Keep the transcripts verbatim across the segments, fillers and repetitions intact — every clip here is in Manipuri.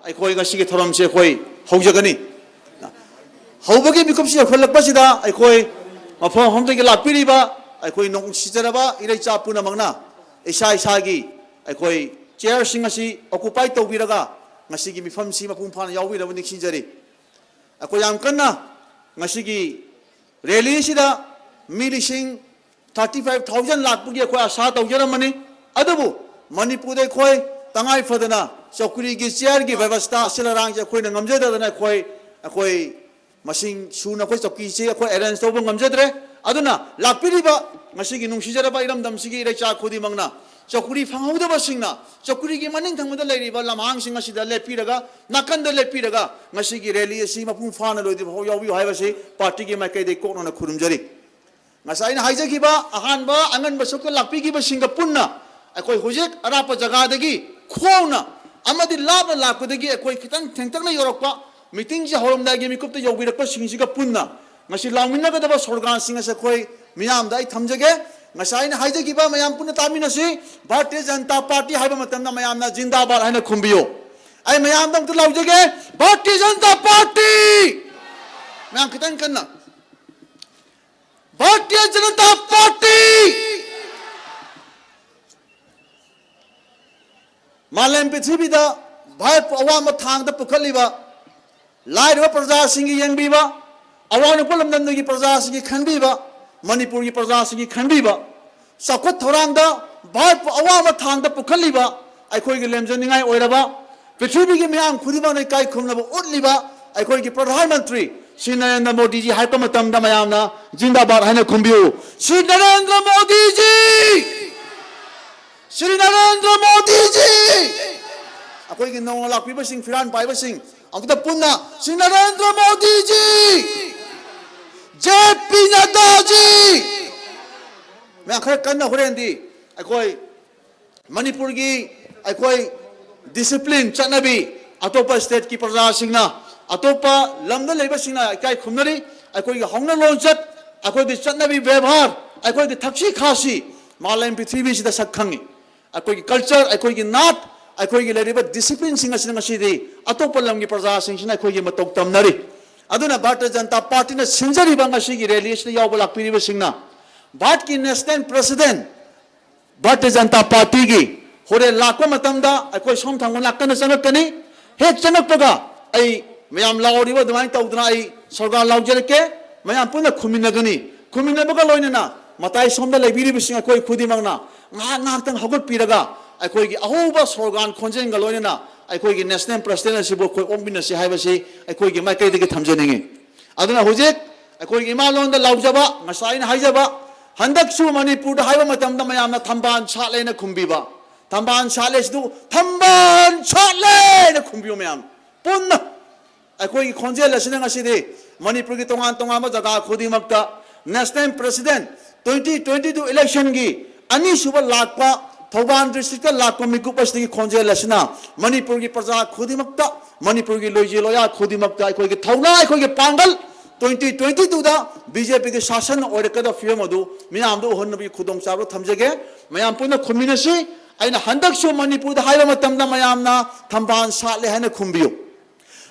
ꯑꯩꯈꯣꯏ ꯉꯁꯤꯒꯤ ꯊꯧꯔꯝꯁꯦ ꯑꯩꯈꯣꯏ ꯍꯧꯖꯒꯅꯤ꯫ ꯍꯧꯕꯒꯤ ꯃꯤꯀꯨꯞꯁꯤ ꯌꯧꯁꯤꯜꯂꯛꯄꯁꯤꯗ ꯑꯩꯈꯣꯏ ꯃꯐꯝ ꯃꯐꯝꯗꯒꯤ ꯂꯥꯛꯄꯤꯔꯤꯕ ꯑꯩꯈꯣꯏ ꯅꯨꯡꯁꯤꯖꯔꯕ ꯏꯔꯩꯆꯥ ꯄꯨꯝꯅꯃꯛꯅ ꯏꯁꯥ ꯏꯁꯥꯒꯤ ꯑꯩꯈꯣꯏ ꯆꯤꯌꯔꯁꯤꯡ ꯑꯁꯤ ꯑꯣꯀꯨꯄꯥꯏ ꯇꯧꯕꯤꯔꯒ ꯉꯁꯤꯒꯤ ꯃꯤꯐꯝꯁꯤ ꯃꯄꯨꯡ ꯐꯥꯅ ꯌꯥꯎꯕꯤꯅꯕ ꯅꯤꯡꯁꯤꯡꯖꯔꯤ꯫ ꯑꯩꯈꯣꯏ ꯌꯥꯝ ꯀꯟꯅ ꯉꯁꯤꯒꯤ ꯔꯦꯂꯤ ꯑꯁꯤꯗ ꯃꯤ ꯂꯤꯁꯤꯡ thirty five thousand ꯂꯥꯛꯄꯒꯤ ꯑꯩꯈꯣꯏ ꯑꯁꯥ ꯇꯧꯖꯔꯝꯕꯅꯤ꯫ ꯑꯗꯨꯕꯨ ꯃꯅꯤꯄꯨꯔꯗ ꯑꯩꯈꯣꯏ ꯇꯉꯥꯏ ꯐꯗꯅ ꯆꯧꯀ꯭ꯔꯤꯒꯤ ꯆꯤꯌꯔꯒꯤ ꯕꯦꯕꯁꯊꯥ ꯑꯁꯤꯜ ꯑꯔꯥꯡꯁꯦ ꯑꯩꯈꯣꯏꯅ ꯉꯝꯖꯗꯗꯅ ꯑꯩꯈꯣꯏ ꯑꯩꯈꯣꯏ ꯃꯁꯤꯡ ꯁꯨꯅ ꯑꯩꯈꯣꯏ ꯆꯧꯀꯤꯁꯦ ꯑꯩꯈꯣꯏ ꯑꯦꯔꯦꯟꯖ ꯇꯧꯕ ꯉꯝꯖꯗ꯭ꯔꯦ꯫ ꯑꯗꯨꯅ ꯂꯥꯛꯄꯤꯔꯤꯕ ꯉꯁꯤꯒꯤ ꯅꯨꯡꯁꯤꯖꯔꯕ ꯏꯔꯝꯗꯝꯁꯤꯒꯤ ꯏꯔꯩꯆꯥ ꯈꯨꯗꯤꯡꯃꯛꯅ ꯆꯧꯀ꯭ꯔꯤ ꯐꯪꯍꯧꯗꯕꯁꯤꯡꯅ ꯆꯧꯀ꯭ꯔꯤꯒꯤ ꯃꯅꯤꯡ ꯊꯪꯕꯗ ꯂꯩꯔꯤꯕ ꯂꯝꯍꯥꯡꯁꯤꯡ ꯑꯁꯤꯗ ꯂꯦꯞꯄꯤꯔꯒ, ꯅꯥꯀꯟꯗ ꯂꯦꯞꯄꯤꯔꯒ ꯉꯁꯤꯒꯤ ꯔꯦꯂꯤ ꯑꯁꯤ ꯃꯄꯨꯡ ꯐꯥꯅ ꯂꯣꯏꯗ꯭ꯔꯤꯕ ꯐꯥꯎ ꯌꯥꯎꯕꯤꯌꯨ ꯍꯥꯏꯕꯁꯤ ꯄꯥꯔꯇꯤꯒꯤ ꯃꯥꯏꯀꯩꯗꯒꯤ ꯀꯣꯛꯅꯅ ꯈꯨꯔꯨꯝꯖꯔꯤ꯫ ꯉꯁꯥꯏ ꯑꯩꯅ ꯍꯥꯏꯖꯈꯤꯕ ꯑꯍꯥꯟꯕ ꯑꯉꯟꯕ ꯁꯔꯨꯛꯇ ꯂꯥꯛꯄꯤꯈꯤꯕꯁꯤꯡꯒ ꯄꯨꯟꯅ ꯑꯩꯈꯣꯏ ꯍꯧꯖꯤꯛ ꯑꯔꯥꯞꯄ ꯖꯒꯥꯗꯒꯤ ꯈꯣꯡꯅ ꯑꯃꯗꯤ ꯂꯥꯞꯅ ꯂꯥꯛꯄꯗꯒꯤ ꯑꯩꯈꯣꯏ ꯈꯤꯇꯪ ꯊꯦꯡꯇꯛꯅ ꯌꯧꯔꯛꯄ, ꯃꯤꯇꯤꯡꯁꯦ ꯍꯧꯔꯝꯗꯥꯏꯒꯤ ꯃꯤꯀꯨꯞꯇ ꯌꯧꯕꯤꯔꯛꯄꯁꯤꯡꯁꯤꯒ ꯄꯨꯟꯅ ꯉꯁꯤ ꯂꯥꯎꯃꯤꯟꯅꯒꯗꯕ ꯁ꯭ꯂꯣꯒꯥꯟꯁꯤꯡ ꯑꯁꯦ ꯑꯩꯈꯣꯏ ꯃꯤꯌꯥꯝꯗ ꯑꯩ ꯊꯝꯖꯒꯦ꯫ ꯉꯁꯥꯏ ꯑꯩꯅ ꯍꯥꯏꯖꯈꯤꯕ ꯃꯌꯥꯝ ꯄꯨꯟꯅ ꯇꯥꯃꯤꯟꯅꯁꯤ꯫ ꯚꯥꯔꯇꯤꯌ ꯖꯅꯇꯥ ꯄꯥꯔꯇꯤ ꯍꯥꯏꯕ ꯃꯇꯝꯗ ꯃꯌꯥꯝꯅ ꯖꯤꯟꯗꯥꯕꯥꯗ ꯍꯥꯏꯅ ꯈꯨꯝꯕꯤꯌꯨ꯫ ꯑꯩ ꯃꯌꯥꯝꯗ ꯑꯝꯇ ꯂꯥꯎꯖꯒꯦ, ꯚꯥꯔꯇꯤꯌ ꯖꯅꯇꯥ ꯄꯥꯔꯇꯤ! ꯃꯌꯥꯝ ꯈꯤꯇꯪ ꯀꯟꯅ꯫ ꯚꯥꯔꯇꯤꯌ ꯖꯅꯇꯥ ꯄꯥꯔꯇꯤ! ꯃꯥꯂꯦꯝ ꯄ꯭ꯔꯤꯊꯤꯕꯤꯗ ꯚꯥꯔꯠꯄꯨ ꯑꯋꯥꯡꯕ ꯊꯥꯛꯇ ꯄꯨꯈꯠꯂꯤꯕ, ꯂꯥꯏꯔꯕ ꯄ꯭ꯔꯖꯥꯁꯤꯡꯒꯤ ꯌꯦꯡꯕꯤꯕ, ꯑꯋꯥꯡ ꯅꯣꯡꯄꯣꯛ ꯂꯝꯗꯝꯗꯒꯤ ꯄ꯭ꯔꯖꯥꯁꯤꯡꯒꯤ ꯈꯟꯕꯤꯕ, ꯃꯅꯤꯄꯨꯔꯒꯤ ꯄ꯭ꯔꯖꯥꯁꯤꯡꯒꯤ ꯈꯟꯕꯤꯕ, ꯆꯥꯎꯈꯠ ꯊꯧꯔꯥꯡꯗ ꯚꯥꯔꯠꯄꯨ ꯑꯋꯥꯡꯕ ꯊꯥꯛꯇ ꯄꯨꯈꯠꯂꯤꯕ, ꯑꯩꯈꯣꯏꯒꯤ ꯂꯦꯝꯖꯅꯤꯡꯉꯥꯏ ꯑꯣꯏꯔꯕ, ꯄ꯭ꯔꯤꯊꯤꯕꯤꯒꯤ ꯃꯤꯌꯥꯝ ꯈꯨꯗꯤꯡꯃꯛꯅ ꯏꯀꯥꯏ ꯈꯨꯝꯅꯕ ꯎꯠꯂꯤꯕ ꯑꯩꯈꯣꯏꯒꯤ ꯄ꯭ꯔꯙꯥꯟ ꯃꯟꯇ꯭ꯔꯤ ꯁ꯭ꯔꯤ ꯅꯔꯦꯟꯗ꯭ꯔ ꯃꯣꯗꯤꯖꯤ ꯍꯥꯏꯔꯛꯄ ꯃꯇꯝꯗ ꯃꯌꯥꯝꯅ ꯖꯤꯟꯗꯥꯕꯥꯗ ꯍꯥꯏꯅ ꯈꯨꯝꯕꯤꯌꯨ꯫ ꯁ꯭ꯔꯤ ꯅꯔꯦꯟꯗ꯭ꯔ ꯃꯣꯗꯤꯖꯤ! ꯁ꯭ꯔꯤ ꯅꯔꯦꯟꯗ꯭ꯔ ꯃꯣꯗꯤꯖꯤ! ꯑꯩꯈꯣꯏꯒꯤ ꯅꯧꯅ ꯂꯥꯛꯄꯤꯕꯁꯤꯡ, ꯐꯤꯔꯥꯟ ꯄꯥꯏꯕꯁꯤꯡ ꯑꯃꯨꯛꯇ ꯄꯨꯟꯅ ꯁ꯭ꯔꯤ ꯅꯔꯦꯟꯗ꯭ꯔ ꯃꯣꯗꯤꯖꯤ! J P ꯅꯗ꯭ꯗꯥꯖꯤ! ꯃꯌꯥꯝ ꯈꯔ ꯀꯟꯅ ꯍꯣꯔꯦꯟꯗꯤ ꯑꯩꯈꯣꯏ ꯃꯅꯤꯄꯨꯔꯒꯤ ꯑꯩꯈꯣꯏ ꯗꯤꯁꯤꯄ꯭ꯂꯤꯟ ꯆꯠꯅꯕꯤ ꯑꯇꯣꯞꯄ ꯁ꯭ꯇꯦꯠꯀꯤ ꯄ꯭ꯔꯖꯥꯁꯤꯡꯅ, ꯑꯇꯣꯞꯄ ꯂꯝꯗ ꯂꯩꯕꯁꯤꯡꯅ ꯏꯀꯥꯏ ꯈꯨꯝꯅꯔꯤ꯫ ꯑꯩꯈꯣꯏꯒꯤ ꯍꯧꯅ ꯂꯣꯟꯆꯠ, ꯑꯩꯈꯣꯏꯒꯤ ꯆꯠꯅꯕꯤ ꯕꯦꯕꯥꯔ, ꯑꯩꯈꯣꯏꯒꯤ ꯊꯛꯁꯤ ꯈꯥꯁꯤ ꯃꯥꯂꯦꯝ ꯄ꯭ꯔꯤꯊꯤꯕꯤꯁꯤꯗ ꯁꯛ ꯈꯪꯉꯤ꯫ ꯑꯩꯈꯣꯏꯒꯤ ꯀꯜꯆꯔ, ꯑꯩꯈꯣꯏꯒꯤ ꯅꯥꯠ, ꯑꯩꯈꯣꯏꯒꯤ ꯂꯩꯔꯤꯕ ꯗꯤꯁꯤꯄ꯭ꯂꯤꯟꯁꯤꯡ ꯑꯁꯤꯅ ꯉꯁꯤꯗꯤ ꯑꯇꯣꯞꯄ ꯂꯝꯒꯤ ꯄ꯭ꯔꯖꯥꯁꯤꯡꯁꯤꯅ ꯑꯩꯈꯣꯏꯒꯤ ꯃꯇꯧ ꯇꯝꯅꯔꯤ꯫ ꯑꯗꯨꯅ ꯚꯥꯔꯇꯤꯌ ꯖꯅꯇꯥ ꯄꯥꯔꯇꯤꯅ ꯁꯤꯟꯖꯔꯤꯕ ꯉꯁꯤꯒꯤ ꯔꯦꯂꯤ ꯑꯁꯤꯗ ꯌꯥꯎꯕ ꯂꯥꯛꯄꯤꯔꯤꯕꯁꯤꯡꯅ ꯚꯥꯔꯠꯀꯤ ꯅꯦꯁꯅꯦꯜ ꯄ꯭ꯔꯦꯁꯤꯗꯦꯟ ꯚꯥꯔꯇꯤꯌ ꯖꯅꯇꯥ ꯄꯥꯔꯇꯤꯒꯤ ꯍꯣꯔꯦꯟ ꯂꯥꯛꯄ ꯃꯇꯝꯗ ꯑꯩꯈꯣꯏ ꯁꯣꯝ ꯊꯪꯕ ꯅꯥꯀꯟꯗ ꯆꯪꯉꯛꯀꯅꯤ꯫ ꯍꯦꯛ ꯆꯪꯉꯛꯄꯒ ꯑꯩ ꯃꯌꯥꯝ ꯂꯥꯎꯔꯤꯕ ꯑꯗꯨꯃꯥꯏꯅ ꯇꯧꯗꯅ ꯑꯩ ꯁꯣꯔꯒꯥꯟ ꯂꯥꯎꯖꯔꯛꯀꯦ꯫ ꯃꯌꯥꯝ ꯄꯨꯟꯅ ꯈꯨꯝꯃꯤꯟꯅꯒꯅꯤ꯫ ꯈꯨꯝꯃꯤꯟꯅꯕꯒ ꯂꯣꯏꯅꯅ ꯃꯇꯥꯏ ꯁꯣꯝꯗ ꯂꯩꯕꯤꯔꯤꯕꯁꯤꯡ ꯑꯩꯈꯣꯏ ꯈꯨꯗꯤꯡꯃꯛꯅ ꯉꯥꯏꯍꯥꯛ ꯉꯥꯏꯍꯥꯛꯇꯪ ꯍꯧꯒꯠꯄꯤꯔꯒ ꯑꯩꯈꯣꯏꯒꯤ ꯑꯍꯧꯕ ꯁꯣꯔꯒꯥꯟ ꯈꯣꯟꯖꯦꯜꯒ ꯂꯣꯏꯅꯅ ꯑꯩꯈꯣꯏꯒꯤ ꯅꯦꯁꯅꯦꯜ ꯄ꯭ꯔꯦꯁꯤꯗꯦꯟ ꯑꯁꯤꯕꯨ ꯑꯩꯈꯣꯏ ꯑꯣꯛꯃꯤꯟꯅꯁꯤ ꯍꯥꯏꯕꯁꯤ ꯑꯩꯈꯣꯏꯒꯤ ꯃꯥꯏꯀꯩꯗꯒꯤ ꯊꯝꯖꯅꯤꯡꯏ꯫ ꯑꯗꯨꯅ ꯍꯧꯖꯤꯛ ꯑꯩꯈꯣꯏꯒꯤ ꯏꯃꯥ ꯂꯣꯟꯗ ꯂꯥꯎꯖꯕ, ꯉꯁꯥꯏ ꯑꯩꯅ ꯍꯥꯏꯖꯕ, ꯍꯟꯗꯛꯁꯨ ꯃꯅꯤꯄꯨꯔꯗ ꯍꯥꯏꯕ ꯃꯇꯝꯗ ꯃꯌꯥꯝꯅ ꯊꯝꯕꯥꯜ ꯁꯥꯠꯂꯦꯅ ꯈꯨꯝꯕꯤꯕ, ꯊꯝꯕꯥꯜ ꯁꯥꯠꯂꯦ ꯁꯤꯗꯨ ꯊꯝꯕꯥꯜ ꯁꯥꯠꯂꯦꯅ ꯈꯨꯝꯕꯤꯌꯨ ꯃꯌꯥꯝ ꯄꯨꯟꯅ꯫ ꯑꯩꯈꯣꯏꯒꯤ ꯈꯣꯟꯖꯦꯜ ꯑꯁꯤꯅ ꯉꯁꯤꯗꯤ ꯃꯅꯤꯄꯨꯔꯒꯤ ꯇꯣꯉꯥꯟ ꯇꯣꯉꯥꯟꯕ ꯖꯒꯥ ꯈꯨꯗꯤꯡꯃꯛꯇ national president twenty twenty two ꯏꯂꯦꯛꯁꯟꯒꯤ ꯑꯅꯤꯁꯨꯕ ꯂꯥꯛꯄ ꯊꯧꯕꯥꯜ ꯗꯤꯁꯇ꯭ꯔꯤꯛꯇ ꯂꯥꯛꯄ ꯃꯤꯀꯨꯞ ꯑꯁꯤꯒꯤ ꯈꯣꯟꯖꯦꯜ ꯑꯁꯤꯅ ꯃꯅꯤꯄꯨꯔꯒꯤ ꯄ꯭ꯔꯖꯥ ꯈꯨꯗꯤꯡꯃꯛꯇ, ꯃꯅꯤꯄꯨꯔꯒꯤ ꯂꯣꯏꯖꯤ ꯂꯣꯌꯥ ꯈꯨꯗꯤꯡꯃꯛꯇ ꯑꯩꯈꯣꯏꯒꯤ ꯊꯧꯅꯥ, ꯑꯩꯈꯣꯏꯒꯤ ꯄꯥꯡꯒꯜ, ꯇ꯭ꯋꯦꯟꯇꯤ ꯇ꯭ꯋꯦꯟꯇꯤ ꯇꯨꯗ ꯕꯤ ꯖꯦ ꯄꯤꯒꯤ ꯁꯥꯁꯟ ꯑꯣꯏꯔꯛꯀꯗꯕ ꯐꯤꯕꯝ ꯑꯗꯨ ꯃꯤꯌꯥꯝꯗ ꯎꯍꯟꯅꯕꯒꯤ ꯈꯨꯗꯣꯡꯆꯥꯕ ꯊꯝꯖꯒꯦ꯫ ꯃꯌꯥꯝ ꯄꯨꯟꯅ ꯈꯨꯝꯃꯤꯟꯅꯁꯤ꯫ ꯑꯩꯅ ꯍꯟꯗꯛꯁꯨ ꯃꯅꯤꯄꯨꯔꯗ ꯍꯥꯏꯕ ꯃꯇꯝꯗ ꯃꯌꯥꯝꯅ ꯊꯝꯕꯥꯜ ꯁꯥꯠꯂꯦ ꯍꯥꯏꯅ ꯈꯨꯝꯕꯤꯌꯨ꯫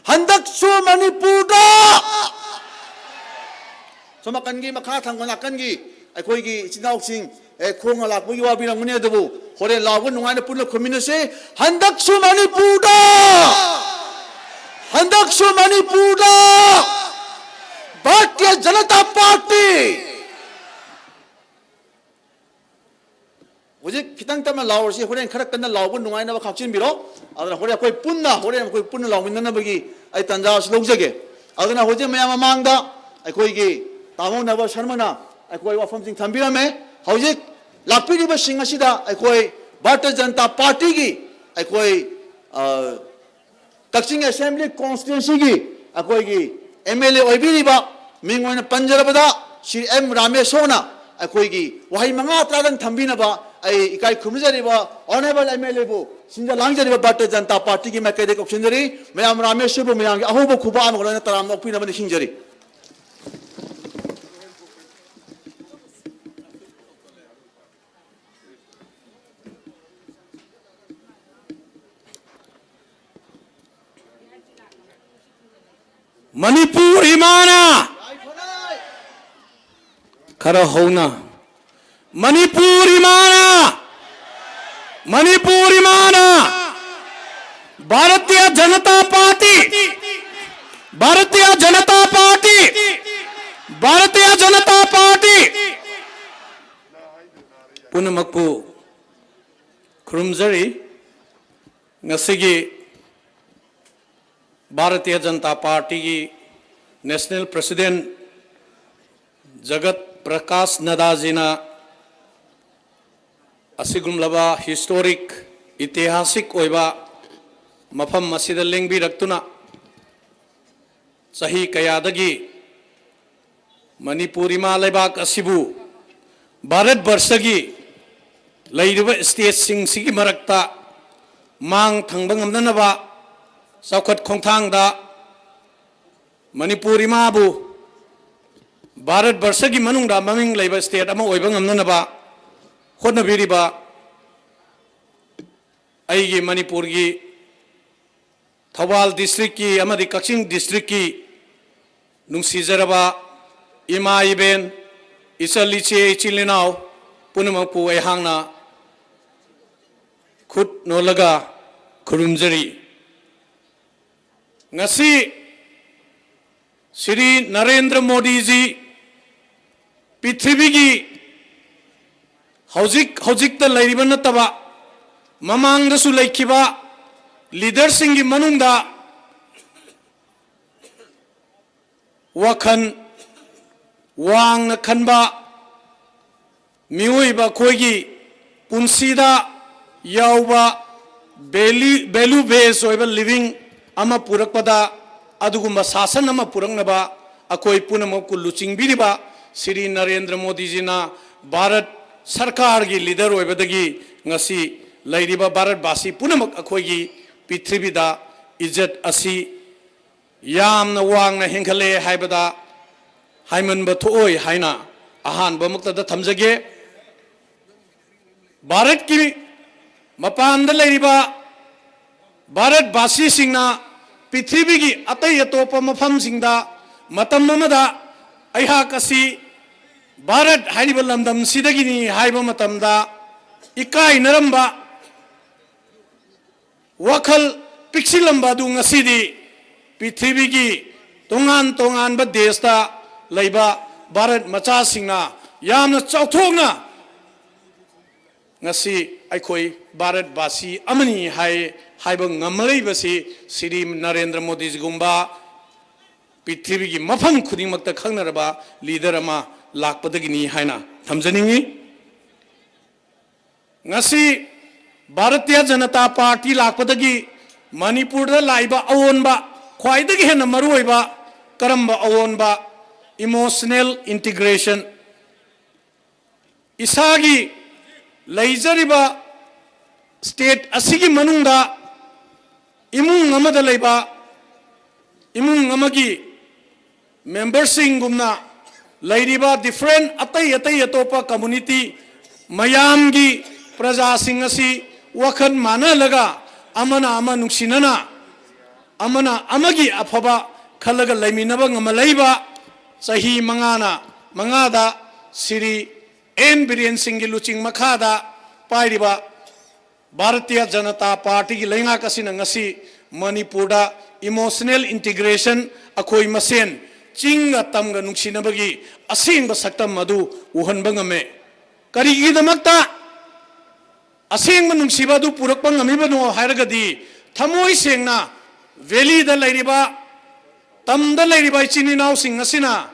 ꯍꯟꯗꯛꯁꯨ ꯃꯅꯤꯄꯨꯔꯗ ꯁꯣꯝ ꯅꯥꯀꯟꯒꯤ ꯃꯈꯥ ꯊꯪꯕ ꯅꯥꯀꯟꯒꯤ ꯑꯩꯈꯣꯏꯒꯤ ꯏꯆꯤꯟ ꯏꯅꯥꯎꯁꯤꯡ, ꯑꯦ, ꯈꯣꯡꯅ ꯂꯥꯛꯄꯒꯤ ꯋꯥꯕꯤꯔꯝꯒꯅꯤ, ꯑꯗꯨꯕꯨ ꯍꯣꯔꯦꯟ ꯂꯥꯎꯕ ꯅꯨꯡꯉꯥꯏꯅ ꯄꯨꯟꯅ ꯈꯨꯝꯃꯤꯟꯅꯁꯤ꯫ ꯍꯟꯗꯛꯁꯨ ꯃꯅꯤꯄꯨꯔꯗ, ꯍꯟꯗꯛꯁꯨ ꯃꯅꯤꯄꯨꯔꯗ ꯚꯥꯔꯇꯤꯌ ꯖꯅꯇꯥ ꯄꯥꯔꯇꯤ꯫ ꯍꯧꯖꯤꯛ ꯈꯤꯇꯪ ꯇꯞꯅ ꯂꯥꯎꯔꯁꯤ, ꯍꯣꯔꯦꯟ ꯈꯔ ꯀꯟꯅ ꯂꯥꯎꯕ ꯅꯨꯡꯉꯥꯏꯅꯕ ꯈꯥꯛꯆꯤꯟꯕꯤꯔꯣ꯫ ꯑꯗꯨꯅ ꯍꯣꯔꯦꯟ ꯑꯩꯈꯣꯏ ꯄꯨꯟꯅ, ꯍꯣꯔꯦꯟ ꯑꯩꯈꯣꯏ ꯄꯨꯟꯅ ꯂꯥꯎꯃꯤꯟꯅꯅꯕꯒꯤ ꯑꯩ ꯇꯥꯟꯖꯥ ꯑꯁꯤ ꯂꯧꯖꯒꯦ꯫ ꯑꯗꯨꯅ ꯍꯧꯖꯤꯛ ꯃꯌꯥꯝ ꯃꯃꯥꯡꯗ ꯑꯩꯈꯣꯏꯒꯤ ꯇꯥꯃꯣ ꯅꯕ ꯁꯔꯃꯅ ꯑꯩꯈꯣꯏ ꯋꯥꯐꯝꯁꯤꯡ ꯊꯝꯕꯤꯔꯝꯃꯦ꯫ ꯍꯧꯖꯤꯛ ꯂꯥꯛꯄꯤꯔꯤꯕꯁꯤꯡ ꯑꯁꯤꯗ ꯑꯩꯈꯣꯏ ꯚꯥꯔꯇꯤꯌ ꯖꯅꯇꯥ ꯄꯥꯔꯇꯤꯒꯤ ꯑꯩꯈꯣꯏ, ꯑ, ꯀꯛꯆꯤꯡ ꯑꯦꯁꯦꯝꯕ꯭ꯂꯤ ꯀꯣꯟꯁꯇꯤꯇ꯭ꯋꯦꯟꯁꯤꯒꯤ ꯑꯩꯈꯣꯏꯒꯤ ꯑꯦꯝ ꯑꯦꯜ ꯑꯦ ꯑꯣꯏꯕꯤꯔꯤꯕ, ꯃꯤꯡ ꯑꯣꯏꯅ ꯄꯟꯖꯔꯕꯗ ꯁ꯭ꯔꯤ ꯑꯦꯝ ꯔꯥꯃꯦꯁꯣꯅ ꯑꯩꯈꯣꯏꯒꯤ ꯋꯥꯍꯩ ꯃꯉꯥ ꯇꯔꯥꯗꯪ ꯊꯝꯕꯤꯅꯕ ꯑꯩ ꯏꯀꯥꯏ ꯈꯨꯝꯅꯖꯔꯤꯕ honourable M L ꯑꯦꯕꯨ ꯁꯤꯟꯖ ꯂꯥꯡꯖꯔꯤꯕ Bharatiya Janata ꯄꯥꯔꯇꯤꯒꯤ ꯃꯥꯏꯀꯩꯗꯒꯤ ꯀꯧꯁꯤꯟꯖꯔꯤ꯫ ꯃꯌꯥꯝ ꯔꯥꯃꯦꯁꯣꯕꯨ ꯃꯌꯥꯝꯒꯤ ꯑꯍꯧꯕ ꯈꯨꯕꯥꯛ ꯑꯃꯒ ꯂꯣꯏꯅ ꯇꯔꯥꯝꯅ ꯑꯣꯛꯄꯤꯅꯕ ꯅꯤꯡꯁꯤꯡꯖꯔꯤ꯫ ꯃꯅꯤꯄꯨꯔ ꯏꯃꯥꯅ, ꯈꯔ ꯍꯧꯅ, ꯃꯅꯤꯄꯨꯔ ꯏꯃꯥꯅ, ꯃꯅꯤꯄꯨꯔ ꯏꯃꯥꯅ, Bharatiya Janata party, Bharatiya Janata party, Bharatiya Janata party ꯄꯨꯝꯅꯃꯛꯄꯨ ꯈꯨꯔꯨꯝꯖꯔꯤ꯫ ꯉꯁꯤꯒꯤ ꯚꯥꯔꯇꯤꯌ ꯖꯅꯇꯥ ꯄꯥꯔꯇꯤꯒꯤ ꯅꯦꯁꯅꯦꯜ ꯄ꯭ꯔꯁꯤꯗꯦꯟ ꯖꯒꯠ ꯄ꯭ꯔꯀꯥꯁ ꯅꯗꯥꯖꯤꯅ ꯑꯁꯤꯒꯨꯝꯂꯕ ꯍꯤꯁꯇꯣꯔꯤꯛ, ꯏꯇꯤꯍꯥꯁꯤꯛ ꯑꯣꯏꯕ ꯃꯐꯝ ꯑꯁꯤꯗ ꯂꯦꯡꯕꯤꯔꯛꯇꯨꯅ, ꯆꯍꯤ ꯀꯌꯥꯗꯒꯤ ꯃꯅꯤꯄꯨꯔ ꯏꯃꯥ ꯂꯩꯕꯥꯛ ꯑꯁꯤꯕꯨ ꯚꯥꯔꯠ ꯕꯔꯁꯒꯤ ꯂꯩꯔꯤꯕ ꯁ꯭ꯇꯦꯠꯁꯤꯡꯁꯤꯒꯤ ꯃꯔꯛꯇ ꯃꯥꯡ ꯊꯪꯕ ꯉꯝꯅꯅꯕ, ꯆꯥꯎꯈꯠ ꯈꯣꯡꯊꯥꯡꯗ ꯃꯅꯤꯄꯨꯔ ꯏꯃꯥꯕꯨ ꯚꯥꯔꯠ ꯕꯔꯁꯒꯤ ꯃꯅꯨꯡꯗ ꯃꯃꯤꯡ ꯂꯩꯕ ꯁ꯭ꯇꯦꯠ ꯑꯃ ꯑꯣꯏꯕ ꯉꯝꯅꯅꯕ ꯍꯣꯠꯅꯕꯤꯔꯤꯕ ꯑꯩꯒꯤ ꯃꯅꯤꯄꯨꯔꯒꯤ ꯊꯧꯕꯥꯜ ꯗꯤꯁꯇ꯭ꯔꯤꯛꯀꯤ ꯑꯃꯗꯤ ꯀꯛꯆꯤꯡ ꯗꯤꯁꯇ꯭ꯔꯤꯛꯀꯤ ꯅꯨꯡꯁꯤꯖꯔꯕ ꯏꯃꯥ ꯏꯕꯦꯟ, ꯏꯆꯜ ꯏꯆꯦ, ꯏꯆꯤꯜ ꯏꯅꯥꯎ ꯄꯨꯝꯅꯃꯛꯄꯨ ꯑꯩꯍꯥꯛꯅ ꯈꯨꯠ ꯅꯣꯜꯂꯒ ꯈꯨꯔꯨꯝꯖꯔꯤ꯫ ꯉꯁꯤ ꯁ꯭ꯔꯤ ꯅꯔꯦꯟꯗ꯭ꯔ ꯃꯣꯗꯤꯖꯤ ꯄ꯭ꯔꯤꯊꯤꯕꯤꯒꯤ ꯍꯧꯖꯤꯛ ꯍꯧꯖꯤꯛꯇ ꯂꯩꯔꯤꯕ ꯅꯠꯇꯕ, ꯃꯃꯥꯡꯗꯁꯨ ꯂꯩꯈꯤꯕ ꯂꯤꯗꯔꯁꯤꯡꯒꯤ ꯃꯅꯨꯡꯗ ꯋꯥꯈꯜ ꯋꯥꯡꯅ ꯈꯟꯕ, ꯃꯤꯑꯣꯏꯕ ꯑꯩꯈꯣꯏꯒꯤ ꯄꯨꯟꯁꯤꯗ ꯌꯥꯎꯕ ꯚꯦꯂꯨ, ꯚꯦꯂꯨ ꯕꯦꯁ ꯑꯣꯏꯕ ꯂꯤꯚꯤꯡ ꯑꯃ ꯄꯨꯔꯛꯄꯗ, ꯑꯗꯨꯒꯨꯝꯕ ꯁꯥꯁꯟ ꯑꯃ ꯄꯨꯔꯛꯅꯕ ꯑꯩꯈꯣꯏ ꯄꯨꯝꯅꯃꯛꯄꯨ ꯂꯨꯆꯤꯡꯕꯤꯔꯤꯕ ꯁ꯭ꯔꯤ ꯅꯔꯦꯟꯗ꯭ꯔ ꯃꯣꯗꯤꯖꯤꯅ ꯚꯥꯔꯠ ꯁꯔꯀꯥꯔꯒꯤ ꯂꯤꯗꯔ ꯑꯣꯏꯕꯗꯒꯤ ꯉꯁꯤ ꯂꯩꯔꯤꯕ ꯚꯥꯔꯠꯕꯥꯁꯤ ꯄꯨꯝꯅꯃꯛ ꯑꯩꯈꯣꯏꯒꯤ ꯄ꯭ꯔꯤꯊꯤꯕꯤꯗ ꯏꯖꯠ ꯑꯁꯤ ꯌꯥꯝꯅ ꯋꯥꯡꯅ ꯍꯦꯟꯒꯠꯂꯦ ꯍꯥꯏꯕꯗ ꯍꯥꯏꯃꯟꯕ ꯊꯣꯛꯑꯣꯏ ꯍꯥꯏꯅ ꯑꯍꯥꯟꯕꯃꯛꯇꯗ ꯊꯝꯖꯒꯦ꯫ ꯚꯥꯔꯠꯀꯤ ꯃꯄꯥꯟꯗ ꯂꯩꯔꯤꯕ ꯚꯥꯔꯠꯕꯥꯁꯤꯁꯤꯡꯅ ꯄ꯭ꯔꯤꯊꯤꯕꯤꯒꯤ ꯑꯇꯩ ꯑꯇꯣꯞꯄ ꯃꯐꯝꯁꯤꯡꯗ ꯃꯇꯝ ꯑꯃꯗ ꯑꯩꯍꯥꯛ ꯑꯁꯤ ꯚꯥꯔꯠ ꯍꯥꯏꯔꯤꯕ ꯂꯝꯗꯝꯁꯤꯗꯒꯤꯅꯤ ꯍꯥꯏꯕ ꯃꯇꯝꯗ ꯏꯀꯥꯏꯅꯔꯝꯕ, ꯋꯥꯈꯜ ꯄꯤꯛꯁꯤꯜꯂꯝꯕ ꯑꯗꯨ ꯉꯁꯤꯗꯤ ꯄ꯭ꯔꯤꯊꯤꯕꯤꯒꯤ ꯇꯣꯉꯥꯟ ꯇꯣꯉꯥꯟꯕ ꯗꯦꯁꯇ ꯂꯩꯕ ꯚꯥꯔꯠ ꯃꯆꯥꯁꯤꯡꯅ ꯌꯥꯝꯅ ꯆꯥꯎꯊꯣꯛꯅ ꯉꯁꯤ ꯑꯩꯈꯣꯏ ꯚꯥꯔꯠ ꯚꯥꯁꯤ ꯑꯃꯅꯤ ꯍꯥꯏ, ꯍꯥꯏꯕ ꯉꯝꯂꯛꯏꯕꯁꯤ ꯁ꯭ꯔꯤ ꯅꯔꯦꯟꯗ꯭ꯔ ꯃꯣꯗꯤꯖꯤꯒꯨꯝꯕ ꯄ꯭ꯔꯤꯊꯤꯕꯤꯒꯤ ꯃꯐꯝ ꯈꯨꯗꯤꯡꯃꯛꯇ ꯈꯪꯅꯔꯕ ꯂꯤꯗꯔ ꯑꯃ ꯂꯥꯛꯄꯗꯒꯤꯅꯤ ꯍꯥꯏꯅ ꯊꯝꯖꯅꯤꯡꯏ꯫ ꯉꯁꯤ ꯚꯥꯔꯇꯤꯌ ꯖꯅꯇꯥ ꯄꯥꯔꯇꯤ ꯂꯥꯛꯄꯗꯒꯤ ꯃꯅꯤꯄꯨꯔꯗ ꯂꯥꯛꯏꯕ ꯑꯑꯣꯟꯕ, ꯈ꯭ꯋꯥꯏꯗꯒꯤ ꯍꯦꯟꯅ ꯃꯔꯨꯑꯣꯏꯕ ꯀꯔꯝꯕ ꯑꯑꯣꯟꯕ? Emotional integration꯫ ꯏꯁꯥꯒꯤ ꯂꯩꯖꯔꯤꯕ ꯁ꯭ꯇꯦꯠ ꯑꯁꯤꯒꯤ ꯃꯅꯨꯡꯗ ꯏꯃꯨꯡ ꯑꯃꯗ ꯂꯩꯕ, ꯏꯃꯨꯡ ꯑꯃꯒꯤ ꯃꯦꯝꯕꯔꯁꯤꯡꯒꯨꯝꯅ ꯂꯩꯔꯤꯕ ꯗꯤꯐ꯭ꯔꯦꯟ ꯑꯇꯩ ꯑꯇꯩ ꯑꯇꯣꯞꯄ ꯀꯝꯃꯨꯅꯤꯇꯤ ꯃꯌꯥꯝꯒꯤ ꯄ꯭ꯔꯖꯥꯁꯤꯡ ꯑꯁꯤ ꯋꯥꯈꯜ ꯃꯥꯟꯅꯍꯜꯂꯒ ꯑꯃꯅ ꯑꯃ ꯅꯨꯡꯁꯤꯅꯅ ꯑꯃꯅ ꯑꯃꯒꯤ ꯑꯐꯕ ꯈꯜꯂꯒ ꯂꯩꯃꯤꯟꯅꯕ ꯉꯝꯍꯜꯂꯛꯏꯕ ꯆꯍꯤ ꯃꯉꯥꯅ, ꯃꯉꯥꯗ ꯁ꯭ꯔꯤ ꯑꯦꯟ ꯕꯤꯔꯦꯟ ꯁꯤꯡꯒꯤ ꯂꯨꯆꯤꯡ ꯃꯈꯥꯗ ꯄꯥꯏꯔꯤꯕ ꯚꯥꯔꯇꯤꯌ ꯖꯅꯇꯥ ꯄꯥꯔꯇꯤꯒꯤ ꯂꯩꯉꯥꯛ ꯑꯁꯤꯅ ꯉꯁꯤ ꯃꯅꯤꯄꯨꯔꯗ emotional integration, ꯑꯩꯈꯣꯏ ꯃꯁꯦꯟ ꯆꯤꯡꯒ ꯇꯝꯒ ꯅꯨꯡꯁꯤꯅꯕꯒꯤ ꯑꯁꯦꯡꯕ ꯁꯛꯇꯝ ꯑꯗꯨ ꯎꯍꯟꯕ ꯉꯝꯃꯦ꯫ ꯀꯔꯤꯒꯤꯗꯃꯛꯇ ꯑꯁꯦꯡꯕ ꯅꯨꯡꯁꯤꯕ ꯑꯗꯨ ꯄꯨꯔꯛꯄ ꯉꯝꯃꯤꯕꯅꯣ ꯍꯥꯏꯔꯒꯗꯤ, ꯊꯃꯣꯏ ꯁꯦꯡꯅ ꯚꯦꯂꯤꯗ ꯂꯩꯔꯤꯕ, ꯇꯝꯗ ꯂꯩꯔꯤꯕ ꯏꯆꯤꯟ ꯏꯅꯥꯎꯁꯤꯡ ꯑꯁꯤꯅ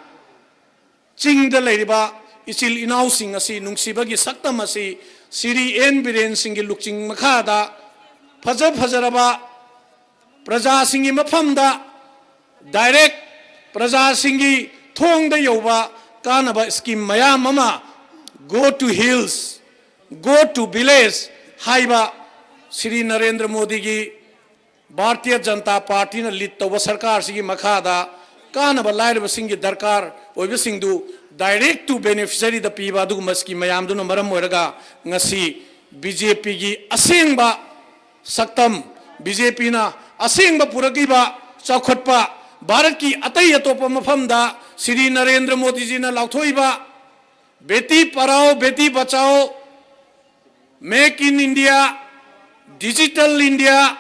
ꯆꯤꯡꯗ ꯂꯩꯔꯤꯕ ꯏꯆꯤꯜ ꯏꯅꯥꯎꯁꯤꯡ ꯑꯁꯤ ꯅꯨꯡꯁꯤꯕꯒꯤ ꯁꯛꯇꯝ ꯑꯁꯤ ꯁ꯭ꯔꯤ ꯑꯦꯟ ꯕꯤꯔꯦꯟ ꯁꯤꯡꯒꯤ ꯂꯨꯆꯤꯡ ꯃꯈꯥꯗ ꯐꯖ ꯐꯖꯔꯕ ꯄ꯭ꯔꯖꯥꯁꯤꯡꯒꯤ ꯃꯐꯝꯗ ꯗꯥꯏꯔꯦꯛ ꯄ꯭ꯔꯖꯥꯁꯤꯡꯒꯤ ꯊꯣꯡꯗ ꯌꯧꯕ ꯀꯥꯟꯅꯕ ꯁ꯭ꯀꯤꯝ ꯃꯌꯥꯝ ꯑꯃ, Go to Hills, Go to Village ꯍꯥꯏꯕ ꯁ꯭ꯔꯤ ꯅꯔꯦꯟꯗ꯭ꯔ ꯃꯣꯗꯤꯒꯤ ꯚꯥꯔꯇꯤꯌ ꯖꯅꯇꯥ ꯄꯥꯔꯇꯤꯅ ꯂꯤꯗ ꯇꯧꯕ ꯁꯔꯀꯥꯔꯁꯤꯒꯤ ꯃꯈꯥꯗ ꯀꯥꯟꯅꯕ ꯂꯥꯏꯔꯕꯁꯤꯡꯒꯤ ꯗꯔꯀꯥꯔ ꯑꯣꯏꯕꯁꯤꯡꯗꯨ direct to beneficiaryꯗ ꯄꯤꯕ ꯑꯗꯨꯒꯨꯝꯕ ꯁ꯭ꯀꯤꯝ ꯃꯌꯥꯝꯗꯨꯅ ꯃꯔꯝ ꯑꯣꯏꯔꯒ ꯉꯁꯤ ꯕꯤ ꯖꯦ ꯄꯤꯒꯤ ꯑꯁꯦꯡꯕ ꯁꯛꯇꯝ, ꯕꯤ ꯖꯦ ꯄꯤꯅ ꯑꯁꯦꯡꯕ ꯄꯨꯔꯛꯂꯤꯕ ꯆꯥꯎꯈꯠꯄ ꯚꯥꯔꯠꯀꯤ ꯑꯇꯩ ꯑꯇꯣꯞꯄ ꯃꯐꯝꯗ ꯁ꯭ꯔꯤ ꯅꯔꯦꯟꯗ꯭ꯔ ꯃꯣꯗꯤꯖꯤꯅ ꯂꯥꯎꯊꯣꯛꯏꯕ ꯕꯦꯇꯤ Padhao, Beti Bachao, Make in India, Digital India,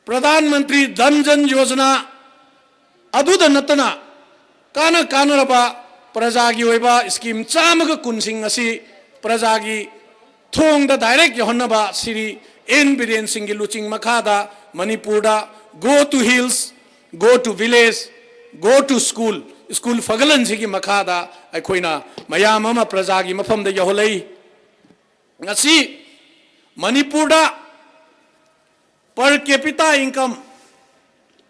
Pradhan Mantri ꯙꯟ ꯙꯟ ꯌꯣꯖꯅꯥ, ꯑꯗꯨꯗ ꯅꯠꯇꯅ ꯀꯥꯟꯅ ꯀꯥꯟꯅꯔꯕ ꯄ꯭ꯔꯖꯥꯒꯤ ꯑꯣꯏꯕ ꯁ꯭ꯀꯤꯝ ꯆꯥꯝꯃꯒ ꯀꯨꯟꯁꯤꯡ ꯑꯁꯤ ꯄ꯭ꯔꯖꯥꯒꯤ ꯊꯣꯡꯗ ꯗꯥꯏꯔꯦꯛ ꯌꯧꯍꯟꯅꯕ ꯁ꯭ꯔꯤ ꯑꯦꯟ ꯕꯤꯔꯦꯟ ꯁꯤꯡꯒꯤ ꯂꯨꯆꯤꯡ ꯃꯈꯥꯗ ꯃꯅꯤꯄꯨꯔꯗ Go to Hills, Go to Village, Go to School, school ꯐꯒꯠꯍꯟꯁꯤꯒꯤ ꯃꯈꯥꯗ ꯑꯩꯈꯣꯏꯅ ꯃꯌꯥꯝ ꯑꯃ ꯄ꯭ꯔꯖꯥꯒꯤ ꯃꯐꯝꯗ ꯌꯧꯍꯜꯂꯛꯏ꯫ ꯉꯁꯤ ꯃꯅꯤꯄꯨꯔꯗ per capita income,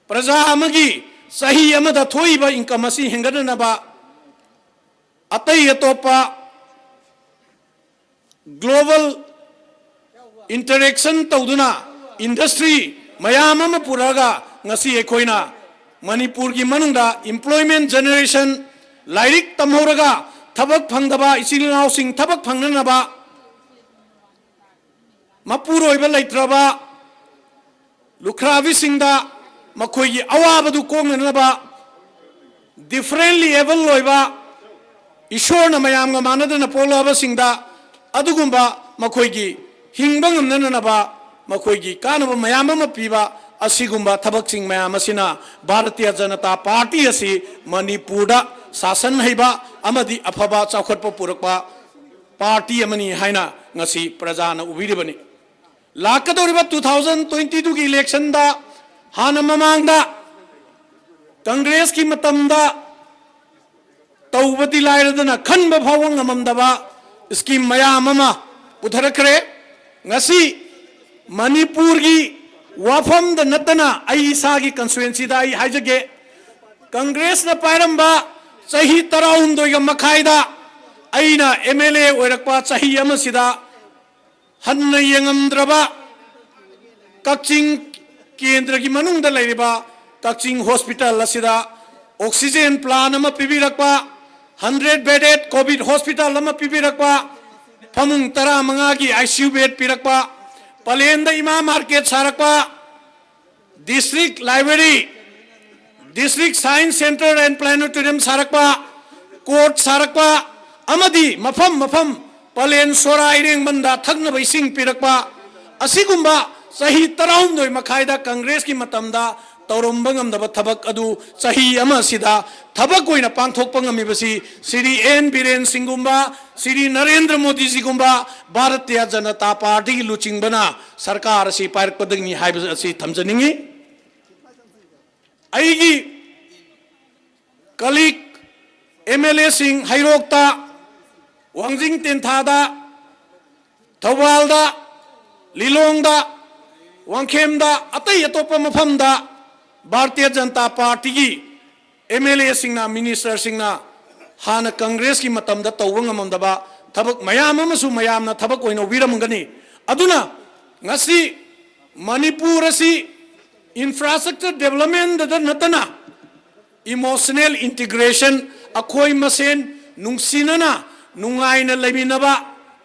ꯄ꯭ꯔꯖꯥ ꯑꯃꯒꯤ ꯆꯍꯤ ꯑꯃꯗ ꯊꯣꯛꯏꯕ income ꯑꯁꯤ ꯍꯦꯟꯒꯠꯅꯅꯕ ꯑꯇꯩ ꯑꯇꯣꯞꯄ global interaction ꯇꯧꯗꯨꯅ industry ꯃꯌꯥꯝ ꯑꯃ ꯄꯨꯔꯛꯑꯒ ꯉꯁꯤ ꯑꯩꯈꯣꯏꯅ ꯃꯅꯤꯄꯨꯔꯒꯤ ꯃꯅꯨꯡꯗ employment generation, ꯂꯥꯏꯔꯤꯛ ꯇꯝꯍꯧꯔꯒ ꯊꯕꯛ ꯐꯪꯗꯕ ꯏꯆꯤꯜ ꯏꯅꯥꯎꯁꯤꯡ ꯊꯕꯛ ꯐꯪꯅꯅꯕ, ꯃꯄꯨꯔꯣꯏꯕ ꯂꯩꯇ꯭ꯔꯕ ꯂꯨꯈ꯭ꯔꯥꯕꯤꯁꯤꯡꯗ ꯃꯈꯣꯏꯒꯤ ꯑꯋꯥꯕꯗꯨ ꯀꯣꯛꯅꯅꯕ, differently able ꯑꯣꯏꯕ, ꯏꯁꯣꯔꯅ ꯃꯌꯥꯝꯒ ꯃꯥꯟꯅꯗꯅ ꯄꯣꯛꯂꯛꯑꯕꯁꯤꯡꯗ ꯑꯗꯨꯒꯨꯝꯕ ꯃꯈꯣꯏꯒꯤ ꯍꯤꯡꯕ ꯉꯝꯅꯅꯕ ꯃꯈꯣꯏꯒꯤ ꯀꯥꯟꯅꯕ ꯃꯌꯥꯝ ꯑꯃ ꯄꯤꯕ ꯑꯁꯤꯒꯨꯝꯕ ꯊꯕꯛꯁꯤꯡ ꯃꯌꯥꯝ ꯑꯁꯤꯅ ꯚꯥꯔꯇꯤꯌ ꯖꯅꯇꯥ ꯄꯥꯔꯇꯤ ꯑꯁꯤ ꯃꯅꯤꯄꯨꯔꯗ ꯁꯥꯁꯟ ꯍꯩꯕ ꯑꯃꯗꯤ ꯑꯐꯕ ꯆꯥꯎꯈꯠꯄ ꯄꯨꯔꯛꯄ ꯄꯥꯔꯇꯤ ꯑꯃꯅꯤ ꯍꯥꯏꯅ ꯉꯁꯤ ꯄ꯭ꯔꯖꯥꯅ ꯎꯕꯤꯔꯤꯕꯅꯤ꯫ ꯂꯥꯛꯀꯗꯧꯔꯤꯕ two thousand twenty two ꯒꯤ election ꯗ ꯍꯥꯟꯅ ꯃꯃꯥꯡꯗ ꯀꯪꯒ꯭ꯔꯦꯁꯀꯤ ꯃꯇꯝꯗ ꯇꯧꯕꯗꯤ ꯂꯥꯏꯔꯗꯅ ꯈꯟꯕ ꯐꯥꯎꯕ ꯉꯝꯃꯝꯗꯕ scheme ꯃꯌꯥꯝ ꯑꯃ ꯄꯨꯊꯔꯛꯈ꯭ꯔꯦ꯫ ꯉꯁꯤ ꯃꯅꯤꯄꯨꯔꯒꯤ ꯋꯥꯐꯝꯗ ꯅꯠꯇꯅ ꯑꯩ ꯏꯁꯥꯒꯤ constituency ꯗ ꯑꯩ ꯍꯥꯏꯖꯒꯦ, ꯀꯪꯒ꯭ꯔꯦꯁꯅ ꯄꯥꯏꯔꯝꯕ ꯆꯍꯤ ꯇꯔꯥꯍꯨꯝꯗꯣꯏꯒ ꯃꯈꯥꯏꯗ ꯑꯩꯅ M L A ꯑꯣꯏꯔꯛꯄ ꯆꯍꯤ ꯑꯃꯁꯤꯗ ꯍꯟꯅ ꯌꯦꯡꯉꯝꯗ꯭ꯔꯕ ꯀꯛꯆꯤꯡ ꯀꯦꯟꯗ꯭ꯔꯒꯤ ꯃꯅꯨꯡꯗ ꯂꯩꯔꯤꯕ ꯀꯛꯆꯤꯡ hospital ꯑꯁꯤꯗ oxygen plant ꯑꯃ ꯄꯤꯕꯤꯔꯛꯄ, hundred bedded covid hospital ꯑꯃ ꯄꯤꯕꯤꯔꯛꯄ, ꯐꯃꯨꯡ ꯇꯔꯥꯃꯉꯥꯒꯤ I C U bed ꯄꯤꯔꯛꯄ, ꯄꯂꯦꯟꯗ ꯏꯃꯥ market ꯁꯥꯔꯛꯄ, District Library, District Science Center and Planetarium ꯁꯥꯔꯛꯄ, court ꯁꯥꯔꯛꯄ, ꯑꯃꯗꯤ ꯃꯐꯝ ꯃꯐꯝ ꯄꯂꯦꯟ, ꯁꯣꯔꯥ, ꯏꯔꯦꯡꯕꯟꯗ ꯊꯛꯅꯕ ꯏꯁꯤꯡ ꯄꯤꯔꯛꯄ, ꯑꯁꯤꯒꯨꯝꯕ ꯆꯍꯤ ꯇꯔꯥꯍꯨꯝꯗꯣꯏ ꯃꯈꯥꯏꯗ ꯀꯪꯒ꯭ꯔꯦꯁꯀꯤ ꯃꯇꯝꯗ ꯇꯧꯔꯝꯕ ꯉꯝꯗꯕ ꯊꯕꯛ ꯑꯗꯨ ꯆꯍꯤ ꯑꯃ ꯑꯁꯤꯗ ꯊꯕꯛ ꯑꯣꯏꯅ ꯄꯥꯡꯊꯣꯛꯄ ꯉꯝꯃꯤꯕꯁꯤ ꯁ꯭ꯔꯤ ꯑꯦꯟ ꯕꯤꯔꯦꯟ ꯁꯤꯡꯒꯨꯝꯕ, ꯁ꯭ꯔꯤ ꯅꯔꯦꯟꯗ꯭ꯔ ꯃꯣꯗꯤꯖꯤꯒꯨꯝꯕ ꯚꯥꯔꯇꯤꯌ ꯖꯅꯇꯥ ꯄꯥꯔꯇꯤꯒꯤ ꯂꯨꯆꯤꯡꯕꯅ ꯁꯔꯀꯥꯔ ꯑꯁꯤ ꯄꯥꯏꯔꯛꯄꯗꯒꯤꯅꯤ ꯍꯥꯏꯕ ꯑꯁꯤ ꯊꯝꯖꯅꯤꯡꯏ꯫ ꯑꯩꯒꯤ colleague M L A ꯁꯤꯡ ꯍꯩꯔꯣꯛꯇ, ꯋꯥꯡꯖꯤꯡ ꯇꯦꯟꯊꯥꯗ, ꯊꯧꯕꯥꯜꯗ, ꯂꯤꯂꯣꯡꯗ, ꯋꯥꯡꯈꯦꯝꯗ, ꯑꯇꯩ ꯑꯇꯣꯞꯄ ꯃꯐꯝꯗ ꯚꯥꯔꯇꯤꯌ ꯖꯅꯇꯥ ꯄꯥꯔꯇꯤꯒꯤ M L A ꯁꯤꯡꯅ, minister ꯁꯤꯡꯅ ꯍꯥꯟꯅ ꯀꯪꯒ꯭ꯔꯦꯁꯀꯤ ꯃꯇꯝꯗ ꯇꯧꯕ ꯉꯝꯃꯝꯗꯕ ꯊꯕꯛ ꯃꯌꯥꯝ ꯑꯃꯁꯨ ꯃꯌꯥꯝꯅ ꯊꯕꯛ ꯑꯣꯏꯅ ꯎꯕꯤꯔꯝꯒꯅꯤ꯫ ꯑꯗꯨꯅ ꯉꯁꯤ ꯃꯅꯤꯄꯨꯔ ꯑꯁꯤ infrastructure development ꯗꯇ ꯅꯠꯇꯅ emotional integration, ꯑꯩꯈꯣꯏ ꯃꯁꯦꯟ ꯅꯨꯡꯁꯤꯅꯅ ꯅꯨꯡꯉꯥꯏꯅ ꯂꯩꯃꯤꯟꯅꯕ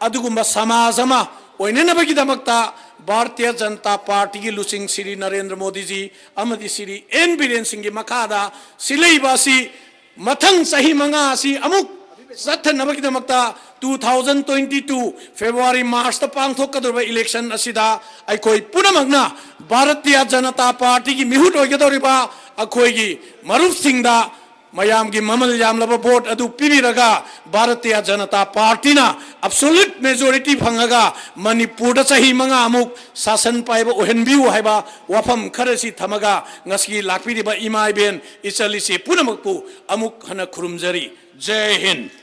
ꯑꯗꯨꯒꯨꯝꯕ ꯁꯃꯥꯖ ꯑꯃ ꯑꯣꯏꯅꯅꯕꯒꯤꯗꯃꯛꯇ ꯚꯥꯔꯇꯤꯌ ꯖꯅꯇꯥ ꯄꯥꯔꯇꯤꯒꯤ ꯂꯨꯆꯤꯡ ꯁ꯭ꯔꯤ ꯅꯔꯦꯟꯗ꯭ꯔ ꯃꯣꯗꯤꯖꯤ ꯑꯃꯗꯤ ꯁ꯭ꯔꯤ ꯑꯦꯟ ꯕꯤꯔꯦꯟ ꯁꯤꯡꯒꯤ ꯃꯈꯥꯗ ꯁꯤꯜꯂꯛꯏꯕ ꯑꯁꯤ ꯃꯊꯪ ꯆꯍꯤ ꯃꯉꯥ ꯑꯁꯤ ꯑꯃꯨꯛ ꯆꯠꯊꯅꯕꯒꯤꯗꯃꯛꯇ two thousand twenty two February March ꯇ ꯄꯥꯡꯊꯣꯛꯀꯗꯧꯔꯤꯕ election ꯑꯁꯤꯗ ꯑꯩꯈꯣꯏ ꯄꯨꯝꯅꯃꯛꯅ ꯚꯥꯔꯇꯤꯌ ꯖꯅꯇꯥ ꯄꯥꯔꯇꯤꯒꯤ ꯃꯤꯍꯨꯠ ꯑꯣꯏꯒꯗꯧꯔꯤꯕ ꯑꯩꯈꯣꯏꯒꯤ ꯃꯔꯨꯞꯁꯤꯡꯗ ꯃꯌꯥꯝꯒꯤ ꯃꯃꯜ ꯌꯥꯝꯂꯕ vote ꯑꯗꯨ ꯄꯤꯕꯤꯔꯒ ꯚꯥꯔꯇꯤꯌ ꯖꯅꯇꯥ ꯄꯥꯔꯇꯤꯅ absolute majority ꯐꯪꯉꯒ ꯃꯅꯤꯄꯨꯔꯗ ꯆꯍꯤ ꯃꯉꯥ ꯑꯃꯨꯛ ꯁꯥꯁꯟ ꯄꯥꯏꯕ ꯑꯣꯏꯍꯟꯕꯤꯌꯨ ꯍꯥꯏꯕ ꯋꯥꯐꯝ ꯈꯔꯁꯤ ꯊꯝꯃꯒ ꯉꯁꯤꯒꯤ ꯂꯥꯛꯄꯤꯔꯤꯕ ꯏꯃꯥ ꯏꯕꯦꯟ ꯏꯆꯜ ꯏꯆꯦ ꯄꯨꯝꯅꯃꯛꯄꯨ ꯑꯃꯨꯛ ꯍꯟꯅ ꯈꯨꯔꯨꯝꯖꯔꯤ꯫ ꯖꯩ ꯍꯤꯟꯗ꯫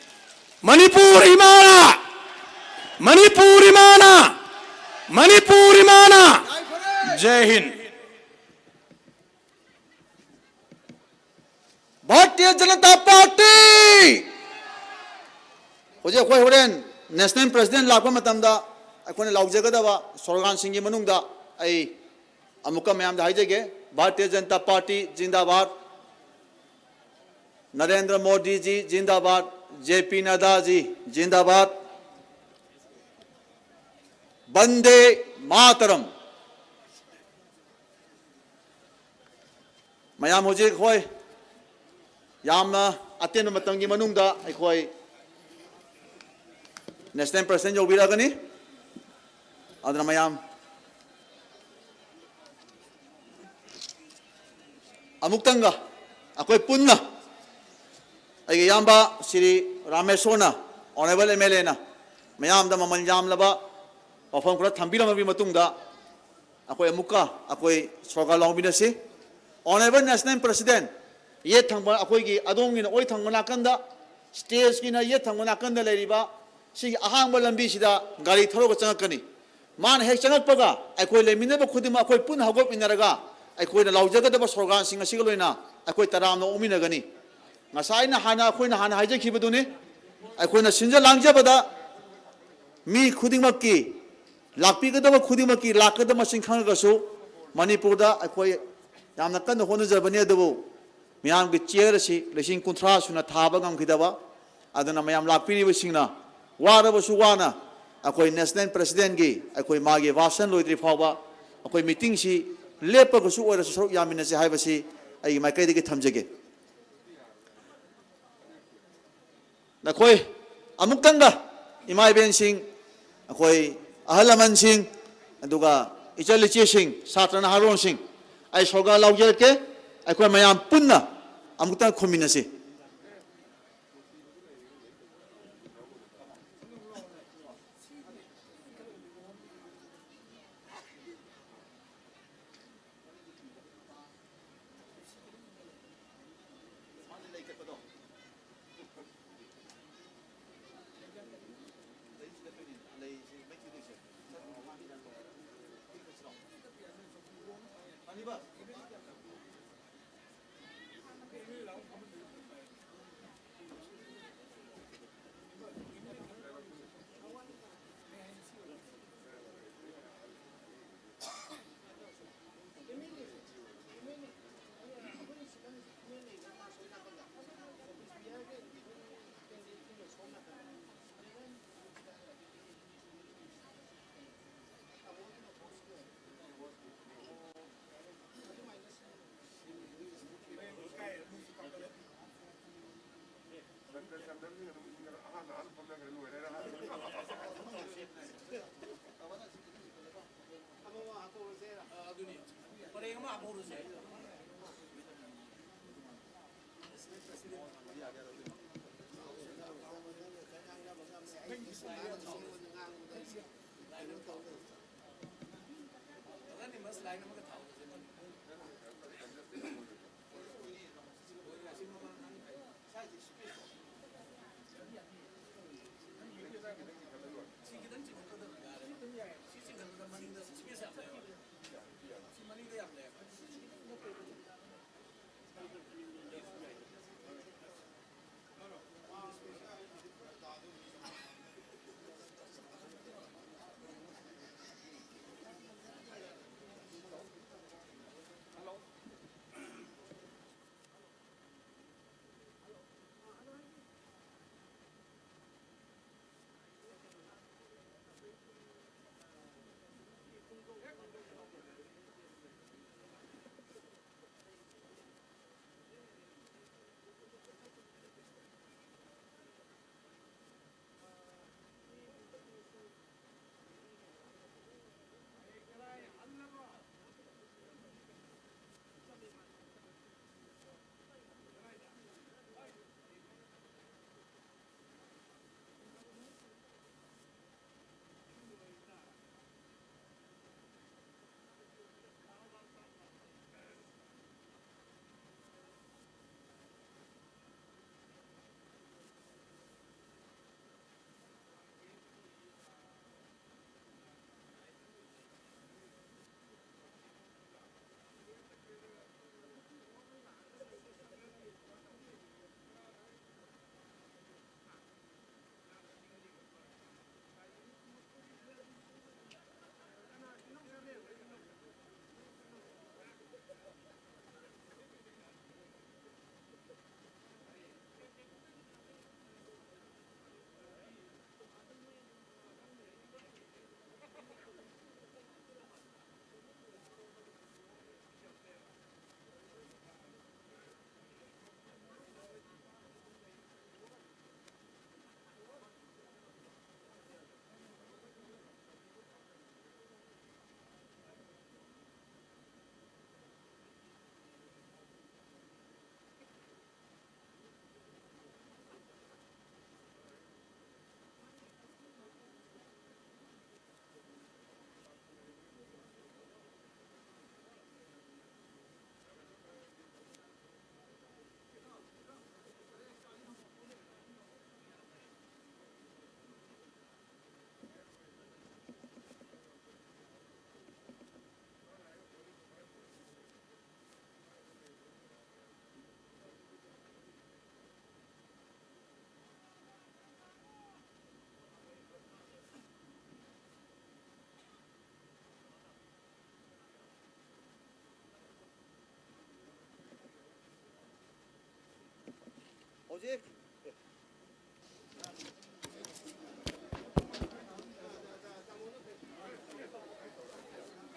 ꯃꯅꯤꯄꯨꯔ ꯏꯃꯥꯅ, ꯃꯅꯤꯄꯨꯔ ꯏꯃꯥꯅ, ꯃꯅꯤꯄꯨꯔ ꯏꯃꯥꯅ꯫ ꯖꯩ ꯍꯤꯟꯗ꯫ ꯚꯥꯔꯇꯤꯌ ꯖꯅꯇꯥ ꯄꯥꯔꯇꯤ! ꯍꯧꯖꯤꯛ ꯑꯩꯈꯣꯏ ꯍꯣꯔꯦꯟ national president ꯂꯥꯛꯄ ꯃꯇꯝꯗ ꯑꯩꯈꯣꯏꯅ ꯂꯥꯎꯖꯒꯗꯕ slogan ꯁꯤꯡꯒꯤ ꯃꯅꯨꯡꯗ ꯑꯩ ꯑꯃꯨꯛꯀ ꯃꯌꯥꯝꯗ ꯍꯥꯏꯖꯒꯦ, Bharatiya Janata party ꯖꯤꯟꯗꯥꯕꯥꯗ, Narendra ꯃꯣꯗꯤꯖꯤ ꯖꯤꯟꯗꯥꯕꯥꯗ, J P ꯅꯗ꯭ꯗꯥꯖꯤ ꯖꯤꯟꯗꯥꯕꯥꯗ, ꯕꯟꯗꯦ ꯃꯥꯇꯔꯝ꯫ ꯃꯌꯥꯝ ꯍꯧꯖꯤꯛ, ꯍꯣꯏ, ꯌꯥꯝꯅ ꯑꯇꯦꯟꯕ ꯃꯇꯝꯒꯤ ꯃꯅꯨꯡꯗ ꯑꯩꯈꯣꯏ ꯅꯦꯁꯅꯦꯜ ꯄ꯭ꯔꯁꯤꯗꯦꯟ ꯌꯧꯕꯤꯔꯛꯑꯒꯅꯤ꯫ ꯑꯗꯨꯅ ꯃꯌꯥꯝ ꯑꯃꯨꯛꯇꯪꯒ ꯑꯩꯈꯣꯏ ꯄꯨꯟꯅ, ꯑꯩꯒꯤ ꯏꯌꯥꯝꯕ ꯁ꯭ꯔꯤ ꯔꯥꯃꯦꯁꯣꯔꯅ, ꯑꯣꯅꯔꯦꯕꯜ ꯑꯦꯝ ꯑꯦꯜ ꯑꯦꯅ ꯃꯌꯥꯝꯗ ꯃꯃꯜ ꯌꯥꯝꯂꯕ ꯋꯥꯐꯝ ꯈꯔ ꯊꯝꯕꯤꯔꯝꯃꯕꯒꯤ ꯃꯇꯨꯡꯗ, ꯑꯩꯈꯣꯏ ꯑꯃꯨꯛꯀ ꯑꯩꯈꯣꯏ ꯁꯣꯔꯒꯥ ꯂꯥꯎꯃꯤꯟꯅꯁꯤ꯫ ꯑꯣꯅꯔꯦꯕꯜ ꯅꯦꯁꯅꯦꯜ ꯄ꯭ꯔꯁꯤꯗꯦꯟ, ꯌꯦꯠ ꯊꯪꯕ, ꯑꯩꯈꯣꯏꯒꯤ ꯑꯗꯣꯝꯒꯤꯅ ꯑꯣꯏ ꯊꯪꯕ ꯅꯥꯀꯟꯗ, ꯁ꯭ꯇꯦꯖꯀꯤꯅ ꯌꯦꯠ ꯊꯪꯕ ꯅꯥꯀꯟꯗ ꯂꯩꯔꯤꯕ ꯁꯤꯒꯤ ꯑꯍꯥꯡꯕ ꯂꯝꯕꯤꯁꯤꯗ ꯒꯥꯔꯤ ꯊꯧꯔꯒ ꯆꯪꯉꯛꯀꯅꯤ꯫ ꯃꯥꯅ ꯍꯦꯛ ꯆꯪꯉꯛꯄꯒ ꯑꯩꯈꯣꯏ ꯂꯩꯃꯤꯟꯅꯕ ꯈꯨꯗꯤꯡꯃꯛ ꯑꯩꯈꯣꯏ ꯄꯨꯟꯅ ꯍꯧꯒꯠꯃꯤꯟꯅꯔꯒ ꯑꯩꯈꯣꯏꯅ ꯂꯥꯎꯖꯒꯗꯕ ꯁ꯭ꯂꯣꯒꯥꯟꯁꯤꯡ ꯑꯁꯤꯒ ꯂꯣꯏꯅ ꯑꯩꯈꯣꯏ ꯇꯔꯥꯝꯅ ꯑꯣꯛꯃꯤꯟꯅꯒꯅꯤ꯫ ꯉꯁꯥꯏ ꯑꯩꯅ ꯍꯥꯟꯅ, ꯑꯩꯈꯣꯏꯅ ꯍꯥꯟꯅ ꯍꯥꯏꯖꯈꯤꯕꯗꯨꯅꯤ, ꯑꯩꯈꯣꯏꯅ ꯁꯤꯟꯖ ꯂꯥꯡꯖꯕꯗ ꯃꯤ ꯈꯨꯗꯤꯡꯃꯛꯀꯤ, ꯂꯥꯛꯄꯤꯒꯗꯕ ꯈꯨꯗꯤꯡꯃꯛꯀꯤ ꯂꯥꯛꯀꯗꯕ ꯃꯁꯤꯡ ꯈꯪꯉꯒꯁꯨ, ꯃꯅꯤꯄꯨꯔꯗ ꯑꯩꯈꯣꯏ ꯌꯥꯝꯅ ꯀꯟꯅ ꯍꯣꯠꯅꯖꯕꯅꯤ, ꯑꯗꯨꯕꯨ ꯃꯤꯌꯥꯝꯒꯤ ꯆꯤꯌꯔ ꯑꯁꯤ ꯂꯤꯁꯤꯡ ꯀꯨꯟꯊ꯭ꯔꯥ ꯁꯨꯅ ꯊꯥꯕ ꯉꯝꯈꯤꯗꯕ, ꯑꯗꯨꯅ ꯃꯌꯥꯝ ꯂꯥꯛꯄꯤꯔꯤꯕꯁꯤꯡꯅ ꯋꯥꯔꯕꯁꯨ ꯋꯥꯅ ꯑꯩꯈꯣꯏ ꯅꯦꯁꯅꯦꯜ ꯄ꯭ꯔꯁꯤꯗꯦꯟꯒꯤ ꯑꯩꯈꯣꯏ ꯃꯥꯒꯤ ꯚꯥꯁꯟ ꯂꯣꯏꯗ꯭ꯔꯤ ꯐꯥꯎꯕ ꯑꯩꯈꯣꯏ ꯃꯤꯇꯤꯡꯁꯤ ꯂꯦꯞꯄꯒꯁꯨ ꯑꯣꯏꯔꯁꯨ ꯁꯔꯨꯛ ꯌꯥꯃꯤꯟꯅꯁꯤ ꯍꯥꯏꯕꯁꯤ ꯑꯩꯒꯤ ꯃꯥꯏꯀꯩꯗꯒꯤ ꯊꯝꯖꯒꯦ꯫ ꯅꯈꯣꯏ ꯑꯃꯨꯛꯇꯪꯒ, ꯏꯃꯥ ꯏꯕꯦꯟꯁꯤꯡ, ꯑꯩꯈꯣꯏ ꯑꯍꯜ ꯂꯃꯟꯁꯤꯡ, ꯑꯗꯨꯒ ꯏꯆꯜ ꯏꯆꯦꯁꯤꯡ, ꯁꯥꯇ꯭ꯔ ꯅꯍꯥꯔꯣꯟꯁꯤꯡ, ꯑꯩ ꯁꯣꯔꯒꯥ ꯂꯥꯎꯖꯔꯛꯀꯦ꯫ ꯑꯩꯈꯣꯏ ꯃꯌꯥꯝ ꯄꯨꯟꯅ ꯑꯃꯨꯛꯇꯪ ꯈꯨꯝꯃꯤꯟꯅꯁꯤ꯫ ꯅꯪꯗꯤ ꯑꯗꯨꯝ ꯑꯍꯥꯟ ꯑꯍꯥꯟ ꯐꯝꯅꯈ꯭ꯔꯦ, ꯂꯣꯏꯔꯦ꯫ ꯑꯃꯃ ꯍꯥꯞꯇꯣꯛꯑꯁꯦ꯫ ꯑ, ꯑꯗꯨꯅꯤ꯫ ꯄꯔꯦꯡ ꯑꯃ ꯍꯥꯞꯍꯧꯔꯁꯦ꯫ ꯂꯥꯏꯟ ꯑꯃꯒ ꯊꯥꯎ꯫ ꯁ꯭ꯋꯥꯏꯁꯦ ꯁ꯭ꯄꯦꯁ꯫ ꯁꯤ ꯈꯤꯇꯪ ꯆꯤꯡꯈꯠꯀꯗꯕ ꯌꯥꯔꯦ꯫ ꯁꯤ ꯆꯤꯡꯈꯠꯄꯗ ꯃꯅꯤꯡꯗ ꯁ꯭ꯄꯦꯁ ꯌꯥꯝ ꯂꯩꯕ꯫ ꯁꯤ ꯃꯅꯤꯡꯗ ꯌꯥꯝ ꯂꯩꯕ꯫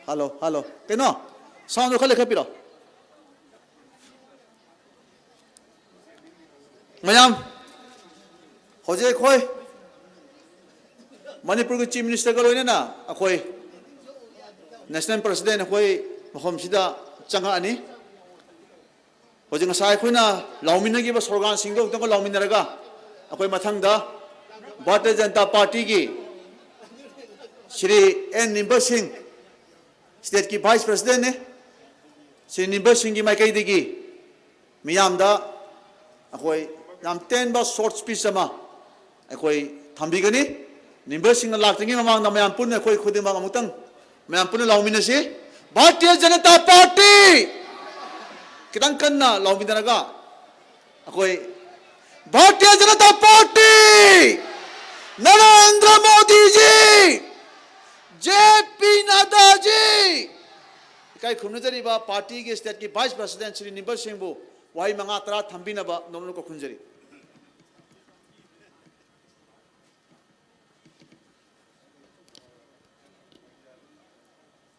Hello, hello. ꯀꯩꯅꯣ? ꯁꯥꯎꯟꯗꯣ ꯈꯔ ꯂꯩꯈꯠꯄꯤꯔꯣ꯫ ꯃꯌꯥꯝ, ꯍꯧꯖꯤꯛ ꯑꯩꯈꯣꯏ ꯃꯅꯤꯄꯨꯔꯒꯤ Chief Minister ꯒ ꯂꯣꯏꯅꯅ ꯑꯩꯈꯣꯏ National President ꯑꯩꯈꯣꯏ ꯃꯐꯝꯁꯤꯗ ꯆꯪꯉꯛꯑꯅꯤ꯫ ꯍꯧꯖꯤꯛ ꯉꯁꯥꯏ ꯑꯩꯈꯣꯏꯅ ꯂꯥꯎꯃꯤꯟꯅꯈꯤꯕ ꯁ꯭ꯂꯣꯒꯥꯟꯁꯤꯡꯗꯣ ꯑꯃꯨꯛꯇꯪꯒ ꯂꯥꯎꯃꯤꯟꯅꯔꯒ ꯑꯩꯈꯣꯏ ꯃꯊꯪꯗ ꯚꯥꯔꯇꯤꯌ ꯖꯅꯇꯥ ꯄꯥꯔꯇꯤꯒꯤ ꯁ꯭ꯔꯤ ꯑꯦꯟ ꯅꯤꯝꯕꯔ ꯁꯤꯡ, state ꯀꯤ Vice President ꯅꯤ, ꯁ꯭ꯔꯤ ꯅꯤꯝꯕꯔ ꯁꯤꯡꯒꯤ ꯃꯥꯏꯀꯩꯗꯒꯤ ꯃꯤꯌꯥꯝꯗ ꯑꯩꯈꯣꯏ ꯌꯥꯝ ꯇꯦꯟꯕ short speech ꯑꯃ ꯑꯩꯈꯣꯏ ꯊꯝꯕꯤꯒꯅꯤ꯫ ꯅꯤꯝꯕꯔꯁꯤꯡꯅ ꯂꯥꯛꯇ꯭ꯔꯤꯉꯩ ꯃꯃꯥꯡꯗ ꯃꯌꯥꯝ ꯄꯨꯟꯅ ꯑꯩꯈꯣꯏ ꯈꯨꯗꯤꯡꯃꯛ ꯑꯃꯨꯛꯇꯪ ꯃꯌꯥꯝ ꯄꯨꯟꯅ ꯂꯥꯎꯃꯤꯟꯅꯁꯤ, "ꯚꯥꯔꯇꯤꯌ ꯖꯅꯇꯥ ꯄꯥꯔꯇꯤ!" ꯈꯤꯇꯪ ꯀꯟꯅ ꯂꯥꯎꯃꯤꯟꯅꯔꯒ ꯑꯩꯈꯣꯏ, "Bharatiya Janata party! Narendra ꯃꯣꯗꯤꯖꯤ! J P ꯅꯗ꯭ꯗꯥꯖꯤ!" ꯏꯀꯥꯏ ꯈꯨꯝꯅꯖꯔꯤꯕ ꯄꯥꯔꯇꯤꯒꯤ state ꯀꯤ Vice President ꯁ꯭ꯔꯤ ꯅꯤꯝꯕꯔ ꯁꯤꯡꯕꯨ ꯋꯥꯍꯩ ꯃꯉꯥ ꯇꯔꯥ ꯊꯝꯕꯤꯅꯕ ꯅꯣꯝꯅ ꯈꯨꯔꯨꯝꯖꯔꯤ꯫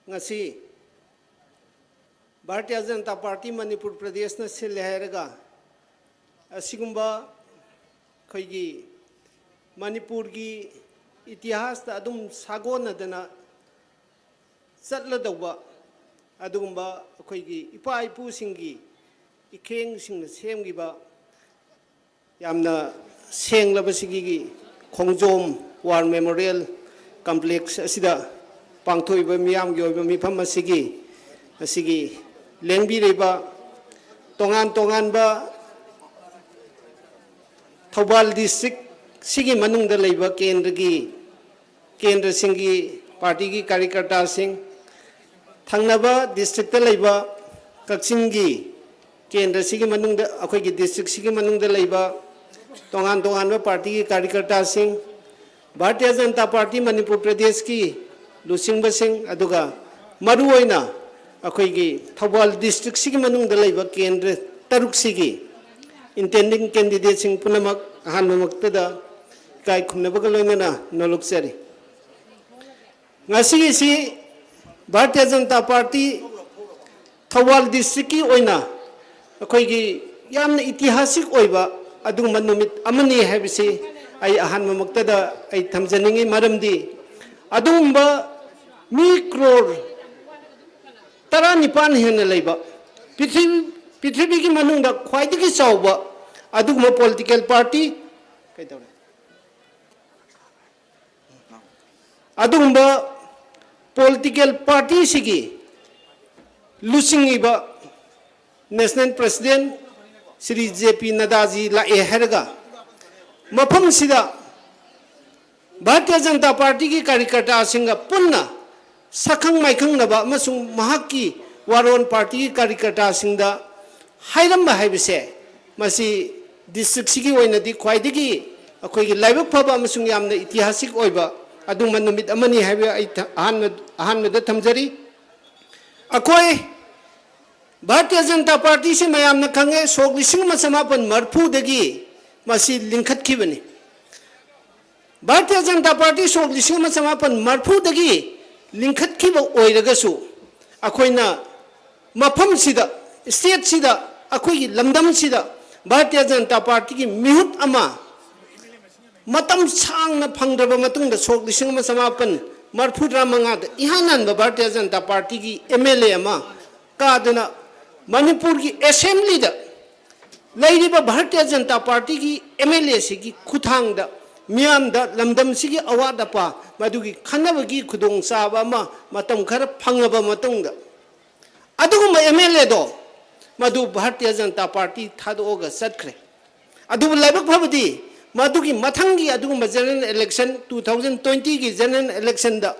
ꯉꯁꯤ ꯚꯥꯔꯇꯤꯌ ꯖꯅꯇꯥ ꯄꯥꯔꯇꯤ ꯃꯅꯤꯄꯨꯔ ꯄ꯭ꯔꯗꯦꯁꯅ ꯁꯤꯜꯂꯦ ꯍꯥꯏꯔꯒ ꯑꯁꯤꯒꯨꯝꯕ ꯑꯩꯈꯣꯏꯒꯤ ꯃꯅꯤꯄꯨꯔꯒꯤ ꯏꯇꯤꯍꯥꯁꯇ ꯑꯗꯨꯝ ꯁꯥꯒꯣꯟꯅꯗꯅ ꯆꯠꯂꯗꯧꯕ ꯑꯗꯨꯒꯨꯝꯕ ꯑꯩꯈꯣꯏꯒꯤ ꯏꯄꯥ ꯏꯄꯨꯁꯤꯡꯒꯤ ꯏꯈꯦꯡꯁꯤꯡꯅ ꯁꯦꯝꯈꯤꯕ ꯌꯥꯝꯅ ꯁꯦꯡꯂꯕ ꯁꯤꯒꯤ ꯈꯣꯡꯖꯣꯝ War Memorial Complex ꯑꯁꯤꯗ ꯄꯥꯡꯊꯣꯛꯏꯕ ꯃꯤꯌꯥꯝꯒꯤ ꯑꯣꯏꯕ ꯃꯤꯐꯝ ꯑꯁꯤꯒꯤ, ꯑꯁꯤꯒꯤ ꯂꯦꯡꯕꯤꯔꯤꯕ ꯇꯣꯉꯥꯟ ꯇꯣꯉꯥꯟꯕ ꯊꯧꯕꯥꯜ district ꯁꯤꯒꯤ ꯃꯅꯨꯡꯗ ꯂꯩꯕ ꯀꯦꯟꯗ꯭ꯔꯒꯤ, ꯀꯦꯟꯗ꯭ꯔꯁꯤꯡꯒꯤ ꯄꯥꯔꯇꯤꯒꯤ ꯀꯥꯔꯤꯀꯔꯇꯥꯁꯤꯡ, ꯊꯪꯅꯕ district ꯇ ꯂꯩꯕ ꯀꯛꯆꯤꯡꯒꯤ ꯀꯦꯟꯗ꯭ꯔꯁꯤꯒꯤ ꯃꯅꯨꯡꯗ, ꯑꯩꯈꯣꯏꯒꯤ district ꯁꯤꯒꯤ ꯃꯅꯨꯡꯗ ꯂꯩꯕ ꯇꯣꯉꯥꯟ ꯇꯣꯉꯥꯟꯕ ꯄꯥꯔꯇꯤꯒꯤ ꯀꯥꯔꯤꯀꯔꯇꯥꯁꯤꯡ, ꯚꯥꯔꯇꯤꯌ ꯖꯅꯇꯥ ꯄꯥꯔꯇꯤ ꯃꯅꯤꯄꯨꯔ ꯄ꯭ꯔꯗꯦꯁꯀꯤ ꯂꯨꯆꯤꯡꯕꯁꯤꯡ, ꯑꯗꯨꯒ ꯃꯔꯨꯑꯣꯏꯅ ꯑꯩꯈꯣꯏꯒꯤ ꯊꯧꯕꯥꯜ district ꯁꯤꯒꯤ ꯃꯅꯨꯡꯗ ꯂꯩꯕ ꯀꯦꯟꯗ꯭ꯔ ꯇꯔꯨꯛꯁꯤꯒꯤ Intending candidatesꯤꯡ ꯄꯨꯝꯅꯃꯛ ꯑꯍꯥꯟꯕꯃꯛꯇꯗ ꯏꯀꯥꯏ ꯈꯨꯝꯅꯕꯒ ꯂꯣꯏꯅꯅ ꯅꯣꯂꯨꯛꯆꯔꯤ꯫ ꯉꯁꯤꯒꯤꯁꯤ ꯚꯥꯔꯇꯤꯌ ꯖꯅꯇꯥ ꯄꯥꯔꯇꯤ ꯊꯧꯕꯥꯜ districtꯀꯤ ꯑꯣꯏꯅ ꯑꯩꯈꯣꯏꯒꯤ ꯌꯥꯝꯅ ꯏꯇꯤꯍꯥꯁꯤꯛ ꯑꯣꯏꯕ ꯑꯗꯨꯒꯨꯝꯕ ꯅꯨꯃꯤꯠ ꯑꯃꯅꯤ ꯍꯥꯏꯕꯁꯤ ꯑꯩ ꯑꯍꯥꯟꯕꯃꯛꯇꯗ ꯑꯩ ꯊꯝꯖꯅꯤꯡꯉꯤ꯫ ꯃꯔꯝꯗꯤ ꯑꯗꯨꯒꯨꯝꯕ ꯃꯤ ꯀ꯭ꯔꯣꯔ ꯇꯔꯥꯅꯤꯄꯥꯟ ꯍꯦꯟꯅ ꯂꯩꯕ, ꯄ꯭ꯔꯤꯊꯤꯕꯤ, ꯄ꯭ꯔꯤꯊꯤꯕꯤꯒꯤ ꯃꯅꯨꯡꯗ ꯈ꯭ꯋꯥꯏꯗꯒꯤ ꯆꯥꯎꯕ ꯑꯗꯨꯒꯨꯝꯕ political party, ꯀꯩꯗꯧꯔꯦ? ꯑꯗꯨꯒꯨꯝꯕ political partyꯁꯤꯒꯤ ꯂꯨꯆꯤꯡꯉꯤꯕ National President Shri J P ꯅꯗ꯭ꯗꯥꯖꯤ ꯂꯥꯛꯑꯦ ꯍꯥꯏꯔꯒ, ꯃꯐꯝꯁꯤꯗ ꯚꯥꯔꯇꯤꯌ ꯖꯅꯇꯥ ꯄꯥꯔꯇꯤꯒꯤ ꯀꯥꯔꯤꯀꯔꯇꯥꯁꯤꯡꯒ ꯄꯨꯟꯅ ꯁꯛꯈꯪ ꯃꯥꯏꯈꯪꯅꯕ ꯑꯃꯁꯨꯡ ꯃꯍꯥꯛꯀꯤ ꯋꯥꯔꯣꯜ ꯄꯥꯔꯇꯤꯒꯤ ꯀꯥꯔꯤꯀꯔꯇꯥꯁꯤꯡꯗ ꯍꯥꯏꯔꯝꯕ ꯍꯥꯏꯕꯁꯦ, ꯃꯁꯤ districtꯁꯤꯒꯤ ꯑꯣꯏꯅꯗꯤ ꯈ꯭ꯋꯥꯏꯗꯒꯤ ꯑꯩꯈꯣꯏꯒꯤ ꯂꯥꯏꯕꯛ ꯐꯕ ꯑꯃꯁꯨꯡ ꯌꯥꯝꯅ ꯏꯇꯤꯍꯥꯁꯤꯛ ꯑꯣꯏꯕ ꯑꯗꯨꯒꯨꯝꯕ ꯅꯨꯃꯤꯠ ꯑꯃꯅꯤ ꯍꯥꯏꯕ ꯑꯩ ꯊ-, ꯑꯍꯥꯟꯕ, ꯑꯍꯥꯟꯕꯗ ꯊꯝꯖꯔꯤ꯫ ꯑꯩꯈꯣꯏ ꯚꯥꯔꯇꯤꯌ ꯖꯅꯇꯥ ꯄꯥꯔꯇꯤꯁꯤ ꯃꯌꯥꯝꯅ ꯈꯪꯉꯦ, ꯁꯣꯛ ꯂꯤꯁꯤꯡ ꯑꯃ ꯆꯃꯥꯄꯟ ꯃꯔꯤꯐꯨꯗꯒꯤ ꯃꯁꯤ ꯂꯤꯡꯈꯠꯈꯤꯕꯅꯤ꯫ ꯚꯥꯔꯇꯤꯌ ꯖꯅꯇꯥ ꯄꯥꯔꯇꯤ ꯁꯣꯛ ꯂꯤꯁꯤꯡ ꯑꯃ ꯆꯃꯥꯄꯟ ꯃꯔꯤꯐꯨꯗꯒꯤ ꯂꯤꯡꯈꯠꯈꯤꯕ ꯑꯣꯏꯔꯒꯁꯨ, ꯑꯩꯈꯣꯏꯅ ꯃꯐꯝꯁꯤꯗ, stateꯁꯤꯗ, ꯑꯩꯈꯣꯏꯒꯤ ꯂꯝꯗꯝꯁꯤꯗ ꯚꯥꯔꯇꯤꯌ ꯖꯅꯇꯥ ꯄꯥꯔꯇꯤꯒꯤ ꯃꯤꯍꯨꯠ ꯑꯃ ꯃꯇꯝ ꯁꯥꯡꯅ ꯐꯪꯗ꯭ꯔꯕ ꯃꯇꯨꯡꯗ, ꯁꯣꯛ ꯂꯤꯁꯤꯡ ꯑꯃ ꯆꯃꯥꯄꯟ ꯃꯔꯤꯐꯨꯇꯔꯥ ꯃꯉꯥꯗ ꯏꯍꯥꯟ ꯍꯥꯟꯕ ꯚꯥꯔꯇꯤꯌ ꯖꯅꯇꯥ ꯄꯥꯔꯇꯤꯒꯤ MLA ꯑꯃ ꯀꯥꯗꯨꯅ, ꯃꯅꯤꯄꯨꯔꯒꯤ assemblyꯗ ꯂꯩꯔꯤꯕ ꯚꯥꯔꯇꯤꯌ ꯖꯅꯇꯥ ꯄꯥꯔꯇꯤꯒꯤ MLAꯁꯤꯒꯤ ꯈꯨꯠꯊꯥꯡꯗ ꯃꯤꯌꯥꯝꯗ ꯂꯝꯗꯝꯁꯤꯒꯤ ꯑꯋꯥꯠ ꯑꯄꯥ ꯃꯗꯨꯒꯤ ꯈꯟꯅꯕꯒꯤ ꯈꯨꯗꯣꯡꯆꯥꯕ ꯑꯃ ꯃꯇꯝ ꯈꯔ ꯐꯪꯉꯕ ꯃꯇꯨꯡꯗ, ꯑꯗꯨꯒꯨꯝꯕ MLAꯗꯣ ꯃꯗꯨ ꯚꯥꯔꯇꯤꯌ ꯖꯅꯇꯥ ꯄꯥꯔꯇꯤ ꯊꯥꯗꯣꯛꯑꯒ ꯆꯠꯈ꯭ꯔꯦ꯫ ꯑꯗꯨꯕꯨ ꯂꯥꯏꯕꯛ ꯐꯕꯗꯤ, ꯃꯗꯨꯒꯤ ꯃꯊꯪꯒꯤ ꯑꯗꯨꯒꯨꯝꯕ general election, two thousand twentyꯒꯤ general electionꯗ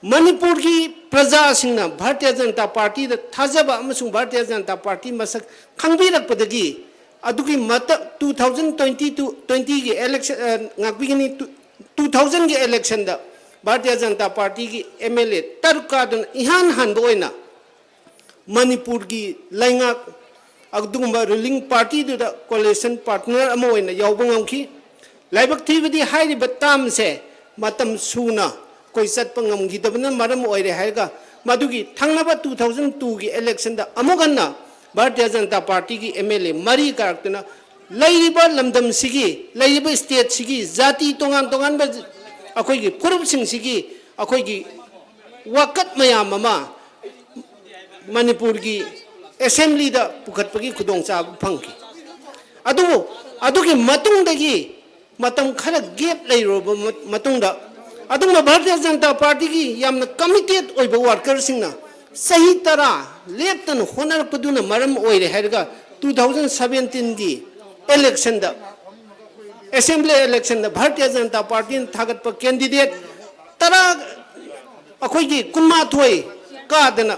ꯃꯅꯤꯄꯨꯔꯒꯤ ꯄ꯭ꯔꯖꯥꯁꯤꯡꯅ ꯚꯥꯔꯇꯤꯌ ꯖꯅꯇꯥ ꯄꯥꯔꯇꯤꯗ ꯊꯥꯖꯕ ꯑꯃꯁꯨꯡ ꯚꯥꯔꯇꯤꯌ ꯖꯅꯇꯥ ꯄꯥꯔꯇꯤ ꯃꯁꯛ ꯈꯪꯕꯤꯔꯛꯄꯗꯒꯤ, ꯑꯗꯨꯒꯤ ꯃꯇꯝ two thousand twenty to twentyꯒꯤ election, ꯑ, ꯉꯥꯛꯄꯤꯒꯅꯤ, two, two thousandꯒꯤ electionꯗ ꯚꯥꯔꯇꯤꯌ ꯖꯅꯇꯥ ꯄꯥꯔꯇꯤꯒꯤ MLA ꯇꯔꯨꯛ ꯀꯥꯗꯨꯅ ꯏꯍꯥꯟ ꯍꯥꯟꯕ ꯑꯣꯏꯅ ꯃꯅꯤꯄꯨꯔꯒꯤ ꯂꯩꯉꯥꯛ ꯑꯗꯨꯒꯨꯝꯕ ꯔꯨꯂꯤꯡ ꯄꯥꯔꯇꯤꯗꯨꯗ ꯀꯣꯂꯤꯁꯟ ꯄꯥꯔꯠꯅꯔ ꯑꯃ ꯑꯣꯏꯅ ꯌꯥꯎꯕ ꯉꯝꯈꯤ꯫ ꯂꯥꯏꯕꯛ ꯊꯤꯕꯗꯤ ꯍꯥꯏꯔꯤꯕ ꯇꯥꯝꯁꯦ ꯃꯇꯝ ꯁꯨꯅ ꯑꯩꯈꯣꯏ ꯆꯠꯄ ꯉꯝꯈꯤꯗꯕꯅ ꯃꯔꯝ ꯑꯣꯏꯔꯦ ꯍꯥꯏꯔꯒ, ꯃꯗꯨꯒꯤ ꯊꯪꯅꯕ ꯇꯨ ꯊꯥꯎꯖꯟ ꯇꯨꯒꯤ ꯏꯂꯦꯛꯁꯟꯗ ꯑꯃꯨꯛ ꯍꯟꯅ ꯚꯥꯔꯇꯤꯌ ꯖꯅꯇꯥ ꯄꯥꯔꯇꯤꯒꯤ ꯑꯦꯝ ꯑꯦꯜ ꯑꯦ ꯃꯔꯤ ꯀꯥꯔꯛꯇꯨꯅ ꯂꯩꯔꯤꯕ ꯂꯝꯗꯝꯁꯤꯒꯤ, ꯂꯩꯔꯤꯕ ꯁ꯭ꯇꯦꯠꯁꯤꯒꯤ ꯖꯥꯇꯤ ꯇꯣꯉꯥꯟ ꯇꯣꯉꯥꯟꯕ ꯑꯩꯈꯣꯏꯒꯤ ꯐꯨꯔꯨꯞꯁꯤꯡꯁꯤꯒꯤ ꯑꯩꯈꯣꯏꯒꯤ ꯋꯥꯀꯠ ꯃꯌꯥꯝ ꯑꯃ ꯃꯅꯤꯄꯨꯔꯒꯤ ꯑꯦꯁꯦꯝꯕ꯭ꯂꯤꯗ ꯄꯨꯈꯠꯄꯒꯤ ꯈꯨꯗꯣꯡꯆꯥꯕ ꯐꯪꯈꯤ꯫ ꯑꯗꯨꯕꯨ ꯑꯗꯨꯒꯤ ꯃꯇꯨꯡꯗꯒꯤ ꯃꯇꯝ ꯈꯔ ꯒꯦꯞ ꯂꯩꯔꯨꯔꯕ ꯃ-, ꯃꯇꯨꯡꯗ, ꯑꯗꯨꯒꯨꯝꯕ ꯚꯥꯔꯇꯤꯌ ꯖꯅꯇꯥ ꯄꯥꯔꯇꯤꯒꯤ ꯌꯥꯝꯅ ꯀꯃꯤꯇꯦꯠ ꯑꯣꯏꯕ ꯋꯥꯔꯀꯔꯁꯤꯡꯅ ꯆꯍꯤ ꯇꯔꯥ ꯂꯦꯞꯇꯅ ꯍꯣꯠꯅꯔꯛꯄꯗꯨꯅ ꯃꯔꯝ ꯑꯣꯏꯔꯦ ꯍꯥꯏꯔꯒ, ꯇꯨ ꯊꯥꯎꯖꯟ ꯁꯕꯦꯟꯇꯤꯟꯒꯤ ꯏꯂꯦꯛꯁꯟꯗ, ꯑꯦꯁꯦꯝꯕ꯭ꯂꯤ ꯏꯂꯦꯛꯁꯟꯗ ꯚꯥꯔꯇꯤꯌ ꯖꯅꯇꯥ ꯄꯥꯔꯇꯤꯅ ꯊꯥꯒꯠꯄ ꯀꯦꯟꯗꯤꯗꯦꯠ ꯇꯔꯥ, ꯑꯩꯈꯣꯏꯒꯤ ꯀꯨꯟꯃꯥꯊꯣꯏ ꯀꯥꯗꯅ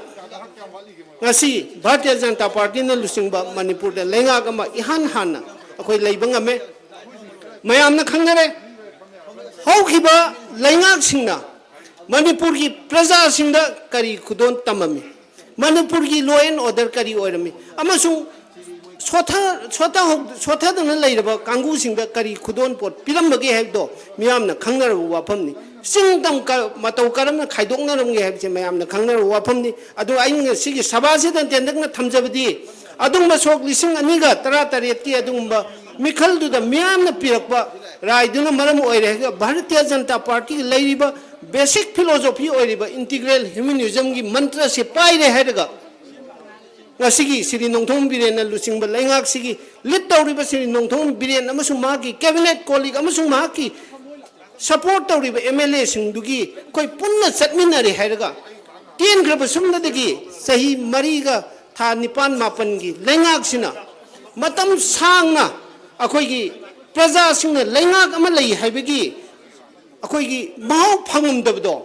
ꯉꯁꯤ ꯚꯥꯔꯇꯤꯌ ꯖꯅꯇꯥ ꯄꯥꯔꯇꯤꯅ ꯂꯨꯆꯤꯡꯕ ꯃꯅꯤꯄꯨꯔꯗ ꯂꯩꯉꯥꯛ ꯑꯃ ꯏꯍꯥꯟ ꯍꯥꯟꯅ ꯑꯩꯈꯣꯏ ꯂꯩꯕ ꯉꯝꯃꯦ꯫ ꯃꯌꯥꯝꯅ ꯈꯪꯅꯔꯦ, ꯍꯧꯈꯤꯕ ꯂꯩꯉꯥꯛꯁꯤꯡꯅ ꯃꯅꯤꯄꯨꯔꯒꯤ ꯄ꯭ꯔꯖꯥꯁꯤꯡꯗ ꯀꯔꯤ ꯈꯨꯗꯣꯜ ꯇꯝꯃꯝꯃꯤ, ꯃꯅꯤꯄꯨꯔꯒꯤ law and order ꯀꯔꯤ ꯑꯣꯏꯔꯝꯃꯤ, ꯑꯃꯁꯨꯡ ꯁꯣꯊ-, ꯁꯣꯊꯍꯧ-, ꯁꯣꯊꯗꯨꯅ ꯂꯩꯔꯕ ꯀꯥꯡꯕꯨꯁꯤꯡꯗ ꯀꯔꯤ ꯈꯨꯗꯣꯜꯄꯣꯠ ꯄꯤꯔꯝꯕꯒꯦ ꯍꯥꯏꯕꯗꯣ ꯃꯤꯌꯥꯝꯅ ꯈꯪꯅꯔꯕ ꯋꯥꯐꯝꯅꯤ꯫ ꯆꯤꯡ ꯇꯝ ꯀ-, ꯃꯇꯧ ꯀꯔꯝꯅ ꯈꯥꯏꯗꯣꯛꯅꯔꯝꯒꯦ ꯍꯥꯏꯕꯁꯦ ꯃꯌꯥꯝꯅ ꯈꯪꯅꯔꯕ ꯋꯥꯐꯝꯅꯤ꯫ ꯑꯗꯨ ꯑꯩꯅ ꯉꯁꯤꯒꯤ ꯁꯚꯥꯁꯤꯗ ꯇꯦꯟꯇꯛꯅ ꯊꯝꯖꯕꯗꯤ, ꯑꯗꯨꯒꯨꯝꯕ ꯁꯣꯛ ꯂꯤꯁꯤꯡ ꯑꯅꯤꯒ ꯇꯔꯥꯇꯔꯦꯠꯀꯤ ꯑꯗꯨꯒꯨꯝꯕ ꯃꯤꯈꯜꯗꯨꯗ ꯃꯤꯌꯥꯝꯅ ꯄꯤꯔꯛꯄ ꯔꯥꯏꯗꯨꯅ ꯃꯔꯝ ꯑꯣꯏꯔꯦ꯫ ꯚꯥꯔꯇꯤꯌ ꯖꯅꯇꯥ ꯄꯥꯔꯇꯤꯒꯤ ꯂꯩꯔꯤꯕ basic philosophy ꯑꯣꯏꯔꯤꯕ integral humanismꯒꯤ ꯃꯟꯇ꯭ꯔꯁꯦ ꯄꯥꯏꯔꯦ ꯍꯥꯏꯔꯒ, ꯉꯁꯤꯒꯤ ꯁ꯭ꯔꯤ ꯅꯣꯡꯊꯣꯝ ꯕꯤꯔꯦꯟꯅ ꯂꯨꯆꯤꯡꯕ ꯂꯩꯉꯥꯛꯁꯤꯒꯤ ꯂꯤꯗ ꯇꯧꯔꯤꯕ ꯁ꯭ꯔꯤ ꯅꯣꯡꯊꯣꯝ ꯕꯤꯔꯦꯟ ꯑꯃꯁꯨꯡ ꯃꯍꯥꯛꯀꯤ cabinet colleague ꯑꯃꯁꯨꯡ ꯃꯍꯥꯛꯀꯤ support ꯇꯧꯔꯤꯕ ꯑꯦꯝ ꯑꯦꯜ ꯑꯦꯁꯤꯡꯗꯨꯒꯤ ꯑꯩꯈꯣꯏ ꯄꯨꯟꯅ ꯆꯠꯃꯤꯟꯅꯔꯦ ꯍꯥꯏꯔꯒ, ꯇꯦꯟꯈ꯭ꯔꯕ ꯁꯨꯝꯅꯗꯒꯤ ꯆꯍꯤ ꯃꯔꯤꯒ ꯊꯥ ꯅꯤꯄꯥꯟ ꯃꯥꯄꯟꯒꯤ ꯂꯩꯉꯥꯛꯁꯤꯅ ꯃꯇꯝ ꯁꯥꯡꯅ ꯑꯩꯈꯣꯏꯒꯤ ꯄ꯭ꯔꯖꯥꯁꯤꯡꯅ ꯂꯩꯉꯥꯛ ꯑꯃ ꯂꯩ ꯍꯥꯏꯕꯒꯤ ꯑꯩꯈꯣꯏꯒꯤ ꯃꯍꯥꯎ ꯐꯪꯉꯝꯗꯕꯗꯣ,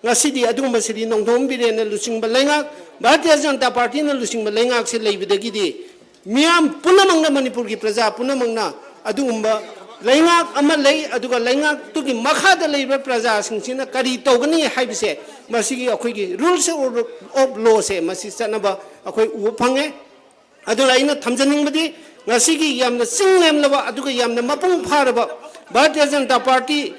ꯉꯁꯤꯗꯤ ꯑꯗꯨꯒꯨꯝꯕ ꯁ꯭ꯔꯤ ꯅꯣꯡꯊꯣꯝ ꯕꯤꯔꯦꯟꯅ ꯂꯨꯆꯤꯡꯕ ꯂꯩꯉꯥꯛ, ꯚꯥꯔꯇꯤꯌ ꯖꯅꯇꯥ ꯄꯥꯔꯇꯤꯅ ꯂꯨꯆꯤꯡꯕ ꯂꯩꯉꯥꯛꯁꯦ ꯂꯩꯕꯗꯒꯤꯗꯤ ꯃꯤꯌꯥꯝ ꯄꯨꯝꯅꯃꯛꯅ, ꯃꯅꯤꯄꯨꯔꯒꯤ ꯄ꯭ꯔꯖꯥ ꯄꯨꯝꯅꯃꯛꯅ ꯑꯗꯨꯒꯨꯝꯕ ꯂꯩꯉꯥꯛ ꯑꯃ ꯂꯩ, ꯑꯗꯨꯒ ꯂꯩꯉꯥꯛꯇꯨꯒꯤ ꯃꯈꯥꯗ ꯂꯩꯔꯤꯕ ꯄ꯭ꯔꯖꯥꯁꯤꯡꯁꯤꯅ ꯀꯔꯤ ꯇꯧꯒꯅꯤ ꯍꯥꯏꯕꯁꯦ, ꯃꯁꯤꯒꯤ ꯑꯩꯈꯣꯏꯒꯤ rules of lawꯁꯦ ꯃꯁꯤ ꯆꯠꯅꯕ ꯑꯩꯈꯣꯏ ꯎꯕ ꯐꯪꯉꯦ꯫ ꯑꯗꯨꯅ ꯑꯩꯅ ꯊꯝꯖꯅꯤꯡꯕꯗꯤ, ꯉꯁꯤꯒꯤ ꯌꯥꯝꯅ ꯆꯤꯡ ꯂꯦꯝꯂꯕ ꯑꯗꯨꯒ ꯌꯥꯝꯅ ꯃꯄꯨꯡ ꯐꯥꯔꯕ ꯚꯥꯔꯇꯤꯌ ꯖꯅꯇꯥ ꯄꯥꯔꯇꯤ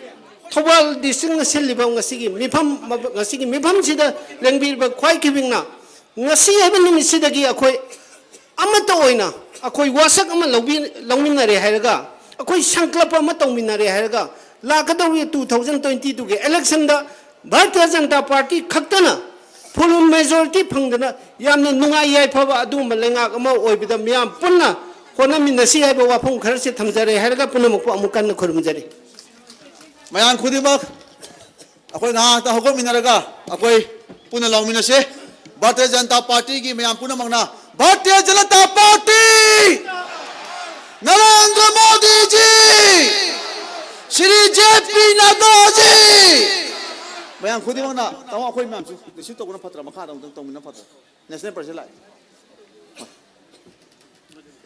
ꯊꯧꯕꯥꯜ ꯗꯤꯁꯇ꯭ꯔꯤꯛꯅ ꯁꯤꯜꯂꯤꯕ ꯉꯁꯤꯒꯤ ꯃꯤꯐꯝ, ꯉꯁꯤꯒꯤ ꯃꯤꯐꯝꯁꯤꯗ ꯂꯦꯡꯕꯤꯔꯤꯕ ꯈ꯭ꯋꯥꯏ ꯈꯤꯕꯤꯡꯅ, ꯉꯁꯤ ꯍꯥꯏꯕ ꯅꯨꯃꯤꯠꯁꯤꯗꯒꯤ ꯑꯩꯈꯣꯏ ꯑꯃꯠꯇ ꯑꯣꯏꯅ ꯑꯩꯈꯣꯏ ꯋꯥꯁꯛ ꯑꯃ ꯂꯧꯕꯤ-, ꯂꯧꯃꯤꯟꯅꯔꯦ ꯍꯥꯏꯔꯒ, ꯑꯩꯈꯣꯏ ꯁꯪꯀꯜꯄ ꯑꯃ ꯇꯧꯃꯤꯟꯅꯔꯦ ꯍꯥꯏꯔꯒ, ꯂꯥꯛꯀꯗꯧꯔꯤꯕ two thousand twenty two ꯒꯤ election ꯗ ꯚꯥꯔꯇꯤꯌ ꯖꯅꯇꯥ ꯄꯥꯔꯇꯤ ꯈꯛꯇꯅ full majority ꯐꯪꯗꯅ ꯌꯥꯝꯅ ꯅꯨꯡꯉꯥꯏ ꯌꯥꯏꯐꯕ ꯑꯗꯨꯒꯨꯝꯕ ꯂꯩꯉꯥꯛ ꯑꯃ ꯑꯣꯏꯕꯗ ꯃꯤꯌꯥꯝ ꯄꯨꯟꯅ ꯍꯣꯠꯅꯃꯤꯟꯅꯁꯤ ꯍꯥꯏꯕ ꯋꯥꯐꯝ ꯈꯔꯁꯤ ꯊꯝꯖꯔꯦ ꯍꯥꯏꯔꯒ ꯄꯨꯝꯅꯃꯛꯄꯨ ꯑꯃꯨꯛ ꯀꯟꯅ ꯈꯨꯔꯨꯝꯖꯔꯤ꯫ ꯃꯌꯥꯝ ꯈꯨꯗꯤꯡꯃꯛ ꯑꯩꯈꯣꯏ ꯉꯥꯏꯍꯥꯛꯇ ꯍꯧꯒꯠꯃꯤꯟꯅꯔꯒ ꯑꯩꯈꯣꯏ ꯄꯨꯟꯅ ꯂꯥꯎꯃꯤꯟꯅꯁꯦ꯫ ꯚꯥꯔꯇꯤꯌ ꯖꯅꯇꯥ ꯄꯥꯔꯇꯤꯒꯤ ꯃꯌꯥꯝ ꯄꯨꯝꯅꯃꯛꯅ Bharatiya Janata party, Narendra ꯃꯣꯗꯤꯖꯤ, Shri J P ꯅꯗ꯭ꯗꯥꯖꯤ꯫ ꯃꯌꯥꯝ ꯈꯨꯗꯤꯡꯃꯛꯅ, ꯇꯥꯃꯣ, ꯑꯩꯈꯣꯏ ꯃꯌꯥꯝꯁꯨ receive ꯇꯧꯕꯅ ꯐꯠꯇ꯭ꯔꯥ? ꯃꯈꯥꯗ ꯑꯃꯨꯛꯇꯪ ꯇꯧꯃꯤꯟꯅ ꯐꯠꯇ꯭ꯔꯥ? National President ꯂꯥꯛꯑꯦ꯫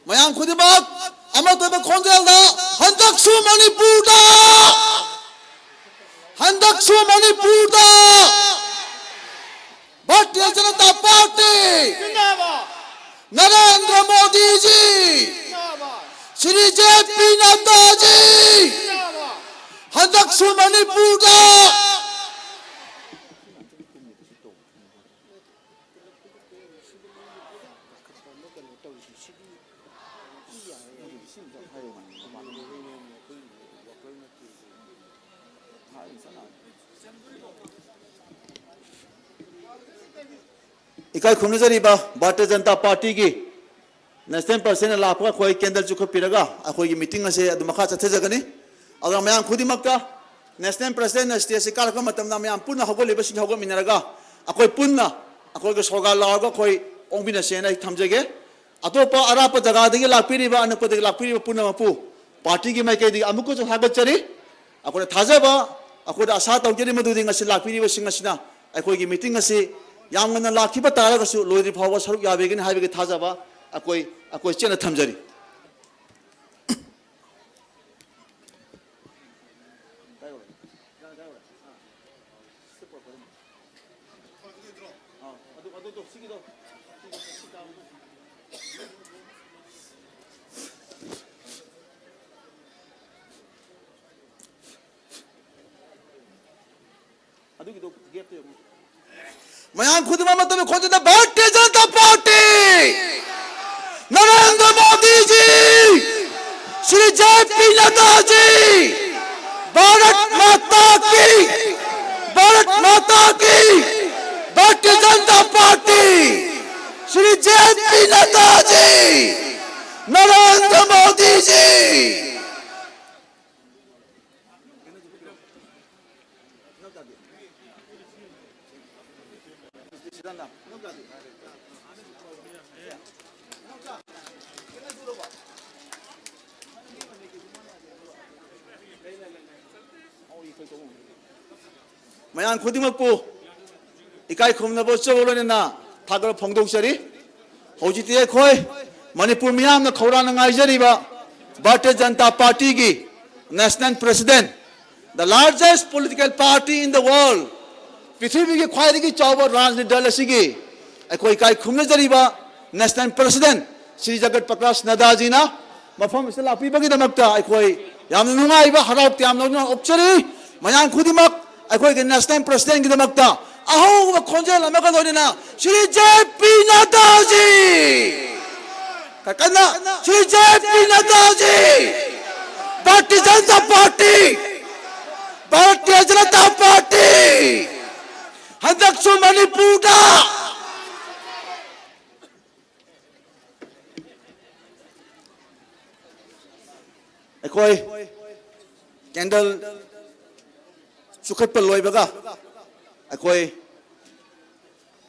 ꯃꯌꯥꯝ ꯈꯨꯗꯤꯡꯃꯛ ꯑꯃꯠꯇ ꯑꯣꯏꯕ ꯈꯣꯟꯖꯦꯜꯗ, ꯍꯟꯗꯛꯁꯨ ꯃꯅꯤꯄꯨꯔꯗ, ꯍꯟꯗꯛꯁꯨ ꯃꯅꯤꯄꯨꯔꯗ Bharatiya Janata party, Narendra ꯃꯣꯗꯤꯖꯤ, Shri J P ꯅꯗ꯭ꯗꯥꯖꯤ, ꯍꯟꯗꯛꯁꯨ ꯃꯅꯤꯄꯨꯔꯗ꯫ ꯏꯀꯥꯏ ꯈꯨꯝꯅꯖꯔꯤꯕ ꯚꯥꯔꯇꯤꯌ ꯖꯅꯇꯥ ꯄꯥꯔꯇꯤꯒꯤ National President ꯂꯥꯛꯄꯒ ꯑꯩꯈꯣꯏ candle ꯆꯨꯈꯠꯄꯤꯔꯒ ꯑꯩꯈꯣꯏꯒꯤ meeting ꯑꯁꯦ ꯑꯗꯨꯝ ꯃꯈꯥ ꯆꯠꯊꯖꯒꯅꯤ꯫ ꯑꯗꯨꯅ ꯃꯌꯥꯝ ꯈꯨꯗꯤꯡꯃꯛꯇ National President ꯅ stage ꯁꯦ ꯀꯥꯔꯛꯄ ꯃꯇꯝꯗ ꯃꯌꯥꯝ ꯄꯨꯟꯅ ꯍꯧꯒꯠꯂꯤꯕꯁꯤꯡ ꯍꯧꯒꯠꯃꯤꯟꯅꯔꯒ ꯑꯩꯈꯣꯏ ꯄꯨꯟꯅ ꯑꯩꯈꯣꯏꯒꯤ ꯁꯣꯒꯥ ꯂꯥꯎꯔꯒ ꯑꯩꯈꯣꯏ ꯑꯣꯡꯃꯤꯟꯅꯁꯦꯅ ꯑꯩ ꯊꯝꯖꯒꯦ꯫ ꯑꯇꯣꯞꯄ ꯑꯔꯥꯞꯄ ꯖꯒꯥꯗꯒꯤ ꯂꯥꯛꯄꯤꯔꯤꯕ, ꯑꯅꯛꯄꯗꯒꯤ ꯂꯥꯛꯄꯤꯔꯤꯕ ꯄꯨꯝꯅꯃꯛꯄꯨ ꯄꯥꯔꯇꯤꯒꯤ ꯃꯥꯏꯀꯩꯗꯒꯤ ꯑꯃꯨꯛꯀꯁꯨ ꯊꯥꯒꯠꯆꯔꯤ꯫ ꯑꯩꯈꯣꯏꯅ ꯊꯥꯖꯕ, ꯑꯩꯈꯣꯏꯗ ꯑꯁꯥ ꯇꯧꯖꯔꯤ ꯃꯗꯨꯗꯤ ꯉꯁꯤ ꯂꯥꯛꯄꯤꯔꯤꯕꯁꯤꯡ ꯑꯁꯤꯅ ꯑꯩꯈꯣꯏꯒꯤ meeting ꯑꯁꯤ ꯌꯥꯝ ꯉꯟꯅ ꯂꯥꯛꯈꯤꯕ ꯇꯥꯔꯒꯁꯨ ꯂꯣꯏꯗ꯭ꯔꯤ ꯐꯥꯎꯕ ꯁꯔꯨꯛ ꯌꯥꯕꯤꯒꯅꯤ ꯍꯥꯏꯕꯒꯤ ꯊꯥꯖꯕ ꯑꯩꯈꯣꯏ, ꯑꯩꯈꯣꯏ ꯆꯦꯠꯅ ꯊꯝꯖꯔꯤ꯫ ꯃꯌꯥꯝ ꯈꯨꯗꯤꯡꯃꯛ ꯃꯇꯝ ꯈꯣꯟꯖꯦꯜꯗ Bharatiya Janata party, Narendra ꯃꯣꯗꯤꯖꯤ, Shri J P ꯅꯗ꯭ꯗꯥꯖꯤ, Bharat Mata ꯀꯤ, ꯚꯥꯔꯠ ꯃꯥꯇꯥ ꯀꯤ, Bharatiya Janata party, Shri J P ꯅꯗ꯭ꯗꯥꯖꯤ, Narendra ꯃꯣꯗꯤꯖꯤ꯫ ꯃꯌꯥꯝ ꯈꯨꯗꯤꯡꯃꯛꯄꯨ ꯏꯀꯥꯏ ꯈꯨꯝꯅꯕ ꯎꯠꯆꯕ ꯂꯣꯏꯅꯅ ꯊꯥꯒꯠꯄ ꯐꯣꯡꯗꯣꯛꯆꯔꯤ꯫ ꯍꯧꯖꯤꯛꯇꯤ ꯑꯩꯈꯣꯏ ꯃꯅꯤꯄꯨꯔ ꯃꯤꯌꯥꯝꯅ ꯈꯧꯔꯥꯡꯅ ꯉꯥꯏꯖꯔꯤꯕ ꯚꯥꯔꯇꯤꯌ ꯖꯅꯇꯥ ꯄꯥꯔꯇꯤꯒꯤ national president, the largest political party in the world, ꯄ꯭ꯔꯤꯊꯤꯕꯤꯒꯤ ꯈ꯭ꯋꯥꯏꯗꯒꯤ ꯆꯥꯎꯕ ꯔꯥꯖꯅꯤꯇꯤ ꯗꯜ ꯑꯁꯤꯒꯤ ꯑꯩꯈꯣꯏ ꯏꯀꯥꯏ ꯈꯨꯝꯅꯖꯔꯤꯕ ꯅꯦꯁꯅꯦꯜ ꯄ꯭ꯔꯦꯁꯤꯗꯦꯟꯠ ꯁ꯭ꯔꯤ ꯖꯒꯠ ꯄ꯭ꯔꯀꯥꯁ ꯅꯗ꯭ꯗꯥꯖꯤꯅ ꯃꯐꯝ ꯑꯁꯤꯗ ꯂꯥꯛꯄꯤꯕꯒꯤꯗꯃꯛꯇ ꯑꯩꯈꯣꯏ ꯌꯥꯝꯅ ꯅꯨꯡꯉꯥꯏꯕ, ꯍꯔꯥꯎ ꯇꯌꯥꯝꯅ ꯎꯠꯆꯔꯤ꯫ ꯃꯌꯥꯝ ꯈꯨꯗꯤꯡꯃꯛ ꯑꯩꯈꯣꯏꯒꯤ ꯅꯦꯁꯅꯦꯜ ꯄ꯭ꯔꯦꯁꯤꯗꯦꯟꯠꯀꯤꯗꯃꯛꯇ ꯑꯍꯧꯕ ꯈꯣꯟꯖꯦꯜ ꯑꯃꯒ ꯂꯣꯏꯅꯅ ꯁ꯭ꯔꯤ ꯖꯦ ꯄꯤ ꯅꯗ꯭ꯗꯥꯖꯤ! ꯀꯟꯅ, Shri J P ꯅꯗ꯭ꯗꯥꯖꯤ! Bharatiya Janata party! Bharatiya Janata party! ꯍꯟꯗꯛꯁꯨ ꯃꯅꯤꯄꯨꯔꯗ ꯑꯩꯈꯣꯏ ꯀꯦꯟꯗꯜ ꯆꯨꯈꯠꯄ ꯂꯣꯏꯕꯒ ꯑꯩꯈꯣꯏ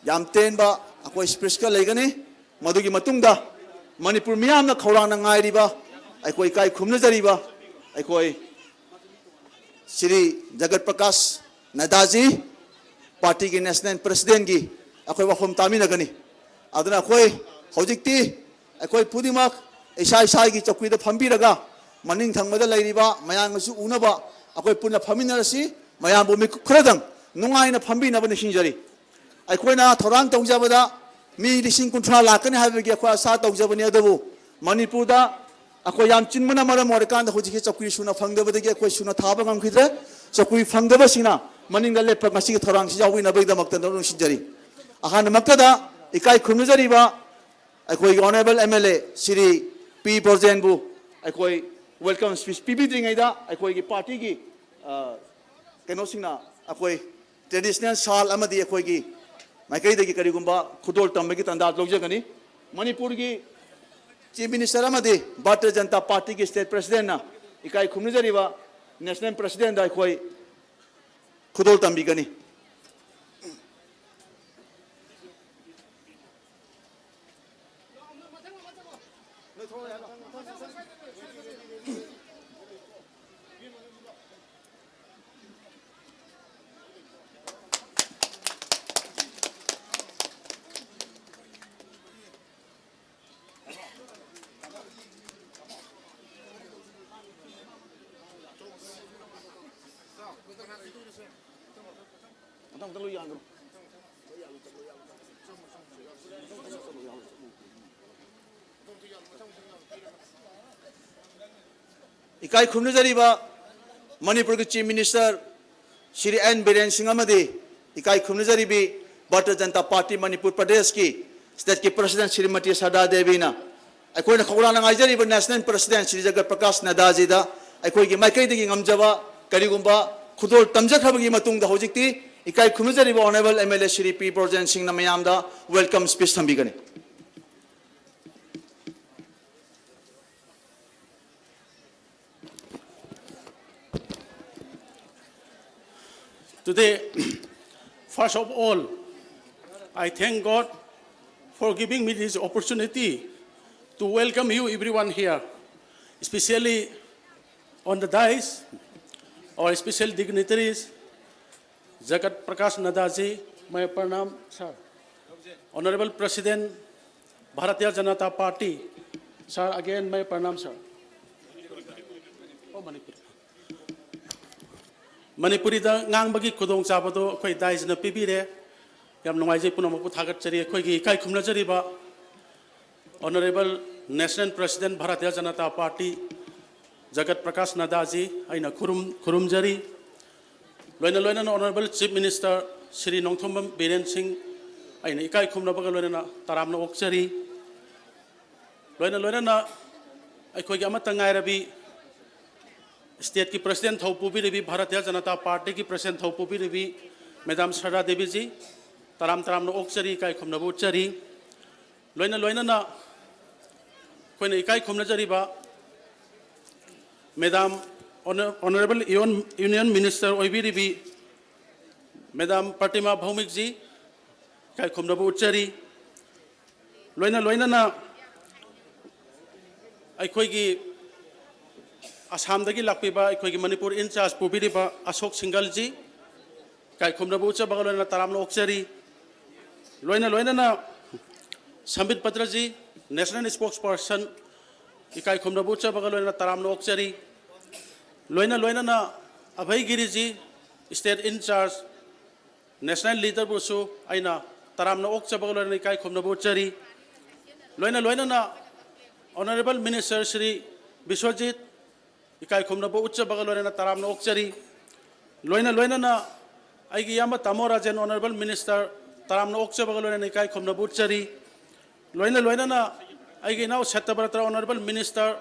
ꯌꯥꯝ ꯇꯦꯟꯕ ꯑꯩꯈꯣꯏ ꯁ꯭ꯄꯤꯆꯀ ꯂꯩꯒꯅꯤ꯫ ꯃꯗꯨꯒꯤ ꯃꯇꯨꯡꯗ ꯃꯅꯤꯄꯨꯔ ꯃꯤꯌꯥꯝꯅ ꯈꯧꯔꯥꯡꯅ ꯉꯥꯏꯔꯤꯕ, ꯑꯩꯈꯣꯏ ꯏꯀꯥꯏ ꯈꯨꯝꯅꯖꯔꯤꯕ ꯑꯩꯈꯣꯏ ꯁ꯭ꯔꯤ ꯖꯒꯠ ꯄ꯭ꯔꯀꯥꯁ ꯅꯗ꯭ꯗꯥꯖꯤ, ꯄꯥꯔꯇꯤꯒꯤ ꯅꯦꯁꯅꯦꯜ ꯄ꯭ꯔꯦꯁꯤꯗꯦꯟꯠꯀꯤ ꯑꯩꯈꯣꯏ ꯋꯥꯐꯝ ꯇꯥꯃꯤꯟꯅꯒꯅꯤ꯫ ꯑꯗꯨꯅ ꯑꯩꯈꯣꯏ ꯍꯧꯖꯤꯛꯇꯤ ꯑꯩꯈꯣꯏ ꯈꯨꯗꯤꯡꯃꯛ ꯏꯁꯥ ꯏꯁꯥꯒꯤ ꯆꯧꯀ꯭ꯔꯤꯗ ꯐꯝꯕꯤꯔꯒ ꯃꯅꯤꯡ ꯊꯪꯕꯗ ꯂꯩꯔꯤꯕ ꯃꯌꯥꯝꯅꯁꯨ ꯎꯅꯕ ꯑꯩꯈꯣꯏ ꯄꯨꯟꯅ ꯐꯝꯃꯤꯟꯅꯔꯁꯤ꯫ ꯃꯌꯥꯝꯕꯨ ꯃꯤꯀꯨꯞ ꯈꯔꯗꯪ ꯅꯨꯡꯉꯥꯏꯅ ꯐꯝꯕꯤꯅꯕ ꯅꯤꯡꯁꯤꯡꯖꯔꯤ꯫ ꯑꯩꯈꯣꯏꯅ ꯊꯧꯔꯥꯡ ꯇꯧꯖꯕꯗ ꯃꯤ ꯂꯤꯁꯤꯡ ꯀꯨꯟꯊ꯭ꯔꯥ ꯂꯥꯛꯀꯅꯤ ꯍꯥꯏꯕꯒꯤ ꯑꯩꯈꯣꯏ ꯑꯁꯥ ꯇꯧꯖꯕꯅꯤ, ꯑꯗꯨꯕꯨ ꯃꯅꯤꯄꯨꯔꯗ ꯑꯩꯈꯣꯏ ꯌꯥꯝ ꯆꯤꯟꯕꯅ ꯃꯔꯝ ꯑꯣꯏꯔꯀꯥꯟꯗ ꯍꯧꯖꯤꯛꯀꯤ ꯆꯧꯀ꯭ꯔꯤ ꯁꯨꯅ ꯐꯪꯗꯕꯗꯒꯤ ꯑꯩꯈꯣꯏ ꯁꯨꯅ ꯊꯥꯕ ꯉꯝꯈꯤꯗ꯭ꯔꯦ꯫ ꯆꯧꯀ꯭ꯔꯤ ꯐꯪꯗꯕꯁꯤꯡꯅ ꯃꯅꯤꯡꯗ ꯂꯦꯞꯄ ꯉꯁꯤꯒꯤ ꯊꯧꯔꯥꯡꯁꯤ ꯌꯥꯎꯕꯤꯅꯕꯒꯤꯗꯃꯛꯇ ꯅꯤꯡꯁꯤꯡꯖꯔꯤ꯫ ꯑꯍꯥꯟꯕꯃꯛꯇꯗ ꯏꯀꯥꯏ ꯈꯨꯝꯅꯖꯔꯤꯕ ꯑꯩꯈꯣꯏꯒꯤ Honourable M L A Shri ꯄꯤ ꯕ꯭ꯔꯣꯖꯦꯟꯕꯨ ꯑꯩꯈꯣꯏ welcome speech ꯄꯤꯕꯤꯗ꯭ꯔꯤꯉꯩꯗ ꯑꯩꯈꯣꯏꯒꯤ party ꯒꯤ, ꯑ, ꯀꯩꯅꯣꯁꯤꯡꯅ ꯑꯩꯈꯣꯏ traditional ꯁꯥꯜ ꯑꯃꯗꯤ ꯑꯩꯈꯣꯏꯒꯤ ꯃꯥꯏꯀꯩꯗꯒꯤ ꯀꯔꯤꯒꯨꯝꯕ ꯈꯨꯗꯣꯜ ꯇꯝꯕꯒꯤ ꯇꯥꯟꯖꯥ ꯂꯧꯖꯒꯅꯤ꯫ ꯃꯅꯤꯄꯨꯔꯒꯤ Chief Minister ꯑꯃꯗꯤ ꯚꯥꯔꯇꯤꯌ ꯖꯅꯇꯥ ꯄꯥꯔꯇꯤꯒꯤ state president ꯅ ꯏꯀꯥꯏ ꯈꯨꯝꯅꯖꯔꯤꯕ national president ꯗ ꯑꯩꯈꯣꯏ ꯈꯨꯗꯣꯜ ꯇꯝꯕꯤꯒꯅꯤ꯫ ꯏꯀꯥꯏ ꯈꯨꯝꯅꯖꯔꯤꯕ ꯃꯅꯤꯄꯨꯔꯒꯤ Chief Minister Shri N Biren Singh ꯑꯃꯗꯤ ꯏꯀꯥꯏ ꯈꯨꯝꯅꯖꯔꯤꯕꯤ ꯚꯥꯔꯇꯤꯌ ꯖꯅꯇꯥ ꯄꯥꯔꯇꯤ ꯃꯅꯤꯄꯨꯔ ꯄ꯭ꯔꯗꯦꯁꯀꯤ state ꯀꯤ president ꯁ꯭ꯔꯤꯃꯇꯤ ꯁꯔꯗꯥ ꯗꯦꯕꯤꯅ ꯑꯩꯈꯣꯏꯅ ꯈꯧꯔꯥꯡꯅ ꯉꯥꯏꯖꯔꯤꯕ national president ꯁ꯭ꯔꯤ ꯖꯒꯠ ꯄ꯭ꯔꯀꯥꯁ ꯅꯗꯥꯖꯤꯗ ꯑꯩꯈꯣꯏꯒꯤ ꯃꯥꯏꯀꯩꯗꯒꯤ ꯉꯝꯖꯕ ꯀꯔꯤꯒꯨꯝꯕ ꯈꯨꯗꯣꯜ ꯇꯝꯖꯈ꯭ꯔꯕꯒꯤ ꯃꯇꯨꯡꯗ ꯍꯧꯖꯤꯛꯇꯤ ꯏꯀꯥꯏ ꯈꯨꯝꯅꯖꯔꯤꯕ Honourable M L A Shri ꯄꯤ ꯕ꯭ꯔꯣꯖꯦꯟ ꯁꯤꯡꯅ ꯃꯌꯥꯝꯗ welcome speech ꯊꯝꯕꯤꯒꯅꯤ꯫ Today, first of all, I thank God for giving me this opportunity to welcome you everyone here, especially on the dais, our special dignitaries, Jagat Prakash Nadda ji, my pranam, sir. Honorable President, Bharatiya Janata Party, sir, again my pranam, sir. Oh, Manipur. ꯃꯅꯤꯄꯨꯔꯤꯗ ꯉꯥꯡꯕꯒꯤ ꯈꯨꯗꯣꯡꯆꯥꯕꯗꯣ ꯑꯩꯈꯣꯏ dais ꯅ ꯄꯤꯕꯤꯔꯦ꯫ ꯌꯥꯝ ꯅꯨꯡꯉꯥꯏꯖꯩ, ꯄꯨꯝꯅꯃꯛꯄꯨ ꯊꯥꯒꯠꯆꯔꯤ꯫ ꯑꯩꯈꯣꯏꯒꯤ ꯏꯀꯥꯏ ꯈꯨꯝꯅꯖꯔꯤꯕ Honorable National President Bharatiya Janata Party Jagat Prakash Nadda ji ꯑꯩꯅ ꯈꯨꯔꯨꯝ ꯈꯨꯔꯨꯝꯖꯔꯤ꯫ ꯂꯣꯏꯅ ꯂꯣꯏꯅꯅ Honorable Chief Minister Shri Nongthombam Biren Singh ꯑꯩꯅ ꯏꯀꯥꯏ ꯈꯨꯝꯅꯕꯒ ꯂꯣꯏꯅꯅ ꯇꯔꯥꯝꯅ ꯑꯣꯛꯆꯔꯤ꯫ ꯂꯣꯏꯅ ꯂꯣꯏꯅꯅ ꯑꯩꯈꯣꯏꯒꯤ ꯑꯃꯠꯇ ꯉꯥꯏꯔꯕꯤ stateꯀꯤ president ꯊꯧ ꯄꯨꯕꯤꯔꯤꯕꯤ, ꯚꯥꯔꯇꯤꯌ ꯖꯅꯇꯥ ꯄꯥꯔꯇꯤꯒꯤ president ꯊꯧ ꯄꯨꯕꯤꯔꯤꯕꯤ Madam ꯁꯔꯗꯥ ꯗꯦꯕꯤꯖꯤ, ꯇꯔꯥꯝ ꯇꯔꯥꯝꯅ ꯑꯣꯛꯆꯔꯤ, ꯏꯀꯥꯏ ꯈꯨꯝꯅꯕ ꯎꯠꯆꯔꯤ꯫ ꯂꯣꯏꯅ ꯂꯣꯏꯅꯅ ꯑꯩꯈꯣꯏꯅ ꯏꯀꯥꯏ ꯈꯨꯝꯅꯖꯔꯤꯕ Madam Honor-, Honourable Union, Union Minister ꯑꯣꯏꯕꯤꯔꯤꯕꯤ Madam ꯄ꯭ꯔꯇꯤꯃꯥ ꯚꯧꯃꯤꯛꯖꯤ, ꯏꯀꯥꯏ ꯈꯨꯝꯅꯕ ꯎꯠꯆꯔꯤ꯫ ꯂꯣꯏꯅ ꯂꯣꯏꯅꯅ ꯑꯩꯈꯣꯏꯒꯤ ꯑꯁꯥꯝꯗꯒꯤ ꯂꯥꯛꯄꯤꯕ ꯑꯩꯈꯣꯏꯒꯤ ꯃꯅꯤꯄꯨꯔ in charge ꯄꯨꯕꯤꯔꯤꯕ ꯑꯁꯣꯛ ꯁꯤꯡꯒꯜꯖꯤ, ꯏꯀꯥꯏ ꯈꯨꯝꯅꯕ ꯎꯠꯆꯕꯒ ꯂꯣꯏꯅꯅ ꯇꯔꯥꯝꯅ ꯑꯣꯛꯆꯔꯤ꯫ ꯂꯣꯏꯅ ꯂꯣꯏꯅꯅ ꯁꯝꯕꯤꯠ ꯄꯇ꯭ꯔꯖꯤ, national spokesperson, ꯏꯀꯥꯏ ꯈꯨꯝꯅꯕ ꯎꯠꯆꯕꯒ ꯂꯣꯏꯅꯅ ꯇꯔꯥꯝꯅ ꯑꯣꯛꯆꯔꯤ꯫ ꯂꯣꯏꯅ ꯂꯣꯏꯅꯅ ꯑꯚꯩ ꯒꯤꯔꯤꯖꯤ, state in charge, national leaderꯕꯨꯁꯨ ꯑꯩꯅ ꯇꯔꯥꯝꯅ ꯑꯣꯛꯆꯕꯒ ꯂꯣꯏꯅꯅ ꯏꯀꯥꯏ ꯈꯨꯝꯅꯕ ꯎꯠꯆꯔꯤ꯫ ꯂꯣꯏꯅ ꯂꯣꯏꯅꯅ Honourable Minister ꯁ꯭ꯔꯤ ꯕꯤꯁ꯭ꯋꯖꯤꯠ, ꯏꯀꯥꯏ ꯈꯨꯝꯅꯕ ꯎꯠꯆꯕꯒ ꯂꯣꯏꯅꯅ ꯇꯔꯥꯝꯅ ꯑꯣꯛꯆꯔꯤ꯫ ꯂꯣꯏꯅ ꯂꯣꯏꯅꯅ ꯑꯩꯒꯤ ꯏꯌꯥꯝꯕ ꯇꯥꯃꯣ ꯔꯥꯖꯦꯟ, Honourable Minister, ꯇꯔꯥꯝꯅ ꯑꯣꯛꯆꯕꯒ ꯂꯣꯏꯅꯅ ꯏꯀꯥꯏ ꯈꯨꯝꯅꯕ ꯎꯠꯆꯔꯤ꯫ ꯂꯣꯏꯅ ꯂꯣꯏꯅꯅ ꯑꯩꯒꯤ ꯏꯅꯥꯎ ꯁꯠꯇꯕ꯭ꯔꯇ, Honourable Minister,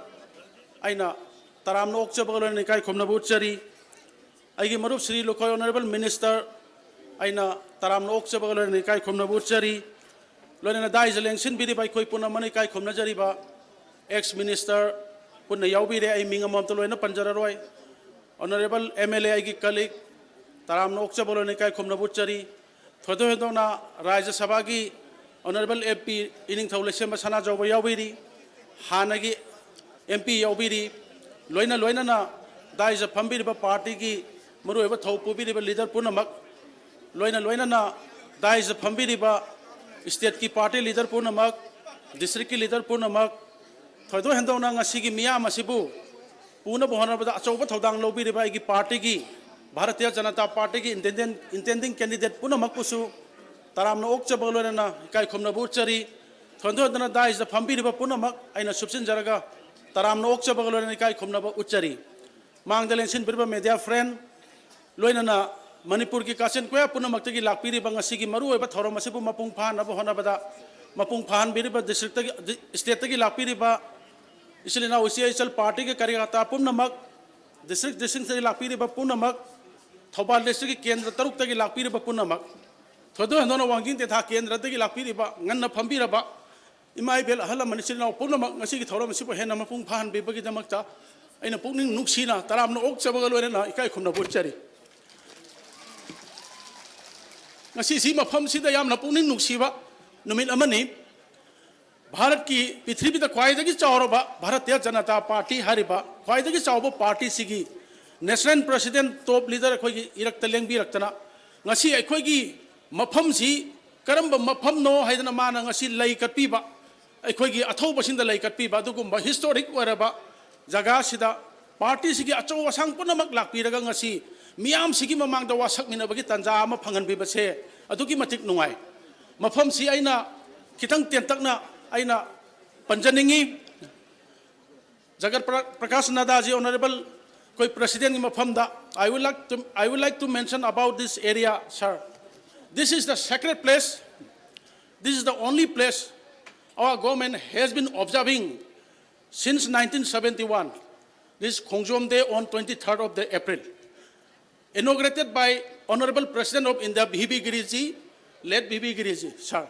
ꯑꯩꯅ ꯇꯔꯥꯝꯅ ꯑꯣꯛꯆꯕꯒ ꯂꯣꯏꯅꯅ ꯏꯀꯥꯏ ꯈꯨꯝꯅꯕ ꯎꯠꯆꯔꯤ꯫ ꯑꯩꯒꯤ ꯃꯔꯨꯞ ꯁ꯭ꯔꯤ ꯂꯨꯈꯣꯏ, Honourable Minister, ꯑꯩꯅ ꯇꯔꯥꯝꯅ ꯑꯣꯛꯆꯕꯒ ꯂꯣꯏꯅꯅ ꯏꯀꯥꯏ ꯈꯨꯝꯅꯕ ꯎꯠꯆꯔꯤ꯫ ꯂꯣꯏꯅꯅ ꯗꯥꯏꯁꯗ ꯂꯦꯡꯁꯤꯟꯕꯤꯔꯤꯕ ꯑꯩꯈꯣꯏ ꯄꯨꯝꯅꯃꯛꯅ ꯏꯀꯥꯏ ꯈꯨꯝꯅꯖꯔꯤꯕ ex minister ꯄꯨꯟꯅ ꯌꯥꯎꯕꯤꯔꯦ, ꯑꯩ ꯃꯤꯡ ꯑꯃꯃꯝꯇ ꯂꯣꯏꯅ ꯄꯟꯖꯔꯔꯣꯏ꯫ Honourable MLA ꯑꯩꯒꯤ colleague, ꯇꯔꯥꯝꯅ ꯑꯣꯛꯆꯕ ꯂꯣꯏꯅ ꯏꯀꯥꯏ ꯈꯨꯝꯅꯕ ꯎꯠꯆꯔꯤ꯫ ꯊꯣꯏꯗꯣꯛ ꯍꯦꯟꯗꯣꯛꯅ ꯔꯥꯖ꯭ꯌ ꯁꯚꯥꯒꯤ Honourable MP ꯏꯅꯤꯡꯊꯧ ꯂꯩꯁꯦꯝꯕ ꯁꯅꯥꯖꯥꯎꯕ ꯌꯥꯎꯕꯤꯔꯤ, ꯍꯥꯟꯅꯒꯤ MP ꯌꯥꯎꯕꯤꯔꯤ, ꯂꯣꯏꯅ ꯂꯣꯏꯅꯅ ꯗꯥꯏꯁꯗ ꯐꯝꯕꯤꯔꯤꯕ partyꯒꯤ ꯃꯔꯨꯑꯣꯏꯕ ꯊꯧ ꯄꯨꯕꯤꯔꯤꯕ leader ꯄꯨꯝꯅꯃꯛ, ꯂꯣꯏꯅ ꯂꯣꯏꯅꯅ ꯗꯥꯏꯁꯗ ꯐꯝꯕꯤꯔꯤꯕ stateꯀꯤ party leader ꯄꯨꯝꯅꯃꯛ, districtꯀꯤ leader ꯄꯨꯝꯅꯃꯛ, ꯊꯣꯏꯗꯣꯛ ꯍꯦꯟꯗꯣꯛꯅ ꯉꯁꯤꯒꯤ ꯃꯤꯌꯥꯝ ꯑꯁꯤꯕꯨ ꯄꯨꯅꯕ ꯍꯣꯠꯅꯕꯗ ꯑꯆꯧꯕ ꯊꯧꯗꯥꯡ ꯂꯧꯕꯤꯔꯤꯕ ꯑꯩꯒꯤ partyꯒꯤ, Bharatiya Janata partyꯒꯤ intending, intending candidate ꯄꯨꯝꯅꯃꯛꯄꯨꯁꯨ ꯇꯔꯥꯝꯅ ꯑꯣꯛꯆꯕꯒ ꯂꯣꯏꯅꯅ ꯏꯀꯥꯏ ꯈꯨꯝꯅꯕ ꯎꯠꯆꯔꯤ꯫ ꯊꯣꯏꯗꯣꯛ ꯍꯦꯟꯗꯣꯛꯅ ꯗꯥꯏꯁꯗ ꯐꯝꯕꯤꯔꯤꯕ ꯄꯨꯝꯅꯃꯛ ꯑꯩꯅ ꯁꯨꯞꯆꯤꯟꯖꯔꯒ ꯇꯔꯥꯝꯅ ꯑꯣꯛꯆꯕꯒ ꯂꯣꯏꯅꯅ ꯏꯀꯥꯏ ꯈꯨꯝꯅꯕ ꯎꯠꯆꯔꯤ꯫ ꯃꯥꯡꯗ ꯂꯦꯡꯁꯤꯟꯕꯤꯔꯤꯕ media friend, ꯂꯣꯏꯅꯅ ꯃꯅꯤꯄꯨꯔꯒꯤ ꯀꯥꯆꯤꯟ ꯀꯣꯌꯥ ꯄꯨꯝꯅꯃꯛꯇꯒꯤ ꯂꯥꯛꯄꯤꯔꯤꯕ ꯉꯁꯤꯒꯤ ꯃꯔꯨꯑꯣꯏꯕ ꯊꯧꯔꯝ ꯑꯁꯤꯕꯨ ꯃꯄꯨꯡ ꯐꯥꯍꯟꯅꯕ ꯍꯣꯠꯅꯕꯗ ꯃꯄꯨꯡ ꯐꯥꯍꯟꯕꯤꯔꯤꯕ districtꯇꯒꯤ, ꯗꯤ-, stateꯇꯒꯤ ꯂꯥꯛꯄꯤꯔꯤꯕ ꯏꯆꯤꯜ ꯏꯅꯥꯎ ꯏꯆꯦ ꯏꯆꯜ partyꯒꯤ ꯀꯥꯔꯌꯀꯔꯇꯥ ꯄꯨꯝꯅꯃꯛ, district districtꯇꯒꯤ ꯂꯥꯛꯄꯤꯔꯤꯕ ꯄꯨꯝꯅꯃꯛ, ꯊꯧꯕꯥꯜ districtꯀꯤ ꯀꯦꯟꯗ꯭ꯔ ꯇꯔꯨꯛꯇꯒꯤ ꯂꯥꯛꯄꯤꯔꯤꯕ ꯄꯨꯝꯅꯃꯛ, ꯊꯣꯏꯗꯣꯛ ꯍꯦꯟꯗꯣꯛꯅ ꯋꯥꯡꯖꯤꯡ ꯇꯦꯟꯊꯥ ꯀꯦꯟꯗ꯭ꯔꯗꯒꯤ ꯂꯥꯛꯄꯤꯔꯤꯕ, ꯉꯟꯅ ꯐꯝꯕꯤꯔꯕ ꯏꯃꯥ ꯏꯕꯦꯜ ꯑꯍꯜ ꯂꯃꯟ ꯏꯆꯤꯜ ꯏꯅꯥꯎ ꯄꯨꯝꯅꯃꯛ ꯉꯁꯤꯒꯤ ꯊꯧꯔꯝ ꯑꯁꯤꯕꯨ ꯍꯦꯟꯅ ꯃꯄꯨꯡ ꯐꯥꯍꯟꯕꯤꯕꯒꯤꯗꯃꯛꯇ ꯑꯩꯅ ꯄꯨꯛꯅꯤꯡ ꯅꯨꯡꯁꯤꯅ ꯇꯔꯥꯝꯅ ꯑꯣꯛꯆꯕꯒ ꯂꯣꯏꯅꯅ ꯏꯀꯥꯏ ꯈꯨꯝꯅꯕ ꯎꯠꯆꯔꯤ꯫ ꯉꯁꯤꯁꯤ ꯃꯐꯝꯁꯤꯗ ꯌꯥꯝꯅ ꯄꯨꯛꯅꯤꯡ ꯅꯨꯡꯁꯤꯕ ꯅꯨꯃꯤꯠ ꯑꯃꯅꯤ꯫ ꯚꯥꯔꯠꯀꯤ ꯄ꯭ꯔꯤꯊꯤꯕꯤꯗ ꯈ꯭ꯋꯥꯏꯗꯒꯤ ꯆꯥꯎꯔꯕ ꯚꯥꯔꯇꯤꯌ ꯖꯅꯇꯥ ꯄꯥꯔꯇꯤ ꯍꯥꯏꯔꯤꯕ ꯈ꯭ꯋꯥꯏꯗꯒꯤ ꯆꯥꯎꯕ partyꯁꯤꯒꯤ national president, top leader ꯑꯩꯈꯣꯏꯒꯤ ꯏꯔꯛꯇ ꯂꯦꯡꯕꯤꯔꯛꯇꯅ ꯉꯁꯤ ꯑꯩꯈꯣꯏꯒꯤ ꯃꯐꯝꯁꯤ ꯀꯔꯝꯕ ꯃꯐꯝꯅꯣ ꯍꯥꯏꯗꯅ ꯃꯥꯅ ꯉꯁꯤ ꯂꯩ ꯀꯠꯄꯤꯕ, ꯑꯩꯈꯣꯏꯒꯤ ꯑꯊꯧꯕꯁꯤꯡꯗ ꯂꯩ ꯀꯠꯄꯤꯕ ꯑꯗꯨꯒꯨꯝꯕ historic ꯑꯣꯏꯔꯕ ꯖꯒꯥꯁꯤꯗ partyꯁꯤꯒꯤ ꯑꯆꯧ ꯑꯁꯥꯡ ꯄꯨꯝꯅꯃꯛ ꯂꯥꯛꯄꯤꯔꯒ ꯉꯁꯤ ꯃꯤꯌꯥꯝꯁꯤꯒꯤ ꯃꯃꯥꯡꯗ ꯋꯥꯁꯛꯃꯤꯟꯅꯕꯒꯤ ꯇꯥꯟꯖꯥ ꯑꯃ ꯐꯪꯍꯟꯕꯤꯕꯁꯦ ꯑꯗꯨꯛꯀꯤ ꯃꯇꯤꯛ ꯅꯨꯡꯉꯥꯏ꯫ ꯃꯐꯝꯁꯤ ꯑꯩꯅ ꯈꯤꯇꯪ ꯇꯦꯟꯇꯛꯅ ꯑꯩꯅ ꯄꯟꯖꯅꯤꯡꯉꯤ꯫ ꯖꯒꯠ ꯄ꯭ꯔ-, ꯄ꯭ꯔꯀꯥꯁ ꯅꯗꯥꯖꯤ, honourable ꯑꯩꯈꯣꯏ presidentꯀꯤ ꯃꯐꯝꯗ, I would like to, I would like to mention about this area, sir. This is the sacred place. This is the only place our government has been observing since nineteen seventy-one. This Khongjom Day on twenty-third of the April, inaugurated by Honourable President of India, V V Giriji, late V V Giriji, sir.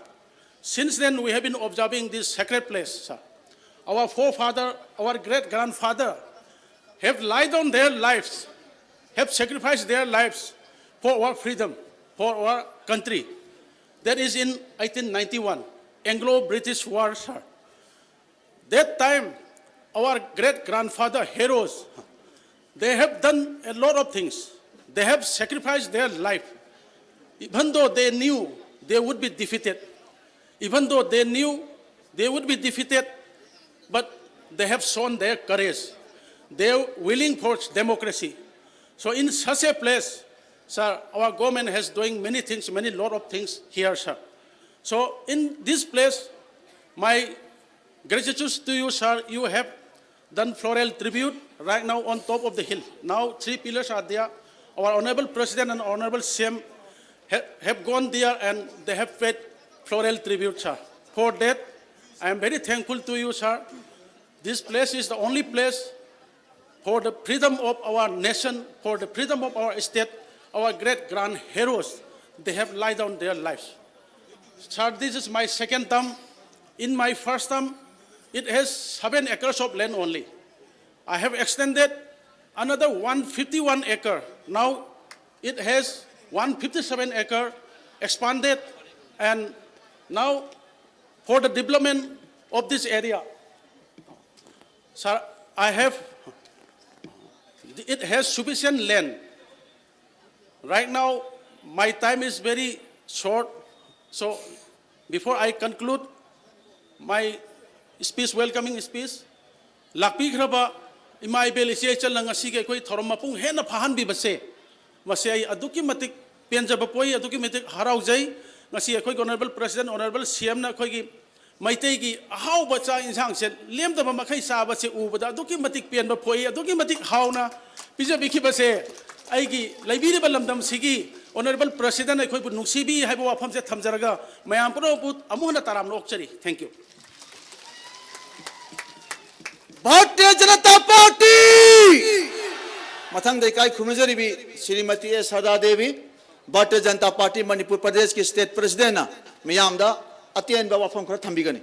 Since then, we have been observing this sacred place, sir. Our forefather, our great-grandfather have laid down their lives, have sacrificed their lives for our freedom, for our country. That is in eighteen ninety-one, Anglo-British War, sir. That time, our great-grandfather heroes, they have done a lot of things. They have sacrificed their life. Even though they knew they would be defeated, even though they knew they would be defeated, but they have shown their courage. They are willing for democracy. So in such a place, sir, our government has doing many things, many lot of things here, sir. So in this place, my gratitude to you, sir. You have done floral tribute right now on top of the hill. Now three pillars are there. Our Honorable President and Honorable C M ha- have gone there and they have paid floral tribute, sir. For that, I am very thankful to you, sir. This place is the only place for the freedom of our nation, for the freedom of our state, our great grand heroes, they have laid down their lives. Sir, this is my second term. In my first term, it has seven acres of land only. I have extended another one fifty-one acre. Now it has one fifty-seven acre expanded, and now for the development of this area, sir, I have, it has sufficient land. Right now, my time is very short. So, before I conclude my speech, welcoming speech, ꯂꯥꯛꯄꯤꯈ꯭ꯔꯕ ꯏꯃꯥ ꯏꯕꯦꯜ ꯏꯆꯦ ꯏꯆꯜꯅ ꯉꯁꯤꯒꯤ ꯑꯩꯈꯣꯏ ꯊꯧꯔꯝ ꯃꯄꯨꯡ ꯍꯦꯟꯅ ꯐꯥꯍꯟꯕꯤꯕꯁꯦ, ꯃꯁꯤ ꯑꯩ ꯑꯗꯨꯛꯀꯤ ꯃꯇꯤꯛ ꯄꯦꯟꯖꯕ ꯄꯣꯛꯏ, ꯑꯗꯨꯛꯀꯤ ꯃꯇꯤꯛ ꯍꯔꯥꯎꯖꯩ꯫ ꯉꯁꯤ ꯑꯩꯈꯣꯏꯒꯤ Honorable President, Honorable C Mꯅ ꯑꯩꯈꯣꯏꯒꯤ ꯃꯩꯇꯩꯒꯤ ꯑꯍꯥꯎꯕ ꯆꯥꯛ ꯏꯟꯁꯥꯡꯁꯦ ꯂꯦꯝꯗꯕ ꯃꯈꯩ ꯆꯥꯕꯁꯦ ꯎꯕꯗ ꯑꯗꯨꯛꯀꯤ ꯃꯇꯤꯛ ꯄꯦꯟꯕ ꯄꯣꯛꯏ, ꯑꯗꯨꯛꯀꯤ ꯃꯇꯤꯛ ꯍꯥꯎꯅ ꯄꯤꯖꯕꯤꯈꯤꯕꯁꯦ ꯑꯩꯒꯤ ꯂꯩꯕꯤꯔꯤꯕ ꯂꯝꯗꯝꯁꯤꯒꯤ Honorable President ꯑꯩꯈꯣꯏꯕꯨ ꯅꯨꯡꯁꯤꯕꯤ ꯍꯥꯏꯕ ꯋꯥꯐꯝꯁꯦ ꯊꯝꯖꯔꯒ ꯃꯌꯥꯝ ꯄꯨꯝꯅꯃꯛꯄꯨ ꯑꯃꯨꯛ ꯍꯟꯅ ꯇꯔꯥꯝꯅ ꯑꯣꯛꯆꯔꯤ꯫ Thank you꯫ Bharatiya Janata party. ꯃꯊꯪꯗ ꯏꯀꯥꯏ ꯈꯨꯝꯅꯖꯔꯤꯕꯤ ꯁ꯭ꯔꯤꯃꯇꯤ ꯑꯦ ꯁꯔꯗꯥ ꯗꯦꯕꯤ, ꯚꯥꯔꯇꯤꯌ ꯖꯅꯇꯥ ꯄꯥꯔꯇꯤ ꯃꯅꯤꯄꯨꯔ ꯄ꯭ꯔꯗꯦꯁꯀꯤ ꯁ꯭ꯇꯦꯠ ꯄ꯭ꯔꯦꯁꯤꯗꯦꯟꯅ ꯃꯤꯌꯥꯝꯗ ꯑꯇꯦꯟꯕ ꯋꯥꯐꯝ ꯈꯔ ꯊꯝꯕꯤꯒꯅꯤ꯫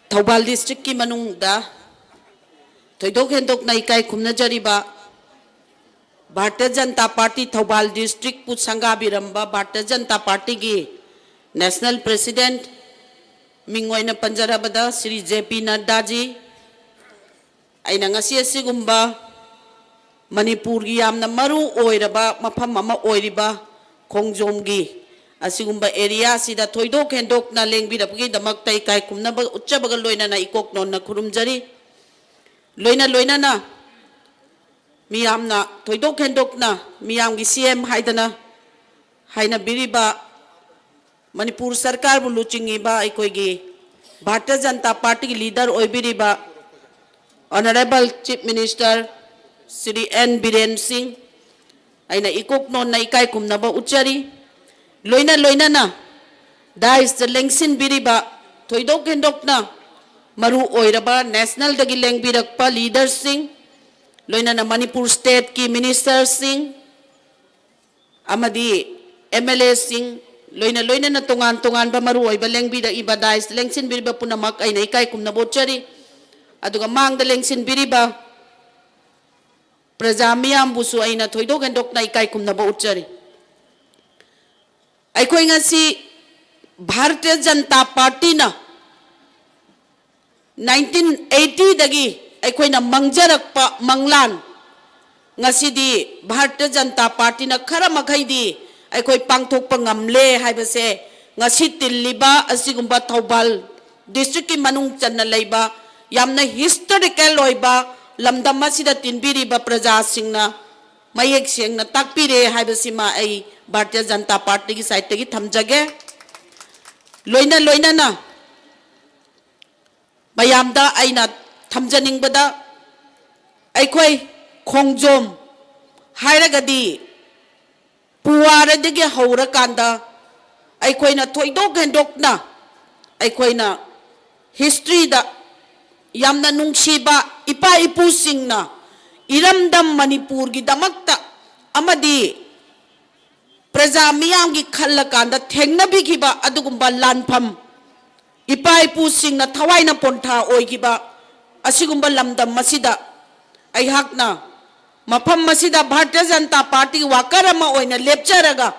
ꯊꯧꯕꯥꯜ ꯗꯤꯁꯇ꯭ꯔꯤꯛꯀꯤ ꯃꯅꯨꯡꯗ ꯊꯣꯏꯗꯣꯛ ꯍꯦꯟꯗꯣꯛꯅ ꯏꯀꯥꯏ ꯈꯨꯝꯅꯖꯔꯤꯕ ꯚꯥꯔꯇꯤꯌ ꯖꯅꯇꯥ ꯄꯥꯔꯇꯤ ꯊꯧꯕꯥꯜ ꯗꯤꯁꯇ꯭ꯔꯤꯛꯄꯨ ꯁꯪꯒꯥꯕꯤꯔꯝꯕ ꯚꯥꯔꯇꯤꯌ ꯖꯅꯇꯥ ꯄꯥꯔꯇꯤꯒꯤ ꯅꯦꯁꯅꯦꯜ ꯄ꯭ꯔꯦꯁꯤꯗꯦꯟꯠ, ꯃꯤꯡ ꯑꯣꯏꯅ ꯄꯟꯖꯔꯕꯗ ꯁ꯭ꯔꯤ ꯖꯦ ꯄꯤ ꯅꯗ꯭ꯗꯥꯖꯤ, ꯑꯩꯅ ꯉꯁꯤ ꯑꯁꯤꯒꯨꯝꯕ ꯃꯅꯤꯄꯨꯔꯒꯤ ꯌꯥꯝꯅ ꯃꯔꯨ ꯑꯣꯏꯔꯕ ꯃꯐꯝ ꯑꯃ ꯑꯣꯏꯔꯤꯕ ꯈꯣꯡꯖꯣꯝꯒꯤ ꯑꯁꯤꯒꯨꯝꯕ ꯑꯦꯔꯤꯌꯥꯁꯤꯗ ꯊꯣꯏꯗꯣꯛ ꯍꯦꯟꯗꯣꯛꯅ ꯂꯦꯡꯕꯤꯔꯛꯄꯒꯤꯗꯃꯛꯇ ꯏꯀꯥꯏ ꯈꯨꯝꯅꯕ ꯎꯠꯆꯕꯒ ꯂꯣꯏꯅꯅ ꯏꯀꯣꯛ ꯅꯣꯟꯅ ꯈꯨꯔꯨꯝꯖꯔꯤ꯫ ꯂꯣꯏꯅ ꯂꯣꯏꯅꯅ ꯃꯤꯌꯥꯝꯅ ꯊꯣꯏꯗꯣꯛ ꯍꯦꯟꯗꯣꯛꯅ ꯃꯤꯌꯥꯝꯒꯤ ꯁꯤ ꯑꯦꯝ ꯍꯥꯏꯗꯅ ꯍꯥꯏꯅꯕꯤꯔꯤꯕ ꯃꯅꯤꯄꯨꯔ ꯁꯔꯀꯥꯔꯕꯨ ꯂꯨꯆꯤꯡꯉꯤꯕ ꯑꯩꯈꯣꯏꯒꯤ ꯚꯥꯔꯇꯤꯌ ꯖꯅꯇꯥ ꯄꯥꯔꯇꯤꯒꯤ ꯂꯤꯗꯔ ꯑꯣꯏꯕꯤꯔꯤꯕ honourable chief minister Shri N Biren Singh, ꯑꯩꯅ ꯏꯀꯨꯞ ꯅꯣꯟꯅ ꯏꯀꯥꯏ ꯈꯨꯝꯅꯕ ꯎꯠꯆꯔꯤ꯫ ꯂꯣꯏꯅ ꯂꯣꯏꯅꯅ ꯗꯥꯏꯁꯇ ꯂꯦꯡꯁꯤꯟꯕꯤꯔꯤꯕ ꯊꯣꯏꯗꯣꯛ ꯍꯦꯟꯗꯣꯛꯅ ꯃꯔꯨ ꯑꯣꯏꯔꯕ ꯅꯦꯁꯅꯦꯜꯗꯒꯤ ꯂꯦꯡꯕꯤꯔꯛꯄ ꯂꯤꯗꯔꯁꯤꯡ, ꯂꯣꯏꯅꯅ ꯃꯅꯤꯄꯨꯔ ꯁ꯭ꯇꯦꯠꯀꯤ ꯃꯤꯅꯤꯁꯇꯔꯁꯤꯡ ꯑꯃꯗꯤ ꯑꯦꯝ ꯑꯦꯜ ꯑꯦꯁꯤꯡ, ꯂꯣꯏꯅ ꯂꯣꯏꯅꯅ ꯇꯣꯉꯥꯟ ꯇꯣꯉꯥꯟꯕ ꯃꯔꯨ ꯑꯣꯏꯕ ꯂꯦꯡꯕꯤꯔꯛꯏꯕ, ꯗꯥꯏꯁꯇ ꯂꯦꯡꯁꯤꯟꯕꯤꯔꯤꯕ ꯄꯨꯝꯅꯃꯛ ꯑꯩꯅ ꯏꯀꯥꯏ ꯈꯨꯝꯅꯕ ꯎꯠꯆꯔꯤ꯫ ꯑꯗꯨꯒ ꯃꯥꯡꯗ ꯂꯦꯡꯁꯤꯟꯕꯤꯔꯤꯕ ꯄ꯭ꯔꯖꯥ ꯃꯤꯌꯥꯝꯕꯨꯁꯨ ꯑꯩꯅ ꯊꯣꯏꯗꯣꯛ ꯍꯦꯟꯗꯣꯛꯅ ꯏꯀꯥꯏ ꯈꯨꯝꯅꯕ ꯎꯠꯆꯔꯤ꯫ ꯑꯩꯈꯣꯏ ꯉꯁꯤ ꯚꯥꯔꯇꯤꯌ ꯖꯅꯇꯥ ꯄꯥꯔꯇꯤꯅ ꯅꯥꯏꯟꯇꯤꯟ ꯑꯩꯠꯇꯤꯗꯒꯤ ꯑꯩꯈꯣꯏꯅ ꯃꯪꯖꯔꯛꯄ ꯃꯪꯂꯥꯟ ꯉꯁꯤꯗꯤ ꯚꯥꯔꯇꯤꯌ ꯖꯅꯇꯥ ꯄꯥꯔꯇꯤꯅ ꯈꯔ ꯃꯈꯩꯗꯤ ꯑꯩꯈꯣꯏ ꯄꯥꯡꯊꯣꯛꯄ ꯉꯝꯂꯦ ꯍꯥꯏꯕꯁꯦ ꯉꯁꯤ ꯇꯤꯜꯂꯤꯕ ꯑꯁꯤꯒꯨꯝꯕ ꯊꯧꯕꯥꯜ ꯗꯤꯁꯇ꯭ꯔꯤꯛꯀꯤ ꯃꯅꯨꯡ ꯆꯟꯅ ꯂꯩꯕ ꯌꯥꯝꯅ ꯍꯤꯁꯇꯣꯔꯤꯀꯦꯜ ꯑꯣꯏꯕ ꯂꯝꯗꯝ ꯑꯁꯤꯗ ꯇꯤꯟꯕꯤꯔꯤꯕ ꯄ꯭ꯔꯖꯥꯁꯤꯡꯅ ꯃꯌꯦꯛ ꯁꯦꯡꯅ ꯇꯥꯛꯄꯤꯔꯦ ꯍꯥꯏꯕꯁꯤꯃ ꯑꯩ ꯚꯥꯔꯇꯤꯌ ꯖꯅꯇꯥ ꯄꯥꯔꯇꯤꯒꯤ ꯁꯥꯏꯠꯇꯒꯤ ꯊꯝꯖꯒꯦ꯫ ꯂꯣꯏꯅ ꯂꯣꯏꯅꯅ ꯃꯌꯥꯝꯗ ꯑꯩꯅ ꯊꯝꯖꯅꯤꯡꯕꯗ, ꯑꯩꯈꯣꯏ ꯈꯣꯡꯖꯣꯝ ꯍꯥꯏꯔꯒꯗꯤ ꯄꯨꯋꯥꯔꯤꯗꯒꯤ ꯍꯧꯔꯀꯥꯟꯗ ꯑꯩꯈꯣꯏꯅ ꯊꯣꯏꯗꯣꯛ ꯍꯦꯟꯗꯣꯛꯅ ꯑꯩꯈꯣꯏꯅ ꯍꯤꯁꯇ꯭ꯔꯤꯗ ꯌꯥꯝꯅ ꯅꯨꯡꯁꯤꯕ ꯏꯄꯥ ꯏꯄꯨꯁꯤꯡꯅ ꯏꯔꯝꯗꯝ ꯃꯅꯤꯄꯨꯔꯒꯤꯗꯃꯛꯇ ꯑꯃꯗꯤ ꯄ꯭ꯔꯖꯥ ꯃꯤꯌꯥꯝꯒꯤ ꯈꯜꯂꯀꯥꯟꯗ ꯊꯦꯡꯅꯕꯤꯈꯤꯕ ꯑꯗꯨꯒꯨꯝꯕ ꯂꯥꯟꯐꯝ, ꯏꯄꯥ ꯏꯄꯨꯁꯤꯡꯅ ꯊꯋꯥꯏꯅ ꯄꯣꯟꯊꯥ ꯑꯣꯏꯈꯤꯕ ꯑꯁꯤꯒꯨꯝꯕ ꯂꯝꯗꯝ ꯑꯁꯤꯗ ꯑꯩꯍꯥꯛꯅ ꯃꯐꯝ ꯑꯁꯤꯗ ꯚꯥꯔꯇꯤꯌ ꯖꯅꯇꯥ ꯄꯥꯔꯇꯤꯒꯤ ꯋꯥꯀꯔ ꯑꯃ ꯑꯣꯏꯅ ꯂꯦꯞꯆꯔꯒ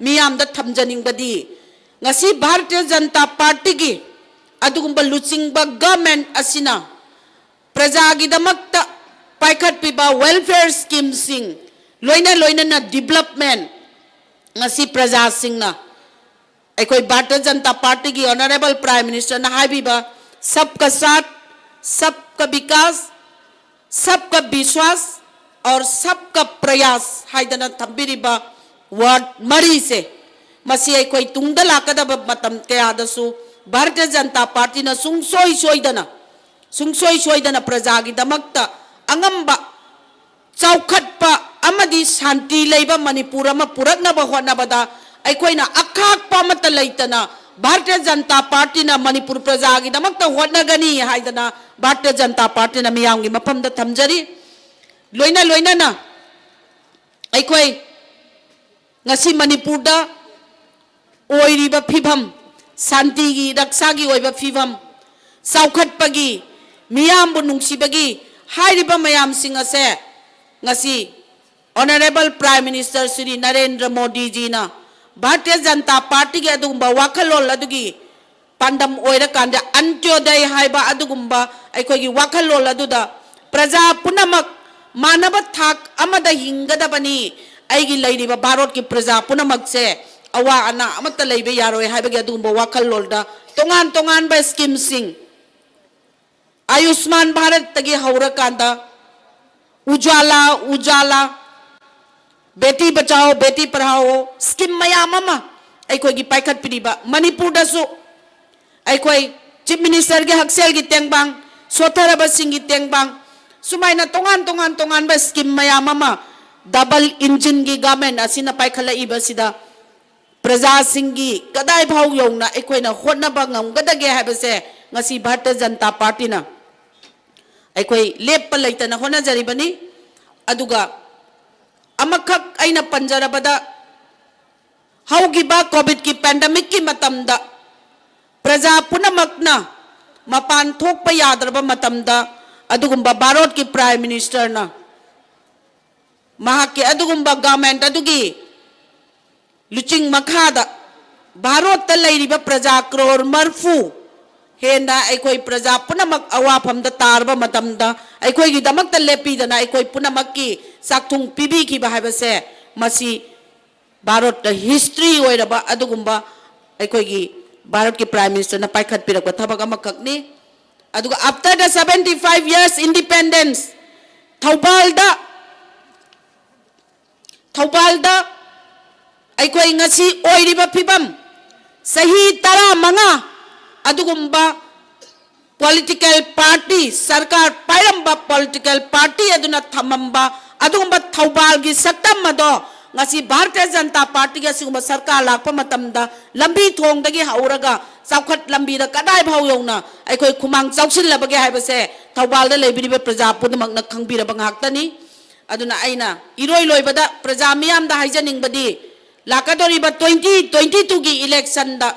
ꯃꯤꯌꯥꯝꯗ ꯊꯝꯖꯅꯤꯡꯕꯗꯤ, ꯉꯁꯤ ꯚꯥꯔꯇꯤꯌ ꯖꯅꯇꯥ ꯄꯥꯔꯇꯤꯒꯤ ꯑꯗꯨꯒꯨꯝꯕ ꯂꯨꯆꯤꯡꯕ ꯒꯚꯔꯟꯃꯦꯟꯠ ꯑꯁꯤꯅ ꯄ꯭ꯔꯖꯥꯒꯤꯗꯃꯛꯇ ꯄꯥꯏꯈꯠꯄꯤꯕ ꯋꯦꯜꯐꯤꯌꯔ ꯁ꯭ꯀꯤꯝꯁꯤꯡ, ꯂꯣꯏꯅ ꯂꯣꯏꯅꯅ ꯗꯤꯕ꯭ꯂꯞꯃꯦꯟꯠ, ꯉꯁꯤ ꯄ꯭ꯔꯖꯥꯁꯤꯡꯅ ꯑꯩꯈꯣꯏ ꯚꯥꯔꯇꯤꯌ ꯖꯅꯇꯥ ꯄꯥꯔꯇꯤꯒꯤ ꯑꯣꯅꯔꯦꯕꯜ ꯄ꯭ꯔꯥꯏꯝ ꯃꯤꯅꯤꯁꯇꯔꯅ ꯍꯥꯏꯕꯤꯕ ꯁꯕꯀꯥ ꯁꯥꯊ, ꯁꯕꯀꯥ ꯕꯤꯀꯥꯁ, ꯁꯕꯀꯥ ꯕꯤꯁ꯭ꯋꯥꯁ ꯑꯣꯔ ꯁꯕꯀꯥ ꯄ꯭ꯔꯌꯥꯁ ꯍꯥꯏꯗꯅ ꯊꯝꯕꯤꯔꯤꯕ ꯋꯥꯔꯗ ꯃꯔꯤꯁꯦ, ꯃꯁꯤ ꯑꯩꯈꯣꯏ ꯇꯨꯡꯗ ꯂꯥꯛꯀꯗꯕ ꯃꯇꯝ ꯀꯌꯥꯗꯁꯨ ꯚꯥꯔꯇꯤꯌ ꯖꯅꯇꯥ ꯄꯥꯔꯇꯤꯅ ꯁꯨꯡꯁꯣꯏ ꯁꯣꯏꯗꯅ, ꯁꯨꯡꯁꯣꯏ ꯁꯣꯏꯗꯅ ꯄ꯭ꯔꯖꯥꯒꯤꯗꯃꯛꯇ ꯑꯉꯝꯕ, ꯆꯥꯎꯈꯠꯄ ꯑꯃꯗꯤ ꯁꯥꯟꯇꯤ ꯂꯩꯕ ꯃꯅꯤꯄꯨꯔ ꯑꯃ ꯄꯨꯔꯛꯅꯕ ꯍꯣꯠꯅꯕꯗ ꯑꯩꯈꯣꯏꯅ ꯑꯈꯥꯛꯄ ꯑꯃꯠꯇ ꯂꯩꯇꯅ ꯚꯥꯔꯇꯤꯌ ꯖꯅꯇꯥ ꯄꯥꯔꯇꯤꯅ ꯃꯅꯤꯄꯨꯔ ꯄ꯭ꯔꯖꯥꯒꯤꯗꯃꯛꯇ ꯍꯣꯠꯅꯒꯅꯤ ꯍꯥꯏꯗꯅ ꯚꯥꯔꯇꯤꯌ ꯖꯅꯇꯥ ꯄꯥꯔꯇꯤꯅ ꯃꯤꯌꯥꯝꯒꯤ ꯃꯐꯝꯗ ꯊꯝꯖꯔꯤ꯫ ꯂꯣꯏꯅ ꯂꯣꯏꯅꯅ ꯑꯩꯈꯣꯏ ꯉꯁꯤ ꯃꯅꯤꯄꯨꯔꯗ ꯑꯣꯏꯔꯤꯕ ꯐꯤꯕꯝ, ꯁꯥꯟꯇꯤꯒꯤ ꯔꯛꯁꯥꯒꯤ ꯑꯣꯏꯕ ꯐꯤꯕꯝ, ꯆꯥꯎꯈꯠꯄꯒꯤ, ꯃꯤꯌꯥꯝꯕꯨ ꯅꯨꯡꯁꯤꯕꯒꯤ ꯍꯥꯏꯔꯤꯕ ꯃꯌꯥꯝꯁꯤꯡ ꯑꯁꯦ ꯉꯁꯤ Honourable Prime Minister Shri Narendra ꯃꯣꯗꯤꯖꯤꯅ Bharatiya Janata ꯄꯥꯔꯇꯤꯒꯤ ꯑꯗꯨꯒꯨꯝꯕ ꯋꯥꯈꯜꯂꯣꯟ ꯑꯗꯨꯒꯤ ꯄꯥꯟꯗꯝ ꯑꯣꯏꯔꯀꯥꯟꯗ ꯑꯟꯇ꯭ꯌꯣꯗꯌ ꯍꯥꯏꯕ ꯑꯗꯨꯒꯨꯝꯕ ꯑꯩꯈꯣꯏꯒꯤ ꯋꯥꯈꯜꯂꯣꯟ ꯑꯗꯨꯗ ꯄ꯭ꯔꯖꯥ ꯄꯨꯝꯅꯃꯛ ꯃꯥꯟꯅꯕ ꯊꯥꯛ ꯑꯃꯗ ꯍꯤꯡꯒꯗꯕꯅꯤ, ꯑꯩꯒꯤ ꯂꯩꯔꯤꯕ ꯚꯥꯔꯠꯀꯤ ꯄ꯭ꯔꯖꯥ ꯄꯨꯝꯅꯃꯛꯁꯦ ꯑꯋꯥ ꯑꯅꯥ ꯑꯃꯠꯇ ꯂꯩꯕ ꯌꯥꯔꯣꯏ ꯍꯥꯏꯕꯒꯤ ꯑꯗꯨꯒꯨꯝꯕ ꯋꯥꯈꯜꯂꯣꯟꯗ ꯇꯣꯉꯥꯟ ꯇꯣꯉꯥꯟꯕ ꯁ꯭ꯀꯤꯝꯁꯤꯡ, ꯑꯌꯨꯁꯃꯥꯟ ꯚꯥꯔꯠꯇꯒꯤ ꯍꯧꯔꯀꯥꯟꯗ ꯎꯖꯥꯂꯥ, ꯎꯖꯥꯂꯥ, ꯕꯦꯇꯤ ꯕꯆꯥꯎ, ꯕꯦꯇꯤ ꯄꯔꯍꯥꯎ ꯁ꯭ꯀꯤꯝ ꯃꯌꯥꯝ ꯑꯃ ꯑꯩꯈꯣꯏꯒꯤ ꯄꯥꯏꯈꯠꯄꯤꯔꯤꯕ, ꯃꯅꯤꯄꯨꯔꯗꯁꯨ ꯑꯩꯈꯣꯏ ꯆꯤꯐ ꯃꯤꯅꯤꯁꯇꯔꯒꯤ ꯍꯛꯁꯦꯜꯒꯤ ꯇꯦꯡꯕꯥꯡ, ꯁꯣꯠꯊꯔꯕꯁꯤꯡꯒꯤ ꯇꯦꯡꯕꯥꯡ, ꯁꯨꯃꯥꯏꯅ ꯇꯣꯉꯥꯟ ꯇꯣꯉꯥꯟ ꯇꯣꯉꯥꯟꯕ ꯁ꯭ꯀꯤꯝ ꯃꯌꯥꯝ ꯑꯃ ꯗꯕꯜ ꯏꯟꯖꯤꯟꯒꯤ ꯒꯚꯔꯟꯃꯦꯟꯠ ꯑꯁꯤꯅ ꯄꯥꯏꯈꯠꯂꯛꯏꯕꯁꯤꯗ ꯄ꯭ꯔꯖꯥꯁꯤꯡꯒꯤ ꯀꯗꯥꯏ ꯐꯥꯎ ꯌꯧꯅ ꯑꯩꯈꯣꯏꯅ ꯍꯣꯠꯅꯕ ꯉꯝꯒꯗꯒꯦ ꯍꯥꯏꯕꯁꯦ ꯉꯁꯤ ꯚꯥꯔꯇꯤꯌ ꯖꯅꯇꯥ ꯄꯥꯔꯇꯤꯅ ꯑꯩꯈꯣꯏ ꯂꯦꯞꯄ ꯂꯩꯇꯅ ꯍꯣꯠꯅꯖꯔꯤꯕꯅꯤ꯫ ꯑꯗꯨꯒ ꯑꯃꯈꯛ ꯑꯩꯅ ꯄꯟꯖꯔꯕꯗ, ꯍꯧꯈꯤꯕ ꯀꯣꯚꯤꯗꯀꯤ ꯄꯦꯟꯗꯦꯃꯤꯛꯀꯤ ꯃꯇꯝꯗ ꯄ꯭ꯔꯖꯥ ꯄꯨꯝꯅꯃꯛꯅ ꯃꯄꯥꯟ ꯊꯣꯛꯄ ꯌꯥꯗ꯭ꯔꯕ ꯃꯇꯝꯗ ꯑꯗꯨꯒꯨꯝꯕ ꯚꯥꯔꯠꯀꯤ ꯄ꯭ꯔꯥꯏꯝ ꯃꯤꯅꯤꯁꯇꯔꯅ ꯃꯍꯥꯛꯀꯤ ꯑꯗꯨꯒꯨꯝꯕ ꯒꯚꯔꯟꯃꯦꯟꯠ ꯑꯗꯨꯒꯤ ꯂꯨꯆꯤꯡ ꯃꯈꯥꯗ ꯚꯥꯔꯠꯇ ꯂꯩꯔꯤꯕ ꯄ꯭ꯔꯖꯥ ꯀ꯭ꯔꯣꯔ ꯃꯔꯤꯐꯨ ꯍꯦꯟꯅ ꯑꯩꯈꯣꯏ ꯄ꯭ꯔꯖꯥ ꯄꯨꯝꯅꯃꯛ ꯑꯋꯥꯐꯝꯗ ꯇꯥꯔꯕ ꯃꯇꯝꯗ ꯑꯩꯈꯣꯏꯒꯤꯗꯃꯛꯇ ꯂꯦꯞꯄꯤꯗꯅ ꯑꯩꯈꯣꯏ ꯄꯨꯝꯅꯃꯛꯀꯤ ꯆꯥꯛꯊꯨꯡ ꯄꯤꯕꯤꯈꯤꯕ ꯍꯥꯏꯕꯁꯦ ꯃꯁꯤ ꯚꯥꯔꯠꯇ ꯍꯤꯁꯇ꯭ꯔꯤ ꯑꯣꯏꯔꯕ ꯑꯗꯨꯒꯨꯝꯕ ꯑꯩꯈꯣꯏꯒꯤ ꯚꯥꯔꯠꯀꯤ ꯄ꯭ꯔꯥꯏꯝ ꯃꯤꯅꯤꯁꯇꯔꯅ ꯄꯥꯏꯈꯠꯄꯤꯔꯛꯄ ꯊꯕꯛ ꯑꯃꯈꯛꯅꯤ꯫ ꯑꯗꯨꯒ after the seventy five years independence, ꯊꯧꯕꯥꯜꯗ, ꯊꯧꯕꯥꯜꯗ ꯑꯩꯈꯣꯏ ꯉꯁꯤ ꯑꯣꯏꯔꯤꯕ ꯐꯤꯕꯝ, ꯆꯍꯤ ꯇꯔꯥꯃꯉꯥ ꯑꯗꯨꯒꯨꯝꯕ political party, ꯁꯔꯀꯥꯔ ꯄꯥꯏꯔꯝꯕ political party ꯑꯗꯨꯅ ꯊꯝꯃꯝꯕ ꯑꯗꯨꯒꯨꯝꯕ ꯊꯧꯕꯥꯜꯒꯤ ꯁꯛꯇꯝ ꯑꯗꯣ ꯉꯁꯤ ꯚꯥꯔꯇꯤꯌ ꯖꯅꯇꯥ ꯄꯥꯔꯇꯤꯒꯤ ꯑꯁꯤꯒꯨꯝꯕ ꯁꯔꯀꯥꯔ ꯂꯥꯛꯄ ꯃꯇꯝꯗ ꯂꯝꯕꯤ ꯊꯣꯡꯗꯒꯤ ꯍꯧꯔꯒ ꯆꯥꯎꯈꯠ ꯂꯝꯕꯤꯗ ꯀꯗꯥꯏ ꯐꯥꯎ ꯌꯧꯅ ꯑꯩꯈꯣꯏ ꯈꯨꯃꯥꯡ ꯆꯥꯎꯁꯤꯜꯂꯕꯒꯦ ꯍꯥꯏꯕꯁꯦ ꯊꯧꯕꯥꯜꯗ ꯂꯩꯕꯤꯔꯤꯕ ꯄ꯭ꯔꯖꯥ ꯄꯨꯝꯅꯃꯛꯅ ꯈꯪꯕꯤꯔꯕ ꯉꯥꯛꯇꯅꯤ꯫ ꯑꯗꯨꯅ ꯑꯩꯅ ꯏꯔꯣꯏ ꯂꯣꯏꯕꯗ ꯄ꯭ꯔꯖꯥ ꯃꯤꯌꯥꯝꯗ ꯍꯥꯏꯖꯅꯤꯡꯕꯗꯤ, ꯂꯥꯛꯀꯗꯧꯔꯤꯕ twenty twenty twoꯒꯤ electionꯗ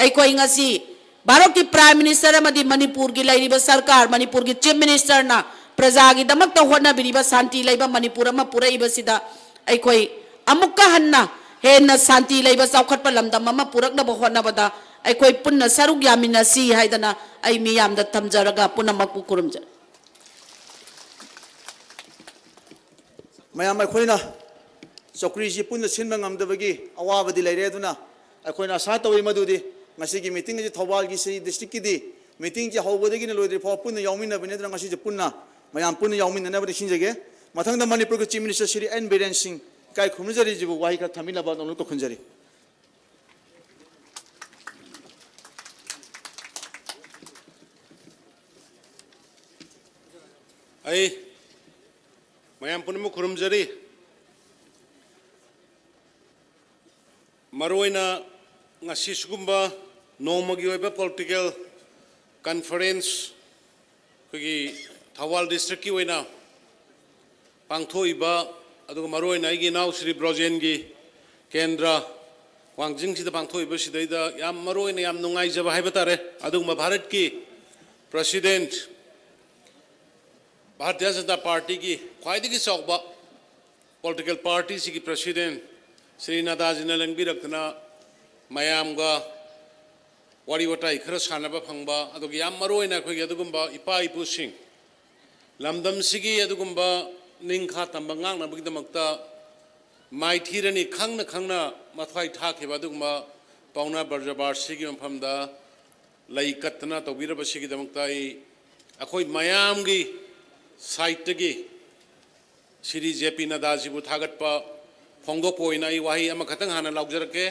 ꯑꯩꯈꯣꯏ ꯉꯁꯤ ꯚꯥꯔꯠꯀꯤ Prime Minister ꯑꯃꯗꯤ ꯃꯅꯤꯄꯨꯔꯒꯤ ꯂꯩꯔꯤꯕ ꯁꯔꯀꯥꯔ, ꯃꯅꯤꯄꯨꯔꯒꯤ Chief Ministerꯅ ꯄ꯭ꯔꯖꯥꯒꯤꯗꯃꯛꯇ ꯍꯣꯠꯅꯕꯤꯔꯤꯕ ꯁꯥꯟꯇꯤ ꯂꯩꯕ ꯃꯅꯤꯄꯨꯔ ꯑꯃ ꯄꯨꯔꯛꯏꯕꯁꯤꯗ ꯑꯩꯈꯣꯏ ꯑꯃꯨꯛꯀ ꯍꯟꯅ ꯍꯦꯟꯅ ꯁꯥꯟꯇꯤ ꯂꯩꯕ ꯆꯥꯎꯈꯠꯄ ꯂꯝꯗꯝ ꯑꯃ ꯄꯨꯔꯛꯅꯕ ꯍꯣꯠꯅꯕꯗ ꯑꯩꯈꯣꯏ ꯄꯨꯟꯅ ꯁꯔꯨꯛ ꯌꯥꯃꯤꯟꯅꯁꯤ ꯍꯥꯏꯗꯅ ꯑꯩ ꯃꯤꯌꯥꯝꯗ ꯊꯝꯖꯔꯒ ꯄꯨꯝꯅꯃꯛꯄꯨ ꯈꯨꯔꯨꯝꯖꯔꯤ꯫ ꯃꯌꯥꯝ ꯑꯩꯈꯣꯏꯅ ꯆꯧꯀ꯭ꯔꯤꯁꯤ ꯄꯨꯟꯅ ꯁꯤꯟꯕ ꯉꯝꯗꯕꯒꯤ ꯑꯋꯥꯕꯗꯤ ꯂꯩꯔꯦ꯫ ꯑꯗꯨꯅ ꯑꯩꯈꯣꯏꯅ ꯑꯁꯥ ꯇꯧꯏ ꯃꯗꯨꯗꯤ ꯉꯁꯤꯒꯤ meeting ꯑꯁꯤ ꯊꯧꯕꯥꯜꯒꯤ ꯁꯤ districtꯀꯤꯗꯤ meetingꯁꯤ ꯍꯧꯕꯗꯒꯤꯅ ꯂꯣꯏꯗ꯭ꯔꯤ ꯐꯥꯎ ꯄꯨꯟꯅ ꯌꯥꯎꯃꯤꯟꯅꯕꯅꯤ꯫ ꯑꯗꯨꯅ ꯉꯁꯤꯁꯨ ꯄꯨꯟꯅ ꯃꯌꯥꯝ ꯄꯨꯟꯅ ꯌꯥꯎꯃꯤꯟꯅꯅꯕꯗꯤ ꯁꯤꯟꯖꯒꯦ꯫ ꯃꯊꯪꯗ ꯃꯅꯤꯄꯨꯔꯒꯤ Chief Minister Shri N Biren Singh ꯏꯀꯥꯏ ꯈꯨꯝꯅꯖꯔꯤꯁꯤꯕꯨ ꯋꯥꯍꯩ ꯈꯔ ꯊꯝꯕꯤꯅꯕ ꯅꯣꯂꯨꯛ ꯇꯧꯁꯤꯟꯖꯔꯤ꯫ ꯑꯩ ꯃꯌꯥꯝ ꯄꯨꯝꯅꯃꯛ ꯈꯨꯔꯨꯝꯖꯔꯤ꯫ ꯃꯔꯨꯑꯣꯏꯅ ꯉꯁꯤ ꯁꯤꯒꯨꯝꯕ ꯅꯣꯡꯃꯒꯤ ꯑꯣꯏꯕ political conference ꯑꯩꯈꯣꯏꯒꯤ ꯊꯧꯕꯥꯜ districtꯀꯤ ꯑꯣꯏꯅ ꯄꯥꯡꯊꯣꯛꯏꯕ, ꯑꯗꯨꯒ ꯃꯔꯨꯑꯣꯏꯅ ꯑꯩꯒꯤ ꯏꯅꯥꯎ ꯁ꯭ꯔꯤ ꯕ꯭ꯔꯣꯖꯦꯟꯒꯤ ꯀꯦꯟꯗ꯭ꯔ ꯋꯥꯡꯖꯤꯡꯁꯤꯗ ꯄꯥꯡꯊꯣꯛꯏꯕꯁꯤꯗꯩꯗ ꯌꯥꯝ ꯃꯔꯨꯑꯣꯏꯅ ꯌꯥꯝ ꯅꯨꯡꯉꯥꯏꯖꯕ ꯍꯥꯏꯕ ꯇꯥꯔꯦ꯫ ꯑꯗꯨꯒꯨꯝꯕ ꯚꯥꯔꯠꯀꯤ President, ꯚꯥꯔꯇꯤꯌ ꯖꯅꯇꯥ ꯄꯥꯔꯇꯤꯒꯤ ꯈ꯭ꯋꯥꯏꯗꯒꯤ ꯆꯥꯎꯕ political partyꯁꯤꯒꯤ President ꯁ꯭ꯔꯤ ꯅꯗꯥꯖꯤꯅ ꯂꯦꯡꯕꯤꯔꯛꯇꯅ ꯃꯌꯥꯝꯒ ꯋꯥꯔꯤ ꯋꯥꯇꯥꯏ ꯈꯔ ꯁꯥꯟꯅꯕ ꯐꯪꯕ, ꯑꯗꯨꯒ ꯌꯥꯝ ꯃꯔꯨꯑꯣꯏꯅ ꯑꯩꯈꯣꯏꯒꯤ ꯑꯗꯨꯒꯨꯝꯕ ꯏꯄꯥ ꯏꯄꯨꯁꯤꯡ, ꯂꯝꯗꯝꯁꯤꯒꯤ ꯑꯗꯨꯒꯨꯝꯕ ꯅꯤꯡꯈꯥ ꯇꯝꯕ ꯉꯥꯛꯅꯕꯒꯤꯗꯃꯛꯇ ꯃꯥꯏꯊꯤꯔꯅꯤ ꯈꯪꯅ ꯈꯪꯅ ꯃꯊ꯭ꯋꯥꯏ ꯊꯥꯈꯤꯕ ꯑꯗꯨꯒꯨꯝꯕ ꯄꯥꯎꯅꯥ ꯕ꯭ꯔꯖꯕꯥꯁꯤꯒꯤ ꯃꯐꯝꯗ ꯂꯩ ꯀꯠꯇꯅ ꯇꯧꯕꯤꯔꯕꯁꯤꯒꯤꯗꯃꯛꯇ ꯑꯩ ꯑꯩꯈꯣꯏ ꯃꯌꯥꯝꯒꯤ sideꯇꯒꯤ ꯁ꯭ꯔꯤ ꯖꯦ ꯄꯤ ꯅꯗꯥꯖꯤꯕꯨ ꯊꯥꯒꯠꯄ ꯐꯣꯡꯗꯣꯛꯄ ꯑꯣꯏꯅ ꯑꯩ ꯋꯥꯍꯩ ꯑꯃꯈꯛꯇꯪ ꯍꯥꯟꯅ ꯂꯥꯎꯖꯔꯛꯀꯦ꯫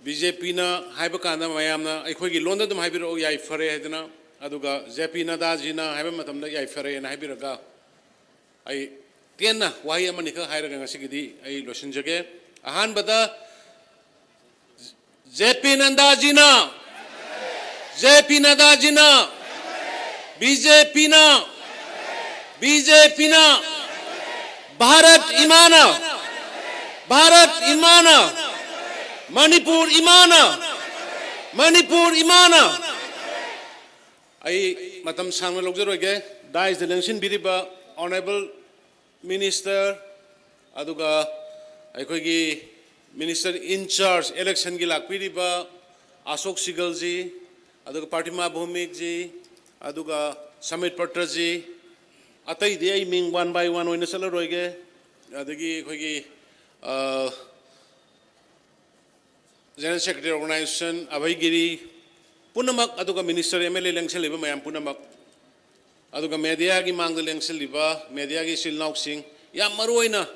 ꯕꯤ ꯖꯦ ꯄꯤꯅ ꯍꯥꯏꯕ ꯀꯥꯟꯗ ꯃꯌꯥꯝꯅ ꯑꯩꯈꯣꯏꯒꯤ ꯂꯣꯟꯗ ꯑꯗꯨꯝ ꯍꯥꯏꯕꯤꯔꯛꯑꯣ, ꯌꯥꯏꯐꯔꯦ ꯍꯥꯏꯗꯅ, ꯑꯗꯨꯒ ꯖꯦ ꯄꯤ ꯅꯗꯥꯖꯤꯅ ꯍꯥꯏꯕ ꯃꯇꯝꯗ ꯌꯥꯏꯐꯔꯦꯅ ꯍꯥꯏꯕꯤꯔꯒ, ꯑꯩ ꯇꯦꯟꯅ ꯋꯥꯍꯩ ꯑꯃꯅꯤꯈꯛ ꯍꯥꯏꯔꯒ ꯉꯁꯤꯒꯤꯗꯤ ꯑꯩ ꯂꯣꯏꯁꯤꯟꯖꯒꯦ꯫ ꯑꯍꯥꯟꯕꯗ, ꯖꯦ ꯄꯤ ꯅꯗꯥꯖꯤꯅ, ꯖꯦ ꯄꯤ ꯅꯗꯥꯖꯤꯅ, ꯕꯤ ꯖꯦ ꯄꯤꯅ, ꯕꯤ ꯖꯦ ꯄꯤꯅ, ꯚꯥꯔꯠ ꯏꯃꯥꯅ, ꯚꯥꯔꯠ ꯏꯃꯥꯅ, ꯃꯅꯤꯄꯨꯔ ꯏꯃꯥꯅ, ꯃꯅꯤꯄꯨꯔ ꯏꯃꯥꯅ꯫ ꯑꯩ ꯃꯇꯝ ꯁꯥꯡꯅ ꯂꯧꯖꯔꯣꯏꯒꯦ꯫ ꯗꯥꯏꯁꯇ ꯂꯦꯡꯁꯤꯟꯕꯤꯔꯤꯕ Honourable Minister, ꯑꯗꯨꯒ ꯑꯩꯈꯣꯏꯒꯤ Minister in charge electionꯒꯤ ꯂꯥꯛꯄꯤꯔꯤꯕ ꯑꯁꯣꯛ ꯁꯤꯒꯜꯖꯤ, ꯑꯗꯨꯒ ꯄ꯭ꯔꯇꯤꯃꯥ ꯚꯧꯃꯤꯛꯖꯤ, ꯑꯗꯨꯒ ꯁꯃꯤꯠ ꯄꯇ꯭ꯔꯖꯤ, ꯑꯇꯩꯗꯤ ꯑꯩ ꯃꯤꯡ one by one ꯑꯣꯏꯅ ꯆꯠꯂꯔꯣꯏꯒꯦ꯫ ꯑꯗꯒꯤ ꯑꯩꯈꯣꯏꯒꯤ, ꯑ, General Secretary Organization, ꯑꯚꯩ ꯒꯤꯔꯤ ꯄꯨꯝꯅꯃꯛ, ꯑꯗꯨꯒ Minister, M L A ꯂꯦꯡꯁꯤꯜꯂꯤꯕ ꯃꯌꯥꯝ ꯄꯨꯝꯅꯃꯛ, ꯑꯗꯨꯒ mediaꯒꯤ ꯃꯥꯡꯗ ꯂꯦꯡꯁꯤꯜꯂꯤꯕ mediaꯒꯤ ꯏꯆꯤꯜ ꯏꯅꯥꯎꯁꯤꯡ, ꯌꯥꯝ ꯃꯔꯨꯑꯣꯏꯅ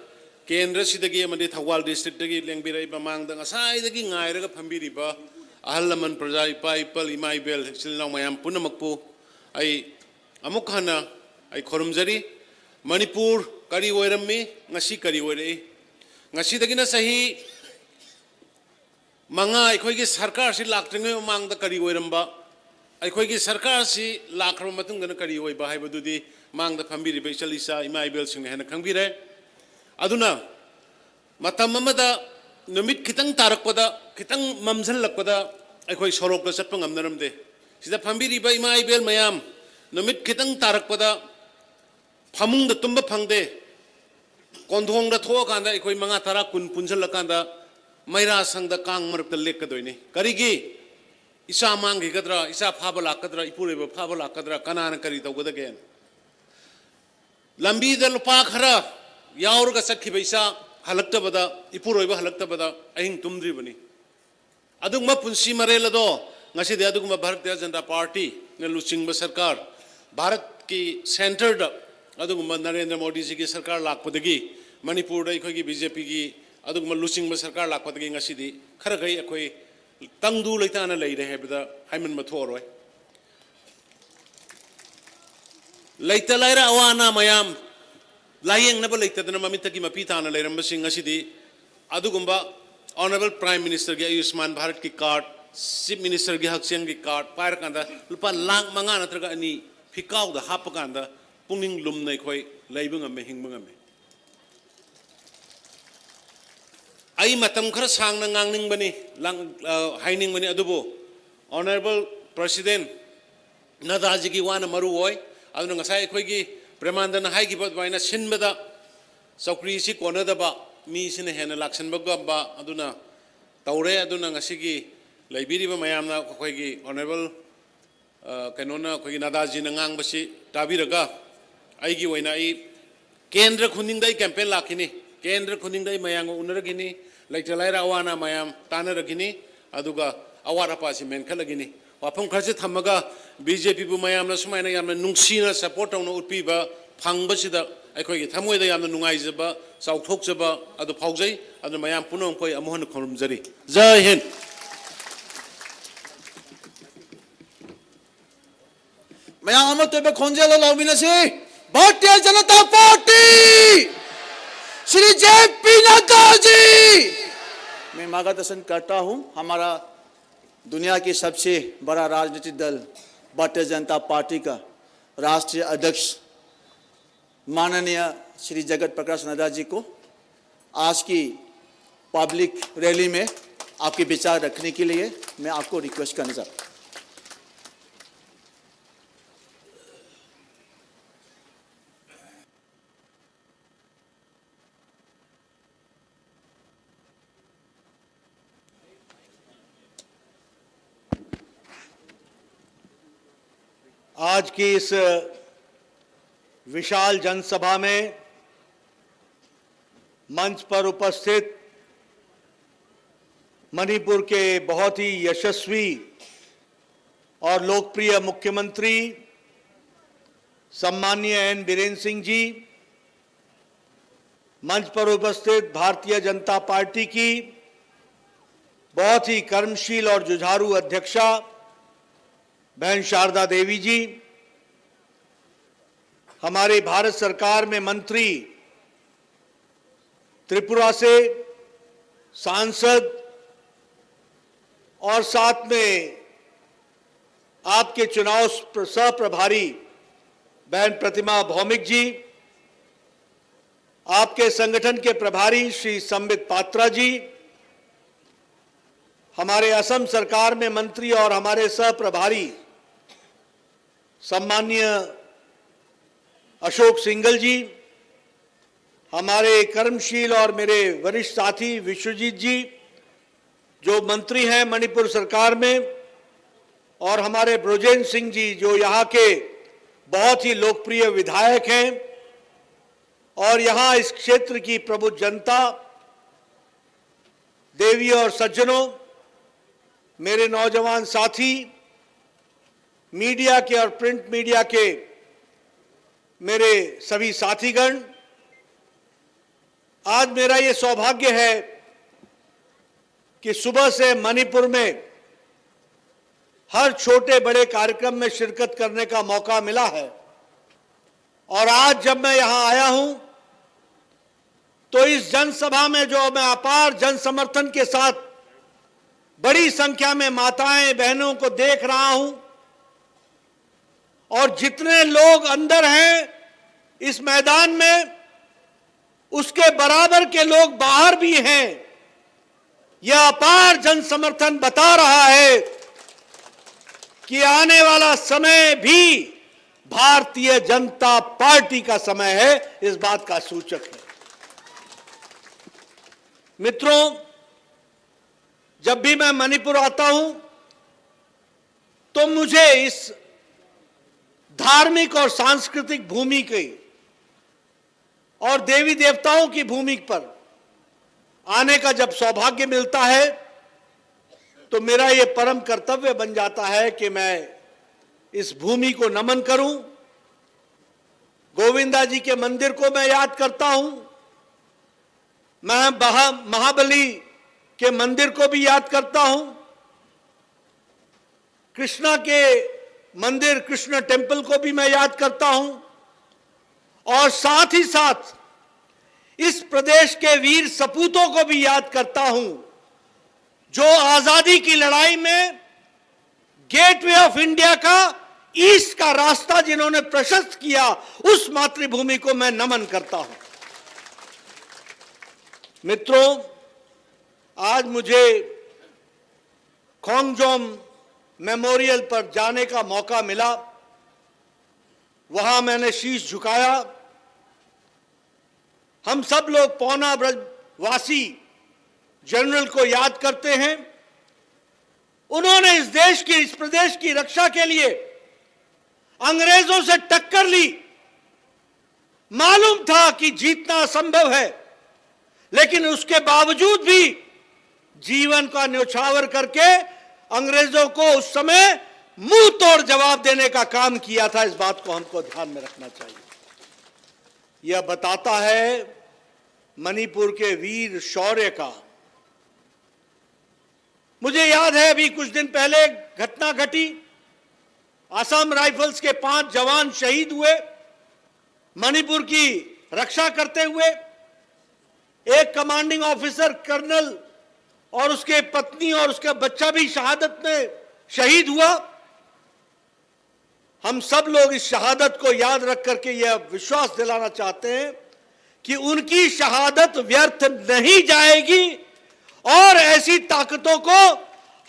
ꯀꯦꯟꯗ꯭ꯔꯁꯤꯗꯒꯤ ꯑꯃꯗꯤ ꯊꯧꯕꯥꯜ districtꯇꯒꯤ ꯂꯦꯡꯕꯤꯔꯛꯏꯕ, ꯃꯥꯡꯗ ꯉꯁꯥꯏꯗꯒꯤ ꯉꯥꯏꯔꯒ ꯐꯝꯕꯤꯔꯤꯕ ꯑꯍꯜ ꯂꯃꯟ, ꯄ꯭ꯔꯖꯥ, ꯏꯄꯥ ꯏꯄꯜ, ꯏꯃꯥ ꯏꯕꯦꯜ, ꯏꯆꯤꯜ ꯏꯅꯥꯎ ꯃꯌꯥꯝ ꯄꯨꯝꯅꯃꯛꯄꯨ ꯑꯩ ꯑꯃꯨꯛ ꯍꯟꯅ ꯑꯩ ꯈꯨꯔꯨꯝꯖꯔꯤ꯫ ꯃꯅꯤꯄꯨꯔ ꯀꯔꯤ ꯑꯣꯏꯔꯝꯃꯤ, ꯉꯁꯤ ꯀꯔꯤ ꯑꯣꯏꯔꯛꯏ? ꯉꯁꯤꯗꯒꯤꯅ ꯆꯍꯤ ꯃꯉꯥ ꯑꯩꯈꯣꯏꯒꯤ ꯁꯔꯀꯥꯔꯁꯤ ꯂꯥꯛꯇ꯭ꯔꯤꯉꯩ ꯃꯃꯥꯡꯗ ꯀꯔꯤ ꯑꯣꯏꯔꯝꯕ, ꯑꯩꯈꯣꯏꯒꯤ ꯁꯔꯀꯥꯔꯁꯤ ꯂꯥꯛꯈ꯭ꯔꯕ ꯃꯇꯨꯡꯗꯅ ꯀꯔꯤ ꯑꯣꯏꯕ ꯍꯥꯏꯕꯗꯨꯗꯤ ꯃꯥꯡꯗ ꯐꯝꯕꯤꯔꯤꯕ ꯏꯆꯜ ꯏꯆꯥ, ꯏꯃꯥ ꯏꯕꯦꯜꯁꯤꯡꯅ ꯍꯦꯟꯅ ꯈꯪꯕꯤꯔꯦ꯫ ꯑꯗꯨꯅ ꯃꯇꯝ ꯑꯃꯗ ꯅꯨꯃꯤꯠ ꯈꯤꯇꯪ ꯇꯥꯔꯛꯄꯗ, ꯈꯤꯇꯪ ꯃꯝꯁꯤꯜꯂꯛꯄꯗ ꯑꯩꯈꯣꯏ ꯁꯣꯔꯣꯛꯇ ꯆꯠꯄ ꯉꯝꯅꯔꯝꯗꯦ꯫ ꯁꯤꯗ ꯐꯝꯕꯤꯔꯤꯕ ꯏꯃꯥ ꯏꯕꯦꯜ ꯃꯌꯥꯝ, ꯅꯨꯃꯤꯠ ꯈꯤꯇꯪ ꯇꯥꯔꯛꯄꯗ ꯐꯃꯨꯡꯗ ꯇꯨꯝꯕ ꯐꯪꯗꯦ꯫ ꯀꯣꯟꯊꯣꯡꯗ ꯊꯣꯛꯑꯀꯥꯟꯗ ꯑꯩꯈꯣꯏ ꯃꯉꯥ, ꯇꯔꯥ, ꯀꯨꯟ ꯄꯨꯟꯁꯤꯜꯂꯀꯥꯟꯗ ꯃꯩꯔꯥ ꯁꯪꯗ ꯀꯥꯡ ꯃꯔꯛꯇ ꯂꯦꯛꯀꯗꯣꯏꯅꯤ꯫ ꯀꯔꯤꯒꯤ? ꯏꯆꯥ ꯃꯥꯡꯈꯤꯒꯗ꯭ꯔꯥ, ꯏꯆꯥ ꯐꯥꯕ ꯂꯥꯛꯀꯗ꯭ꯔꯥ, ꯏꯄꯨꯔꯣꯏꯕ ꯐꯥꯕ ꯂꯥꯛꯀꯗ꯭ꯔꯥ, ꯀꯅꯥꯅ ꯀꯔꯤ ꯇꯧꯒꯗꯒꯦꯅ꯫ ꯂꯝꯕꯤꯗ ꯂꯨꯄꯥ ꯈꯔ ꯌꯥꯎꯔꯒ ꯆꯠꯈꯤꯕ ꯏꯆꯥ ꯍꯜꯂꯛꯇꯕꯗ, ꯏꯄꯨꯔꯣꯏꯕ ꯍꯜꯂꯛꯇꯕꯗ ꯑꯍꯤꯡ ꯇꯨꯝꯗ꯭ꯔꯤꯕꯅꯤ꯫ ꯑꯗꯨꯒꯨꯝꯕ ꯄꯨꯟꯁꯤ ꯃꯔꯦꯜ ꯑꯗꯣ ꯉꯁꯤꯗꯤ ꯑꯗꯨꯒꯨꯝꯕ ꯚꯥꯔꯇꯤꯌ ꯖꯅꯇꯥ ꯄꯥꯔꯇꯤꯅ ꯂꯨꯆꯤꯡꯕ ꯁꯔꯀꯥꯔ, ꯚꯥꯔꯠꯀꯤ centreꯗ ꯑꯗꯨꯒꯨꯝꯕ ꯅꯔꯦꯟꯗ꯭ꯔ ꯃꯣꯗꯤꯖꯤꯒꯤ ꯁꯔꯀꯥꯔ ꯂꯥꯛꯄꯗꯒꯤ ꯃꯅꯤꯄꯨꯔꯗ ꯑꯩꯈꯣꯏꯒꯤ ꯕꯤ ꯖꯦ ꯄꯤꯒꯤ ꯑꯗꯨꯒꯨꯝꯕ ꯂꯨꯆꯤꯡꯕ ꯁꯔꯀꯥꯔ ꯂꯥꯛꯄꯗꯒꯤ ꯉꯁꯤꯗꯤ ꯈꯔꯈꯩ ꯑꯩꯈꯣꯏ ꯇꯪꯗꯨ ꯂꯩꯇꯥꯅ ꯂꯩꯔꯦ ꯍꯥꯏꯕꯗ ꯍꯥꯏꯃꯟꯕ ꯊꯣꯛꯑꯔꯣꯏ꯫ ꯂꯩꯇ ꯂꯥꯏꯔ ꯑꯋꯥ ꯑꯅꯥ ꯃꯌꯥꯝ ꯂꯥꯌꯦꯡꯅꯕ ꯂꯩꯇꯗꯅ ꯃꯃꯤꯠꯇꯒꯤ ꯃꯄꯤ ꯇꯥꯅ ꯂꯩꯔꯝꯕꯁꯤꯡ ꯉꯁꯤꯗꯤ ꯑꯗꯨꯒꯨꯝꯕ Honourable Prime Ministerꯒꯤ ꯑꯌꯨꯁꯃꯥꯟ ꯚꯥꯔꯠꯀꯤ card, Chief Ministerꯒꯤ ꯍꯛꯁꯦꯜꯒꯤ card ꯄꯥꯏꯔꯀꯥꯟꯗ ꯂꯨꯄꯥ ꯂꯥꯈ ꯃꯉꯥ ꯅꯠꯇ꯭ꯔꯒ ꯑꯅꯤ ꯐꯤꯀꯥꯎꯗ ꯍꯥꯞꯄꯀꯥꯟꯗ ꯄꯨꯛꯅꯤꯡ ꯂꯨꯝꯅ ꯑꯩꯈꯣꯏ ꯂꯩꯕ ꯉꯝꯃꯦ, ꯍꯤꯡꯕ ꯉꯝꯃꯦ꯫ ꯑꯩ ꯃꯇꯝ ꯈꯔ ꯁꯥꯡꯅ ꯉꯥꯡꯅꯤꯡꯕꯅꯤ, ꯂꯥꯡ-, ꯑ, ꯍꯥꯏꯅꯤꯡꯕꯅꯤ, ꯑꯗꯨꯕꯨ Honourable President ꯅꯗꯥꯖꯤꯒꯤ ꯋꯥꯅ ꯃꯔꯨ ꯑꯣꯏ꯫ ꯑꯗꯨꯅ ꯉꯁꯥꯏ ꯑꯩꯈꯣꯏꯒꯤ ꯄ꯭ꯔꯦꯃꯥꯟꯗꯅ ꯍꯥꯏꯈꯤꯕ ꯑꯗꯨꯃꯥꯏꯅ ꯁꯤꯟꯕꯗ ꯆꯧꯀ꯭ꯔꯤꯁꯤ ꯀꯣꯟꯅꯗꯕ, ꯃꯤꯁꯤꯅ ꯍꯦꯟꯅ ꯂꯥꯛꯁꯤꯟꯕ ꯉꯝꯕ, ꯑꯗꯨꯅ ꯇꯧꯔꯦ꯫ ꯑꯗꯨꯅ ꯉꯁꯤꯒꯤ ꯂꯩꯕꯤꯔꯤꯕ ꯃꯌꯥꯝꯅ ꯑꯩꯈꯣꯏꯒꯤ Honourable ꯑ, ꯀꯩꯅꯣꯅ, ꯑꯩꯈꯣꯏꯒꯤ ꯅꯗꯥꯖꯤꯅ ꯉꯥꯡꯕꯁꯤ ꯇꯥꯕꯤꯔꯒ ꯑꯩꯒꯤ ꯑꯣꯏꯅ ꯑꯩ ꯀꯦꯟꯗ꯭ꯔ ꯈꯨꯗꯤꯡꯗ ꯑꯩ campaign ꯂꯥꯛꯈꯤꯅꯤ꯫ ꯀꯦꯟꯗ꯭ꯔ ꯈꯨꯗꯤꯡꯗ ꯑꯩ ꯃꯌꯥꯝꯒ ꯎꯅꯔꯒꯅꯤ, ꯂꯩꯇ ꯂꯥꯏꯔ ꯑꯋꯥ ꯑꯅꯥ ꯃꯌꯥꯝ ꯇꯥꯟꯅꯔꯒꯅꯤ, ꯑꯗꯨꯒ ꯑꯋꯥꯠ ꯑꯄꯥꯁꯤ ꯃꯦꯟꯈꯠꯂꯒꯅꯤ꯫ ꯋꯥꯐꯝ ꯈꯔꯁꯤ ꯊꯝꯃꯒ BJPꯕꯨ ꯃꯌꯥꯝꯅ ꯁꯨꯃꯥꯏꯅ ꯌꯥꯝꯅ ꯅꯨꯡꯁꯤꯅ support ꯇꯧꯅ ꯎꯠꯄꯤꯕ ꯐꯪꯕꯁꯤꯗ ꯑꯩꯈꯣꯏꯒꯤ ꯊꯃꯣꯏꯗ ꯌꯥꯝꯅ ꯅꯨꯡꯉꯥꯏꯖꯕ, ꯆꯥꯎꯊꯣꯛꯆꯕ ꯑꯗꯨ ꯐꯥꯎꯖꯩ꯫ ꯑꯗꯨꯅ ꯃꯌꯥꯝ ꯄꯨꯝꯅꯃꯛꯄꯨ ꯑꯩ ꯑꯃꯨꯛ ꯍꯟꯅ ꯈꯨꯔꯨꯝꯖꯔꯤ꯫ ꯖꯥꯏ ꯍꯤꯟꯗ꯫ ꯃꯌꯥꯝ ꯑꯃꯠꯇ ꯑꯣꯏꯕ ꯈꯣꯟꯖꯦꯜꯗ ꯂꯥꯎꯃꯤꯟꯅꯁꯤ꯫ भारतीय जनता पार्टी, श्री जेपी नड्डा जी। मैं मार्गदर्शन करता हूं। हमारा दुनिया की सबसे बड़ा राजनीतिक दल भारतीय जनता पार्टी का राष्ट्रीय अध्यक्ष माननीय श्री जगत प्रकाश नड्डा जी को आज की पब्लिक रैली में आपके विचार रखने के लिए मैं आपको रिक्वेस्ट करना चाहता हूँ। आज की इस विशाल जनसभा में मंच पर उपस्थित मणिपुर के बहुत ही यशस्वी और लोकप्रिय मुख्यमंत्री सम्माननीय एन बीरेन सिंह जी, मंच पर उपस्थित भारतीय जनता पार्टी की बहुत ही कर्मशील और जुझारू अध्यक्षा बहन शारदा देवी जी, हमारे भारत सरकार में मंत्री, त्रिपुरा से सांसद और साथ में आपके चुनाव प्र-, सह प्रभारी बहन प्रतिमा भौमिक जी, आपके संगठन के प्रभारी श्री संबित पात्रा जी, हमारे असम सरकार में मंत्री और हमारे सह प्रभारी सम्माननीय अशोक सिंघल जी, हमारे कर्मशील और मेरे वरिष्ठ साथी विश्वजीत जी, जो मंत्री हैं मणिपुर सरकार में, और हमारे ब्रजेंद्र सिंह जी, जो यहाँ के बहुत ही लोकप्रिय विधायक हैं और यहाँ इस क्षेत्र की प्रबुद्ध जनता, देवी और सज्जनों, मेरे नौजवान साथी, मीडिया के और प्रिंट मीडिया के मेरे सभी साथीगण, आज मेरा ये सौभाग्य है कि सुबह से मणिपुर में हर छोटे बड़े कार्यक्रम में शिरकत करने का मौका मिला है। और आज जब मैं यहाँ आया हूँ, तो इस जनसभा में जो मैं अपार जनसमर्थन के साथ बड़ी संख्या में माताएं बहनों को देख रहा हूँ, और जितने लोग अंदर हैं इस मैदान में, उसके बराबर के लोग बाहर भी हैं। यह अपार जनसमर्थन बता रहा है कि आने वाला समय भी भारतीय जनता पार्टी का समय है, इस बात का सूचक है। मित्रों, जब भी मैं मणिपुर आता हूं, तो मुझे इस धार्मिक और सांस्कृतिक भूमि की और देवी देवताओं की भूमि पर आने का जब सौभाग्य मिलता है, तो मेरा ये परम कर्तव्य बन जाता है कि मैं इस भूमि को नमन करूं, गोविंदा जी के मंदिर को मैं याद करता हूं, मैं बहा-, महाबली के मंदिर को भी याद करता हूं, कृष्णा के मंदिर, कृष्ण टेम्पल को भी मैं याद करता हूं, और साथ ही साथ इस प्रदेश के वीर सपूतों को भी याद करता हूं, जो आजादी की लड़ाई में गेटवे ऑफ इंडिया का, ईस्ट का रास्ता जिन्होंने प्रशस्त किया, उस मातृभूमि को मैं नमन करता हूं। मित्रों, आज मुझे खोंगजोम मेमोरियल पर जाने का मौका मिला। वहां मैंने शीश झुकाया। हम सब लोग पौना ब्रजवासी जनरल को याद करते हैं। उन्होंने इस देश की, इस प्रदेश की रक्षा के लिए अंग्रेजों से टक्कर ली। मालूम था कि जीतना असंभव है, लेकिन उसके बावजूद भी जीवन का न्योछावर करके अंग्रेजों को उस समय मुंह तोड़ जवाब देने का काम किया था। इस बात को हमको ध्यान में रखना चाहिए। यह बताता है मणिपुर के वीर शौर्य का। मुझे याद है, अभी कुछ दिन पहले एक घटना घटी। आसाम राइफल्स के पांच जवान शहीद हुए मणिपुर की रक्षा करते हुए। एक कमांडिंग ऑफिसर, कर्नल, और उसके पत्नी और उसका बच्चा भी शहादत में शहीद हुआ। हम सब लोग इस शहादत को याद रख करके यह विश्वास दिलाना चाहते हैं कि उनकी शहादत व्यर्थ नहीं जाएगी और ऐसी ताकतों को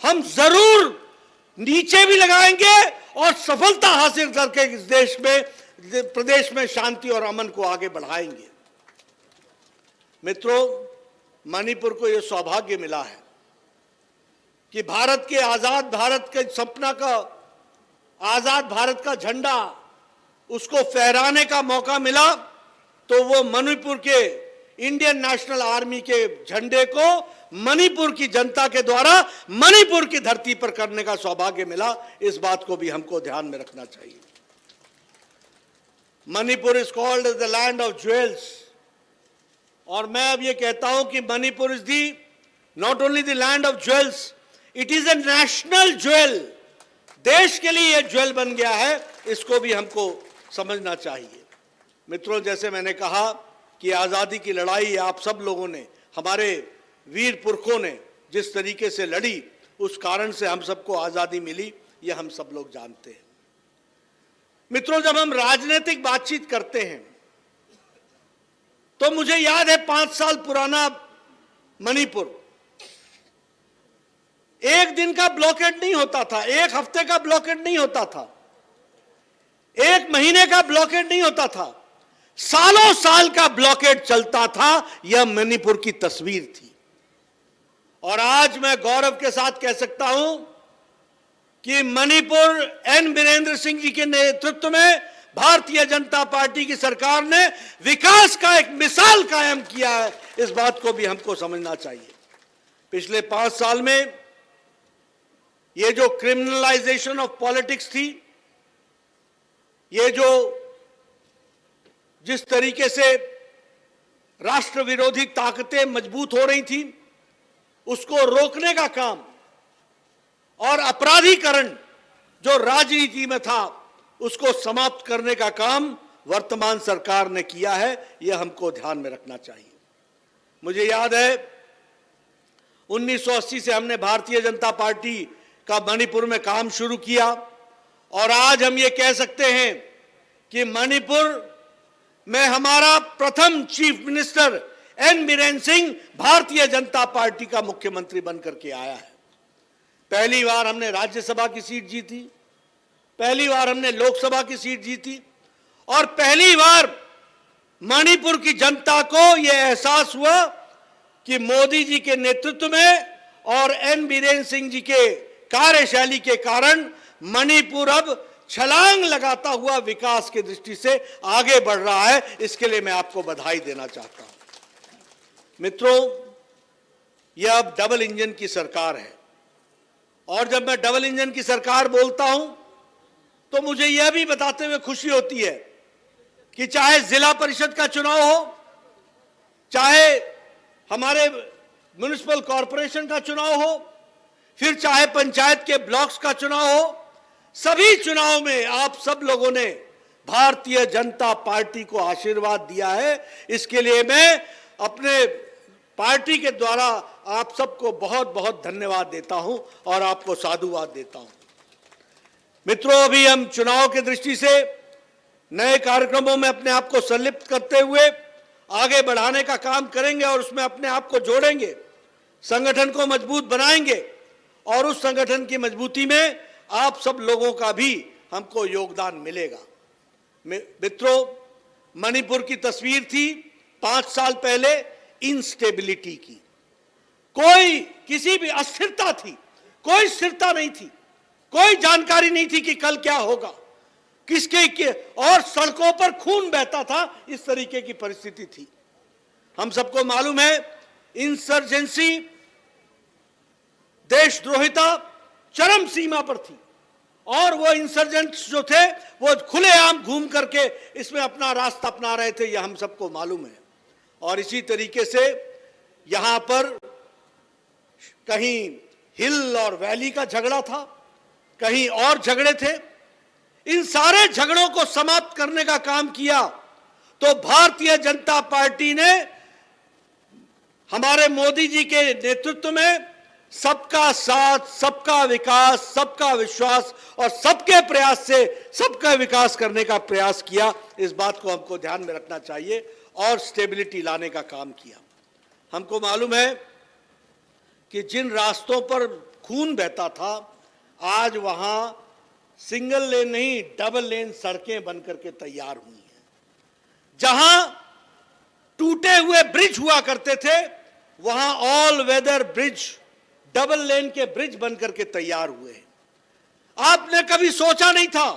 हम जरूर नीचे भी लगाएंगे और सफलता हासिल करके इस देश में, प्रदेश में शांति और अमन को आगे बढ़ाएंगे। मित्रों, मणिपुर को यह सौभाग्य मिला है कि भारत के, आजाद भारत के सपना का, आजाद भारत का झंडा, उसको फहराने का मौका मिला, तो वो मणिपुर के इंडियन नेशनल आर्मी के झंडे को मणिपुर की जनता के द्वारा मणिपुर की धरती पर करने का सौभाग्य मिला। इस बात को भी हमको ध्यान में रखना चाहिए। Manipur is called as the land of jewels. और मैं अब ये कहता हूं कि Manipur is the not only the land of jewels, it is a national jewel. देश के लिए यह ज्वेल बन गया है, इसको भी हमको समझना चाहिए। मित्रों, जैसे मैंने कहा कि आज़ादी की लड़ाई आप सब लोगों ने, हमारे वीर पुरखों ने जिस तरीके से लड़ी, उस कारण से हम सबको आज़ादी मिली, यह हम सब लोग जानते हैं। मित्रों, जब हम राजनीतिक बातचीत करते हैं तो मुझे याद है पांच साल पुराना मणिपुर। एक दिन का ब्लॉकेड नहीं होता था, एक हफ्ते का ब्लॉकेड नहीं होता था, एक महीने का ब्लॉकेड नहीं होता था, सालों साल का ब्लॉकेड चलता था। यह मणिपुर की तस्वीर थी। और आज मैं गौरव के साथ कह सकता हूं कि मणिपुर एन बीरेंद्र सिंह जी के नेतृत्व में भारतीय जनता पार्टी की सरकार ने विकास का एक मिसाल कायम किया है। इस बात को भी हमको समझना चाहिए। पिछले पांच साल में ये जो क्रिमिनलाइजेशन ऑफ पॉलिटिक्स थी, ये जो जिस तरीके से राष्ट्र विरोधी ताकतें मजबूत हो रही थी, उसको रोकने का काम और अपराधीकरण जो राजनीति में था, उसको समाप्त करने का काम वर्तमान सरकार ने किया है। यह हमको ध्यान में रखना चाहिए। मुझे याद है, उन्नीस सौ अस्सी से हमने भारतीय जनता पार्टी का मणिपुर में काम शुरू किया और आज हम ये कह सकते हैं कि मणिपुर में हमारा प्रथम chief minister N Biren Singh Bharatiya Janata party का मुख्यमंत्री बनकर के आया है। पहली बार हमने राज्यसभा की सीट जीती, पहली बार हमने लोकसभा की सीट जीती और पहली बार मणिपुर की जनता को यह एहसास हुआ कि मोदी जी के नेतृत्व में और एन बीरेन सिंह जी के कार्यशैली के कारण मणिपुर अब छलांग लगाता हुआ विकास की दृष्टि से आगे बढ़ रहा है। इसके लिए मैं आपको बधाई देना चाहता हूं। मित्रों, यह अब डबल इंजन की सरकार है और जब मैं डबल इंजन की सरकार बोलता हूं तो मुझे यह भी बताते हुए खुशी होती है कि चाहे जिला परिषद का चुनाव हो, चाहे हमारे म्युनिसिपल कॉरपोरेशन का चुनाव हो, फिर चाहे पंचायत के ब्लॉक्स का चुनाव हो, सभी चुनाव में आप सब लोगों ने भारतीय जनता पार्टी को आशीर्वाद दिया है। इसके लिए मैं अपने पार्टी के द्वारा आप सबको बहुत बहुत धन्यवाद देता हूं और आपको साधुवाद देता हूं। मित्रों, अभी हम चुनाव की दृष्टि से नए कार्यक्रमों में अपने आप को संलिप्त करते हुए आगे बढ़ाने का काम करेंगे और उसमें अपने आप को जोड़ेंगे, संगठन को मजबूत बनाएंगे और उस संगठन की मजबूती में आप सब लोगों का भी हमको योगदान मिलेगा। मि-, मित्रों, मणिपुर की तस्वीर थी पांच साल पहले इंस्टेबिलिटी की। कोई, किसी भी अस्थिरता थी, कोई स्थिरता नहीं थी, कोई जानकारी नहीं थी कि कल क्या होगा, किसके के, और सड़कों पर खून बहता था। इस तरीके की परिस्थिति थी। हम सबको मालूम है, इंसर्जेंसी, देशद्रोहिता चरम सीमा पर थी और वो इंसर्जेंट्स जो थे, वो खुलेआम घूम करके इसमें अपना रास्ता अपना रहे थे, यह हम सबको मालूम है। और इसी तरीके से यहां पर कहीं हिल और वैली का झगड़ा था, कहीं और झगड़े थे। इन सारे झगड़ों को समाप्त करने का काम किया तो भारतीय जनता पार्टी ने हमारे मोदी जी के नेतृत्व में सबका साथ, सबका विकास, सबका विश्वास और सबके प्रयास से सबका विकास करने का प्रयास किया। इस बात को हमको ध्यान में रखना चाहिए और स्टेबिलिटी लाने का काम किया। हमको मालूम है कि जिन रास्तों पर खून बहता था, आज वहां सिंगल लेन नहीं, डबल लेन सड़कें बन करके तैयार हुई हैं। जहां टूटे हुए ब्रिज हुआ करते थे, वहां all weather bridge, double lane के ब्रिज बन करके तैयार हुए हैं। आपने कभी सोचा नहीं था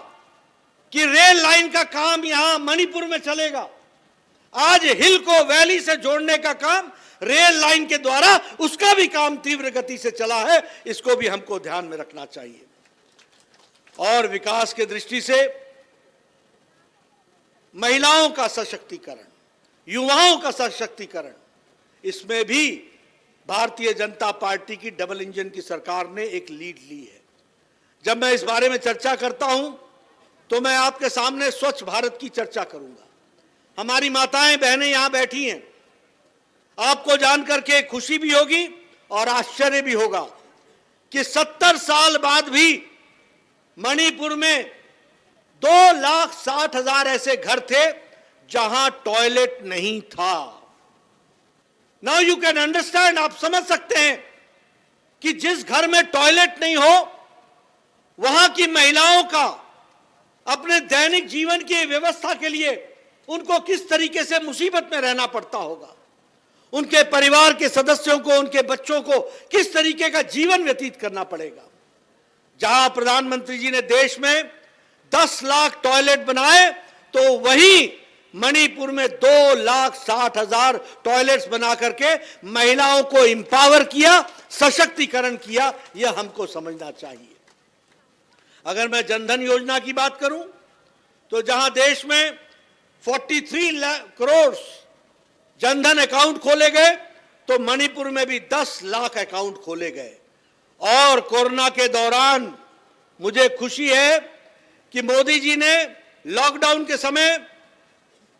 कि रेल लाइन का काम यहां मणिपुर में चलेगा। आज हिल को वैली से जोड़ने का काम रेल लाइन के द्वारा, उसका भी काम तीव्र गति से चला है, इसको भी हमको ध्यान में रखना चाहिए। और विकास की दृष्टि से महिलाओं का सशक्तिकरण, युवाओं का सशक्तिकरण, इसमें भी भारतीय जनता पार्टी की डबल इंजन की सरकार ने एक लीड ली है। जब मैं इस बारे में चर्चा करता हूं, तो मैं आपके सामने स्वच्छ भारत की चर्चा करूंगा। हमारी माताएं, बहनें यहां बैठी हैं, आपको जान करके खुशी भी होगी और आश्चर्य भी होगा कि सत्तर साल बाद भी मणिपुर में दो लाख साठ हजार ऐसे घर थे, जहां टॉयलेट नहीं था। Now you can understand, आप समझ सकते हैं कि जिस घर में टॉयलेट नहीं हो, वहां की महिलाओं का अपने दैनिक जीवन की व्यवस्था के लिए उनको किस तरीके से मुसीबत में रहना पड़ता होगा, उनके परिवार के सदस्यों को, उनके बच्चों को किस तरीके का जीवन व्यतीत करना पड़ेगा। जहां प्रधानमंत्री जी ने देश में दस लाख टॉयलेट बनाए, तो वहीं मणिपुर में दो लाख साठ हजार टॉयलेट्स बना करके महिलाओं को एम्पावर किया, सशक्तिकरण किया। यह हमको समझना चाहिए। अगर मैं जनधन योजना की बात करूं, तो जहां देश में forty three lakh crore Jan Dhan account खोले गए, तो मणिपुर में भी दस लाख अकाउंट खोले गए। और कोरोना के दौरान मुझे खुशी है कि मोदी जी ने लॉकडाउन के समय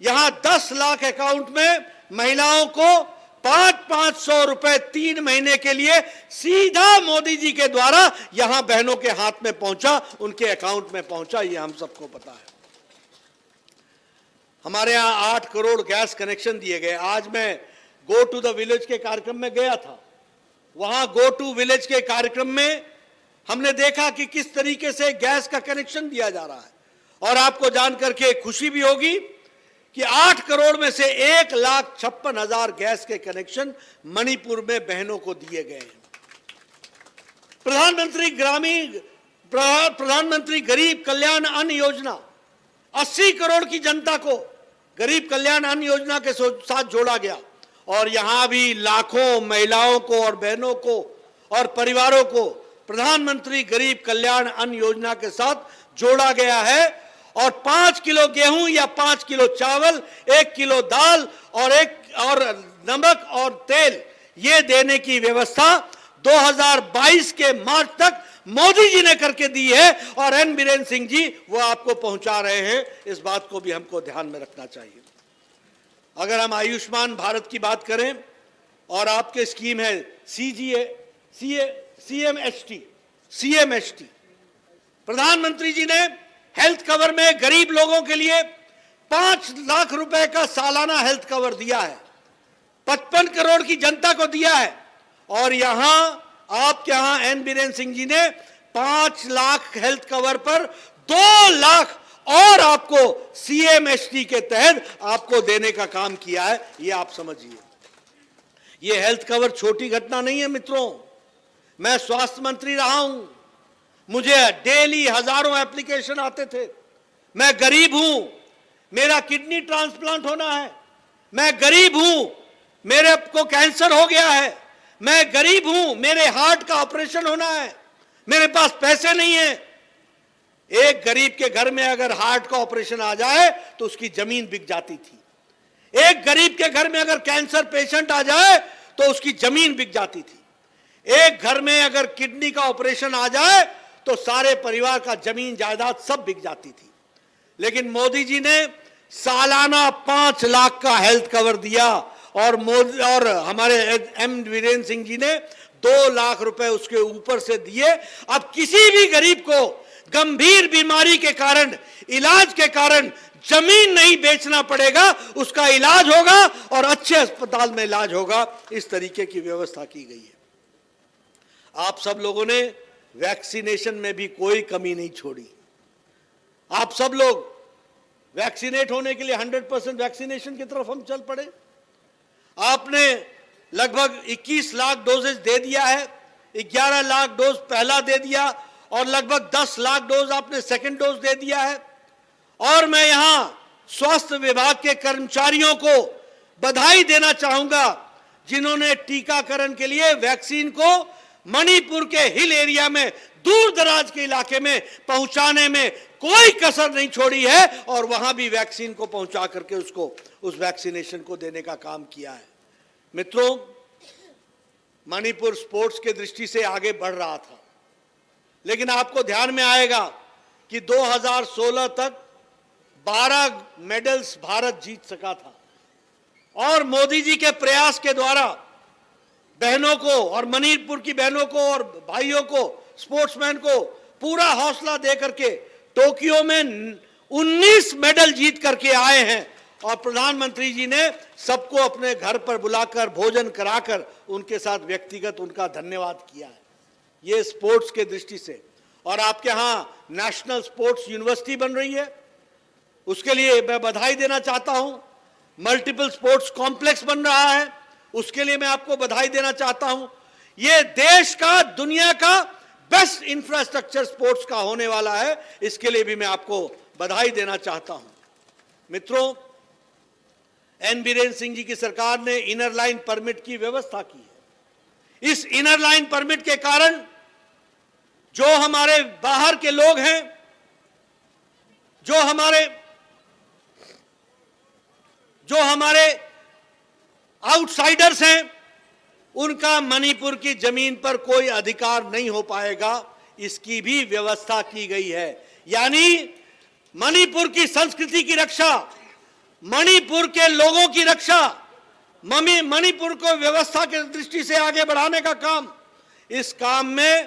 यहां दस लाख अकाउंट में महिलाओं को पांच पांच सौ रुपए तीन महीने के लिए सीधा मोदी जी के द्वारा यहां बहनों के हाथ में पहुंचा, उनके अकाउंट में पहुंचा। ये हम सबको पता है। हमारे यहां आठ करोड़ गैस कनेक्शन दिए गए। आज मैं गो टू द विलेज के कार्यक्रम में गया था। वहां गो टू विलेज के कार्यक्रम में हमने देखा कि किस तरीके से गैस का कनेक्शन दिया जा रहा है। और आपको जान करके खुशी भी होगी कि आठ करोड़ में से एक लाख छप्पन हजार गैस के कनेक्शन मणिपुर में बहनों को दिए गए हैं। प्रधानमंत्री ग्रामीण, प्रधानमंत्री गरीब कल्याण अन्न योजना, अस्सी करोड़ की जनता को गरीब कल्याण अन्न योजना के साथ जोड़ा गया और यहां भी लाखों महिलाओं को और बहनों को और परिवारों को प्रधानमंत्री गरीब कल्याण अन्न योजना के साथ जोड़ा गया है। और पांच किलो गेहूं या पांच किलो चावल, एक किलो दाल और एक और नमक और तेल, ये देने की व्यवस्था दो हज़ार बाईस के मार्च तक मोदी जी ने करके दी है और एन बीरेन सिंह जी वो आपको पहुंचा रहे हैं। इस बात को भी हमको ध्यान में रखना चाहिए। अगर हम आयुष्मान भारत की बात करें और आपके स्कीम है सीजीए, सीए, सीएमएचटी, सीएमएचटी, प्रधानमंत्री जी ने हेल्थ कवर में गरीब लोगों के लिए पांच लाख रुपए का सालाना हेल्थ कवर दिया है, पचपन करोड़ की जनता को दिया है। और यहां आपके यहां एन बीरेन सिंह जी ने पांच लाख हेल्थ कवर पर दो लाख और आपको सीएमएचटी के तहत आपको देने का काम किया है। ये आप समझिए, ये हेल्थ कवर छोटी घटना नहीं है मित्रों। मैं स्वास्थ्य मंत्री रहा हूं, मुझे डेली हजारों एप्लीकेशन आते थे। मैं गरीब हूं, मेरा किडनी ट्रांसप्लांट होना है, मैं गरीब हूं, मेरे को कैंसर हो गया है, मैं गरीब हूं, मेरे हार्ट का ऑपरेशन होना है, मेरे पास पैसे नहीं है। एक गरीब के घर में अगर हार्ट का ऑपरेशन आ जाए तो उसकी जमीन बिक जाती थी। एक गरीब के घर में अगर कैंसर पेशेंट आ जाए तो उसकी जमीन बिक जाती थी। एक घर में अगर किडनी का ऑपरेशन आ जाए तो सारे परिवार का जमीन जायदाद सब बिक जाती थी। लेकिन मोदी जी ने सालाना पांच लाख का हेल्थ कवर दिया और मोदी और हमारे एम वीरेंद्र सिंह जी ने दो लाख रुपए उसके ऊपर से दिए। अब किसी भी गरीब को गंभीर बीमारी के कारण, इलाज के कारण जमीन नहीं बेचना पड़ेगा, उसका इलाज होगा और अच्छे अस्पताल में इलाज होगा। इस तरीके की व्यवस्था की गई है। आप सब लोगों ने वैक्सीनेशन में भी कोई कमी नहीं छोड़ी। आप सब लोग वैक्सीनेट होने के लिए हंड्रेड परसेंट वैक्सीनेशन की तरफ हम चल पड़े। आपने लगभग इक्कीस लाख डोजेज दे दिया है, ग्यारह लाख डोज पहला दे दिया और लगभग दस लाख डोज आपने सेकंड डोज दे दिया है। और मैं यहां स्वास्थ्य विभाग के कर्मचारियों को बधाई देना चाहूंगा, जिन्होंने टीकाकरण के लिए वैक्सीन को मणिपुर के हिल एरिया में, दूर दराज के इलाके में पहुंचाने में कोई कसर नहीं छोड़ी है और वहां भी वैक्सीन को पहुंचा करके उसको, उस वैक्सीनेशन को देने का काम किया है। मित्रों, मणिपुर स्पोर्ट्स के दृष्टि से आगे बढ़ रहा था, लेकिन आपको ध्यान में आएगा कि दो हज़ार सोलह तक बारह मेडल्स भारत जीत सका था। और मोदी जी के प्रयास के द्वारा बहनों को और मणिपुर की बहनों को और भाइयों को, स्पोर्ट्समैन को पूरा हौसला दे करके टोक्यो में उन्नीस मेडल जीत करके आए हैं। और प्रधानमंत्री जी ने सबको अपने घर पर बुलाकर, भोजन कराकर उनके साथ व्यक्तिगत उनका धन्यवाद किया है। ये स्पोर्ट्स के दृष्टि से। और आपके यहाँ नेशनल स्पोर्ट्स यूनिवर्सिटी बन रही है, उसके लिए मैं बधाई देना चाहता हूं। मल्टीपल स्पोर्ट्स कॉम्प्लेक्स बन रहा है, उसके लिए मैं आपको बधाई देना चाहता हूं। ये देश का, दुनिया का बेस्ट इंफ्रास्ट्रक्चर स्पोर्ट्स का होने वाला है, इसके लिए भी मैं आपको बधाई देना चाहता हूं। मित्रों, एन बीरेंद्र सिंह जी की सरकार ने इनर लाइन परमिट की व्यवस्था की है। इस इनर लाइन परमिट के कारण जो हमारे बाहर के लोग हैं, जो हमारे जो हमारे आउटसाइडर्स हैं, उनका मणिपुर की जमीन पर कोई अधिकार नहीं हो पाएगा, इसकी भी व्यवस्था की गई है। यानी मणिपुर की संस्कृति की रक्षा, मणिपुर के लोगों की रक्षा, मणि मणिपुर को व्यवस्था की दृष्टि से आगे बढ़ाने का काम, इस काम में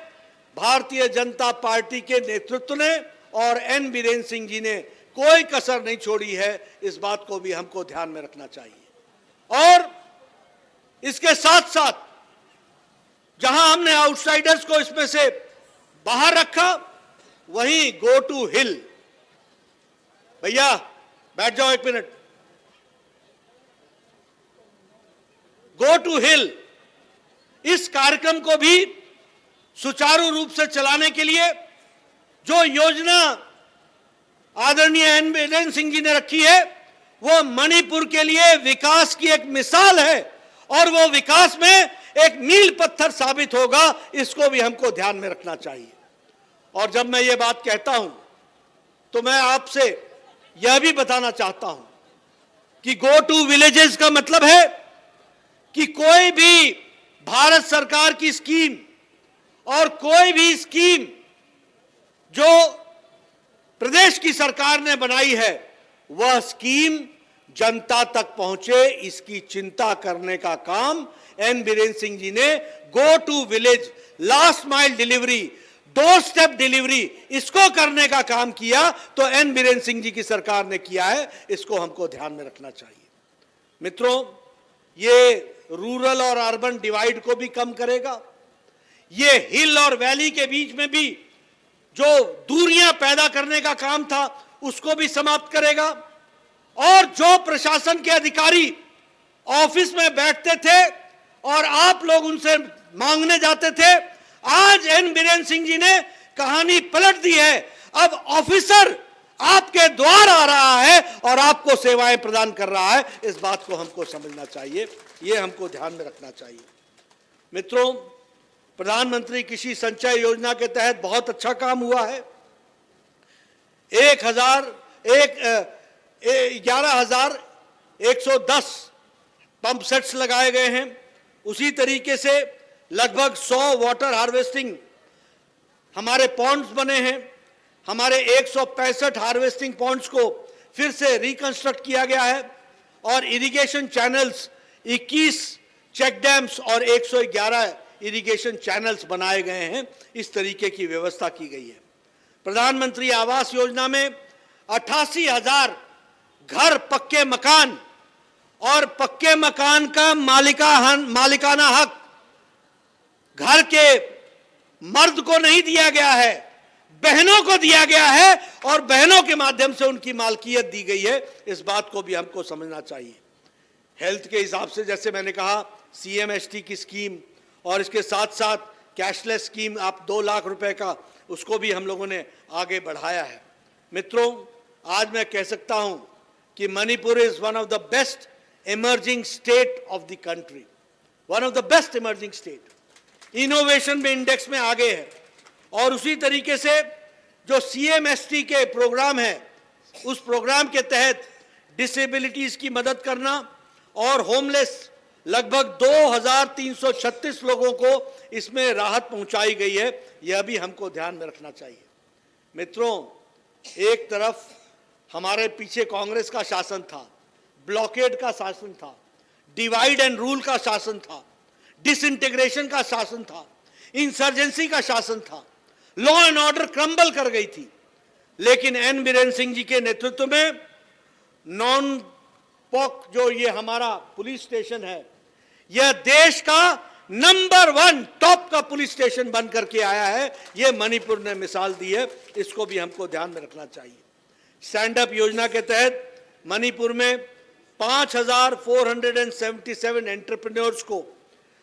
भारतीय जनता पार्टी के नेतृत्व ने और एन बीरेंद्र सिंह जी ने कोई कसर नहीं छोड़ी है। इस बात को भी हमको ध्यान में रखना चाहिए। और इसके साथ साथ जहां हमने आउटसाइडर्स को इसमें से बाहर रखा, वहीं गो टू हिल, भैया बैठ जाओ एक मिनट, गो टू हिल, इस कार्यक्रम को भी सुचारू रूप से चलाने के लिए जो योजना आदरणीय एन बीरेंद्र सिंह जी ने रखी है, वो मणिपुर के लिए विकास की एक मिसाल है और वो विकास में एक मील पत्थर साबित होगा। इसको भी हमको ध्यान में रखना चाहिए। और जब मैं ये बात कहता हूं तो मैं आपसे यह भी बताना चाहता हूं कि गो टू विलेजेस का मतलब है कि कोई भी भारत सरकार की स्कीम और कोई भी स्कीम जो प्रदेश की सरकार ने बनाई है, वह स्कीम जनता तक पहुंचे, इसकी चिंता करने का काम एन बीरेंद्र सिंह जी ने go to village, last mile delivery, doorstep delivery, इसको करने का काम किया तो एन बीरेंद्र सिंह जी की सरकार ने किया है। इसको हमको ध्यान में रखना चाहिए। मित्रों, ये रूरल और अर्बन डिवाइड को भी कम करेगा। ये हिल और वैली के बीच में भी जो दूरियां पैदा करने का काम था, उसको भी समाप्त करेगा। और जो प्रशासन के अधिकारी ऑफिस में बैठते थे और आप लोग उनसे मांगने जाते थे, आज एन बीरेंद्र सिंह जी ने कहानी पलट दी है। अब ऑफिसर आपके द्वार आ रहा है और आपको सेवाएं प्रदान कर रहा है। इस बात को हमको समझना चाहिए, ये हमको ध्यान में रखना चाहिए। मित्रों, प्रधानमंत्री कृषि संचय योजना के तहत बहुत अच्छा काम हुआ है। एक हजार एक ग्यारह हजार एक सौ दस पंप सेट्स लगाए गए हैं। उसी तरीके से लगभग सौ वाटर हार्वेस्टिंग हमारे पॉन्ड्स बने हैं। हमारे एक सौ पैंसठ हार्वेस्टिंग पॉन्ड्स को फिर से रिकंस्ट्रक्ट किया गया है और इरिगेशन चैनल्स, इक्कीस चेक डैम्स और एक सौ ग्यारह इरिगेशन चैनल्स बनाए गए हैं। इस तरीके की व्यवस्था की गई है। प्रधानमंत्री आवास योजना में अट्ठासी हजार घर, पक्के मकान, और पक्के मकान का मालिका हन-, मालिकाना हक घर के मर्द को नहीं दिया गया है, बहनों को दिया गया है और बहनों के माध्यम से उनकी मालकियत दी गई है। इस बात को भी हमको समझना चाहिए। हेल्थ के हिसाब से, जैसे मैंने कहा, सीएमएसटी की स्कीम और इसके साथ साथ कैशलेस स्कीम, आप दो लाख रुपए का, उसको भी हम लोगों ने आगे बढ़ाया है। मित्रों, आज मैं कह सकता हूं कि Manipur is one of the best emerging state of the country, one of the best emerging state, innovation में इंडेक्स में आगे है। और उसी तरीके से जो सीएमएसटी के प्रोग्राम है, उस प्रोग्राम के तहत डिसेबिलिटीज की मदद करना और होमलेस लगभग दो हज़ार तीन सौ छत्तीस लोगों को इसमें राहत पहुंचाई गई है। यह भी हमको ध्यान में रखना चाहिए। मित्रों, एक तरफ हमारे पीछे कांग्रेस का शासन था, ब्लॉकेड का शासन था, डिवाइड एंड रूल का शासन था, डिसइंटीग्रेशन का शासन था, इंसर्जेंसी का शासन था, लॉ एंड ऑर्डर क्रम्बल कर गई थी। लेकिन एन बीरेन सिंह जी के नेतृत्व में नॉन पॉक जो ये हमारा पुलिस स्टेशन है, यह देश का नंबर वन टॉप का पुलिस स्टेशन बन करके आया है। यह मणिपुर ने मिसाल दी है, इसको भी हमको ध्यान में रखना चाहिए। स्टैंड अप योजना के तहत मणिपुर में पाँच हज़ार चार सौ सतहत्तर एंटरप्रेन्योर्स को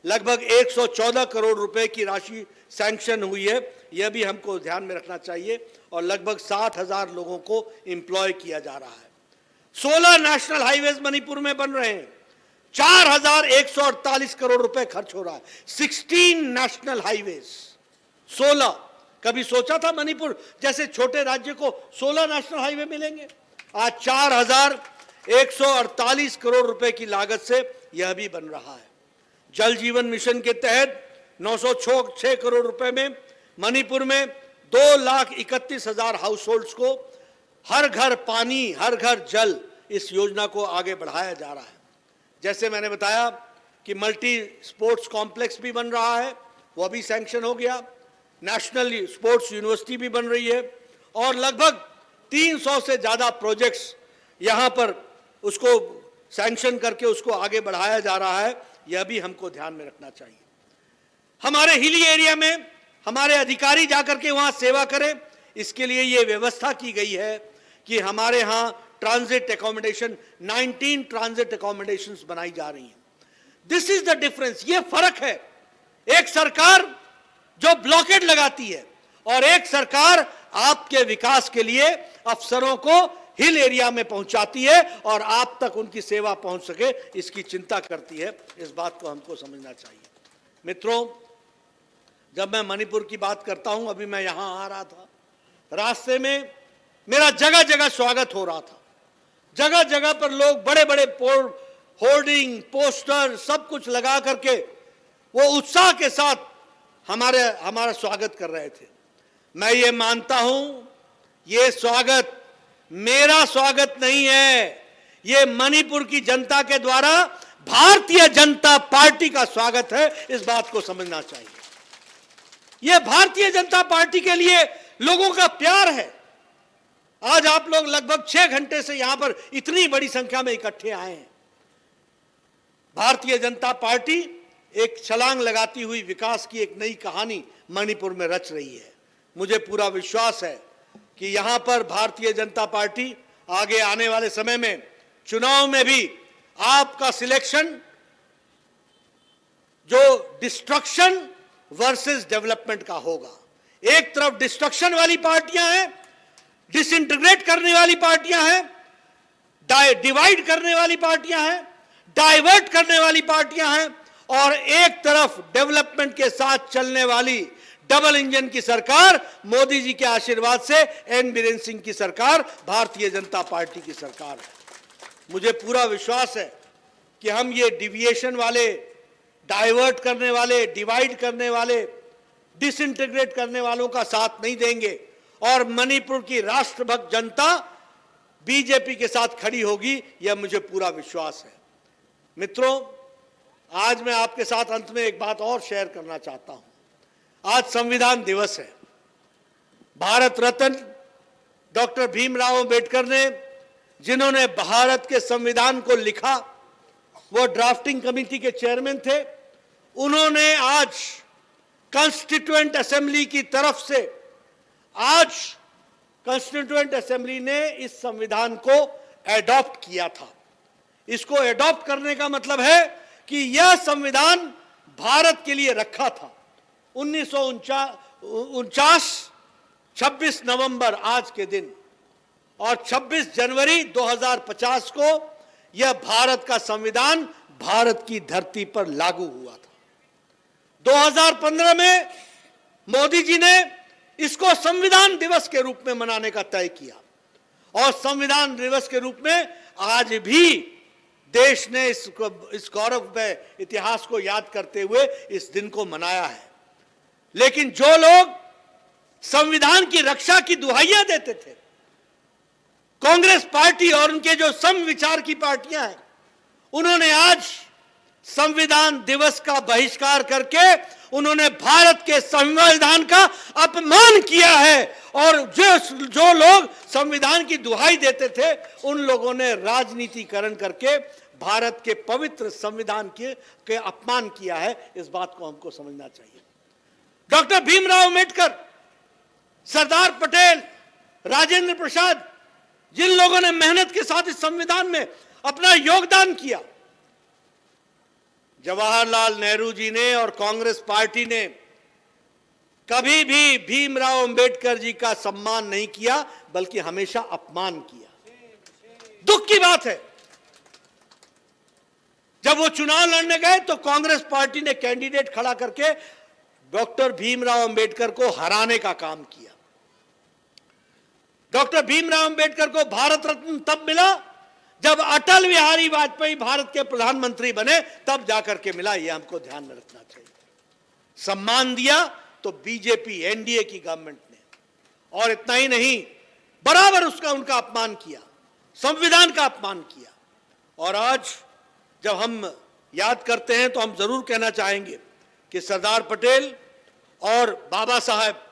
लगभग एक सौ चौदह करोड़ रुपए की राशि सैंक्शन हुई है, यह भी हमको ध्यान में रखना चाहिए। और लगभग सात हज़ार लोगों को एम्प्लॉय किया जा रहा है। सोलह नेशनल हाईवेज मणिपुर में बन रहे हैं, चार हज़ार एक सौ अड़तालीस करोड़ रुपए खर्च हो रहा है। सिक्सटीन नेशनल हाईवेज, सोलह। कभी सोचा था मणिपुर जैसे छोटे राज्य को सोलह नेशनल हाईवे मिलेंगे? आज चार हज़ार एक सौ अड़तालीस करोड़ रुपए की लागत से यह भी बन रहा है। जल जीवन मिशन के तहत नौ सौ छह करोड़ रुपए में मणिपुर में दो लाख इकतीस हज़ार हाउसहोल्ड्स को हर घर पानी, हर घर जल, इस योजना को आगे बढ़ाया जा रहा है। जैसे मैंने बताया कि मल्टी स्पोर्ट्स कॉम्प्लेक्स भी बन रहा है, वो भी सैंक्शन हो गया। नेशनल स्पोर्ट्स यूनिवर्सिटी भी बन रही है और लगभग तीन सौ से ज़्यादा प्रोजेक्ट्स यहाँ पर उसको सैंक्शन करके उसको आगे बढ़ाया जा रहा है। यह भी हमको ध्यान में रखना चाहिए। हमारे हिली एरिया में हमारे अधिकारी जाकर के वहाँ सेवा करें, इसके लिए ये व्यवस्था की गई है कि हमारे यहाँ transit accommodation, nineteen transit accommodations बनाई जा रही हैं। दिस इज द डिफरेंस, ये फर्क है। एक सरकार जो ब्लॉकेड लगाती है और एक सरकार आपके विकास के लिए अफसरों को हिल एरिया में पहुंचाती है और आप तक उनकी सेवा पहुंच सके, इसकी चिंता करती है। इस बात को हमको समझना चाहिए। मित्रों, जब मैं मणिपुर की बात करता हूं, अभी मैं यहां आ रहा था, रास्ते में मेरा जगह जगह स्वागत हो रहा था। जगह जगह पर लोग बड़े बड़े होर्डिंग, पोस्टर, सब कुछ लगा करके वो उत्साह के साथ हमारे हमारा स्वागत कर रहे थे। मैं ये मानता हूं, ये स्वागत मेरा स्वागत नहीं है, ये मणिपुर की जनता के द्वारा भारतीय जनता पार्टी का स्वागत है। इस बात को समझना चाहिए। ये भारतीय जनता पार्टी के लिए लोगों का प्यार है। आज आप लोग लगभग छह घंटे से यहां पर इतनी बड़ी संख्या में इकट्ठे आए हैं। भारतीय जनता पार्टी एक छलांग लगाती हुई विकास की एक नई कहानी मणिपुर में रच रही है। मुझे पूरा विश्वास है कि यहां पर भारतीय जनता पार्टी आगे आने वाले समय में चुनाव में भी आपका सिलेक्शन जो डिस्ट्रक्शन वर्सेस डेवलपमेंट का होगा। एक तरफ डिस्ट्रक्शन वाली पार्टियां हैं, डिसइंटीग्रेट करने वाली पार्टियां हैं, डिवाइड करने वाली पार्टियां हैं, डाइवर्ट करने वाली पार्टियां हैं, और एक तरफ डेवलपमेंट के साथ चलने वाली डबल इंजन की सरकार, मोदी जी के आशीर्वाद से एन बीरेन सिंह की सरकार, भारतीय जनता पार्टी की सरकार है। मुझे पूरा विश्वास है कि हम ये डिविएशन वाले, डाइवर्ट करने वाले, डिवाइड करने वाले, डिसइंटीग्रेट करने वालों का साथ नहीं देंगे और मणिपुर की राष्ट्रभक्त जनता बीजेपी के साथ खड़ी होगी, यह मुझे पूरा विश्वास है। मित्रों, आज मैं आपके साथ अंत में एक बात और शेयर करना चाहता हूं। आज संविधान दिवस है। भारत रत्न डॉक्टर भीमराव अंबेडकर ने, जिन्होंने भारत के संविधान को लिखा, वो ड्राफ्टिंग कमेटी के चेयरमैन थे। उन्होंने आज कॉन्स्टिट्यूएंट असेंबली की तरफ से, आज कॉन्स्टिट्यूएंट असेंबली ने इस संविधान को एडॉप्ट किया था। इसको एडॉप्ट करने का मतलब है कि यह संविधान भारत के लिए रखा था। उन्नीस सौ उनचास, छब्बीस नवंबर आज के दिन और छब्बीस जनवरी दो हज़ार पचास को यह भारत का संविधान भारत की धरती पर लागू हुआ था। दो हज़ार पन्द्रह में मोदी जी ने इसको संविधान दिवस के रूप में मनाने का तय किया। और संविधान दिवस के रूप में आज भी देश ने इस, इस गौरवमय इतिहास को याद करते हुए इस दिन को मनाया है। लेकिन जो लोग संविधान की रक्षा की दुहाइयां देते थे, कांग्रेस पार्टी और उनके जो सम विचार की पार्टियां हैं, उन्होंने आज संविधान दिवस का बहिष्कार करके उन्होंने भारत के संविधान का अपमान किया है। और जो जो लोग संविधान की दुहाई देते थे, उन लोगों ने राजनीतिकरण करके भारत के पवित्र संविधान के, के अपमान किया है। इस बात को हमको समझना चाहिए। डॉक्टर भीमराव अंबेडकर, सरदार पटेल, राजेंद्र प्रसाद, जिन लोगों ने मेहनत के साथ इस संविधान में अपना योगदान किया, जवाहरलाल नेहरू जी ने और कांग्रेस पार्टी ने कभी भी भीमराव अंबेडकर जी का सम्मान नहीं किया, बल्कि हमेशा अपमान किया। दुख की बात है, जब वो चुनाव लड़ने गए तो कांग्रेस पार्टी ने कैंडिडेट खड़ा करके डॉक्टर भीमराव अंबेडकर को हराने का काम किया। डॉक्टर भीमराव अंबेडकर को भारत रत्न तब मिला जब अटल बिहारी वाजपेयी भारत के प्रधानमंत्री बने, तब जाकर के मिला। ये हमको ध्यान में रखना चाहिए। सम्मान दिया तो बीजेपी, एनडीए की गवर्नमेंट ने। और इतना ही नहीं, बराबर उसका, उनका अपमान किया, संविधान का अपमान किया। और आज जब हम याद करते हैं तो हम जरूर कहना चाहेंगे कि सरदार पटेल और बाबा साहब,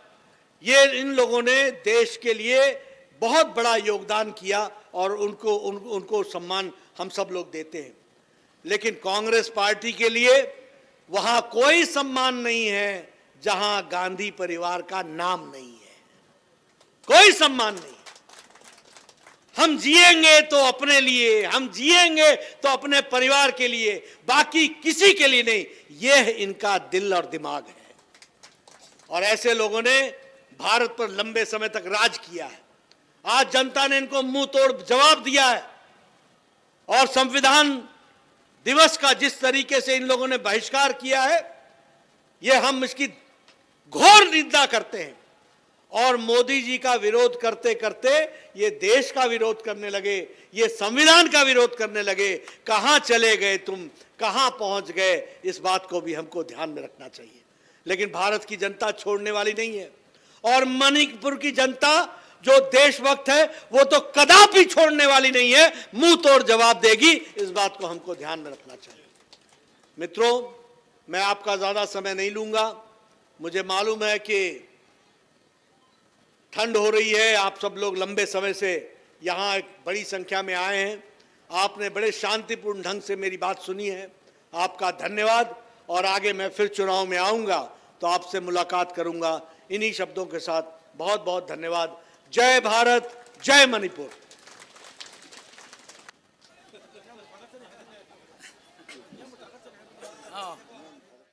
ये, इन लोगों ने देश के लिए बहुत बड़ा योगदान किया और उनको उन, उनको सम्मान हम सब लोग देते हैं। लेकिन कांग्रेस पार्टी के लिए वहां कोई सम्मान नहीं है जहां गांधी परिवार का नाम नहीं है। कोई सम्मान नहीं। हम जिएंगे तो अपने लिए, हम जिएंगे तो अपने परिवार के लिए, बाकी किसी के लिए नहीं। यह इनका दिल और दिमाग है। और ऐसे लोगों ने भारत पर लंबे समय तक राज किया है। आज जनता ने इनको मुंह तोड़ जवाब दिया है। और संविधान दिवस का जिस तरीके से इन लोगों ने बहिष्कार किया है, ये हम इसकी घोर निंदा करते हैं। और मोदी जी का विरोध करते करते ये देश का विरोध करने लगे, ये संविधान का विरोध करने लगे। कहां चले गए तुम, कहां पहुंच गए, इस बात को भी हमको ध्यान में रखना चाहिए। लेकिन भारत की जनता छोड़ने वाली नहीं है, और मणिपुर की जनता जो देशभक्त है वो तो कदापि छोड़ने वाली नहीं है, मुंह तोड़ जवाब देगी। इस बात को हमको ध्यान में रखना चाहिए। मित्रों, मैं आपका ज्यादा समय नहीं लूंगा। मुझे मालूम है कि ठंड हो रही है, आप सब लोग लंबे समय से यहाँ एक बड़ी संख्या में आए हैं, आपने बड़े शांतिपूर्ण ढंग से मेरी बात सुनी है, आपका धन्यवाद। और आगे मैं फिर चुनाव में आऊंगा तो आपसे मुलाकात करूंगा। इन्हीं शब्दों के साथ बहुत बहुत धन्यवाद। जय भारत, जय मणिपुर।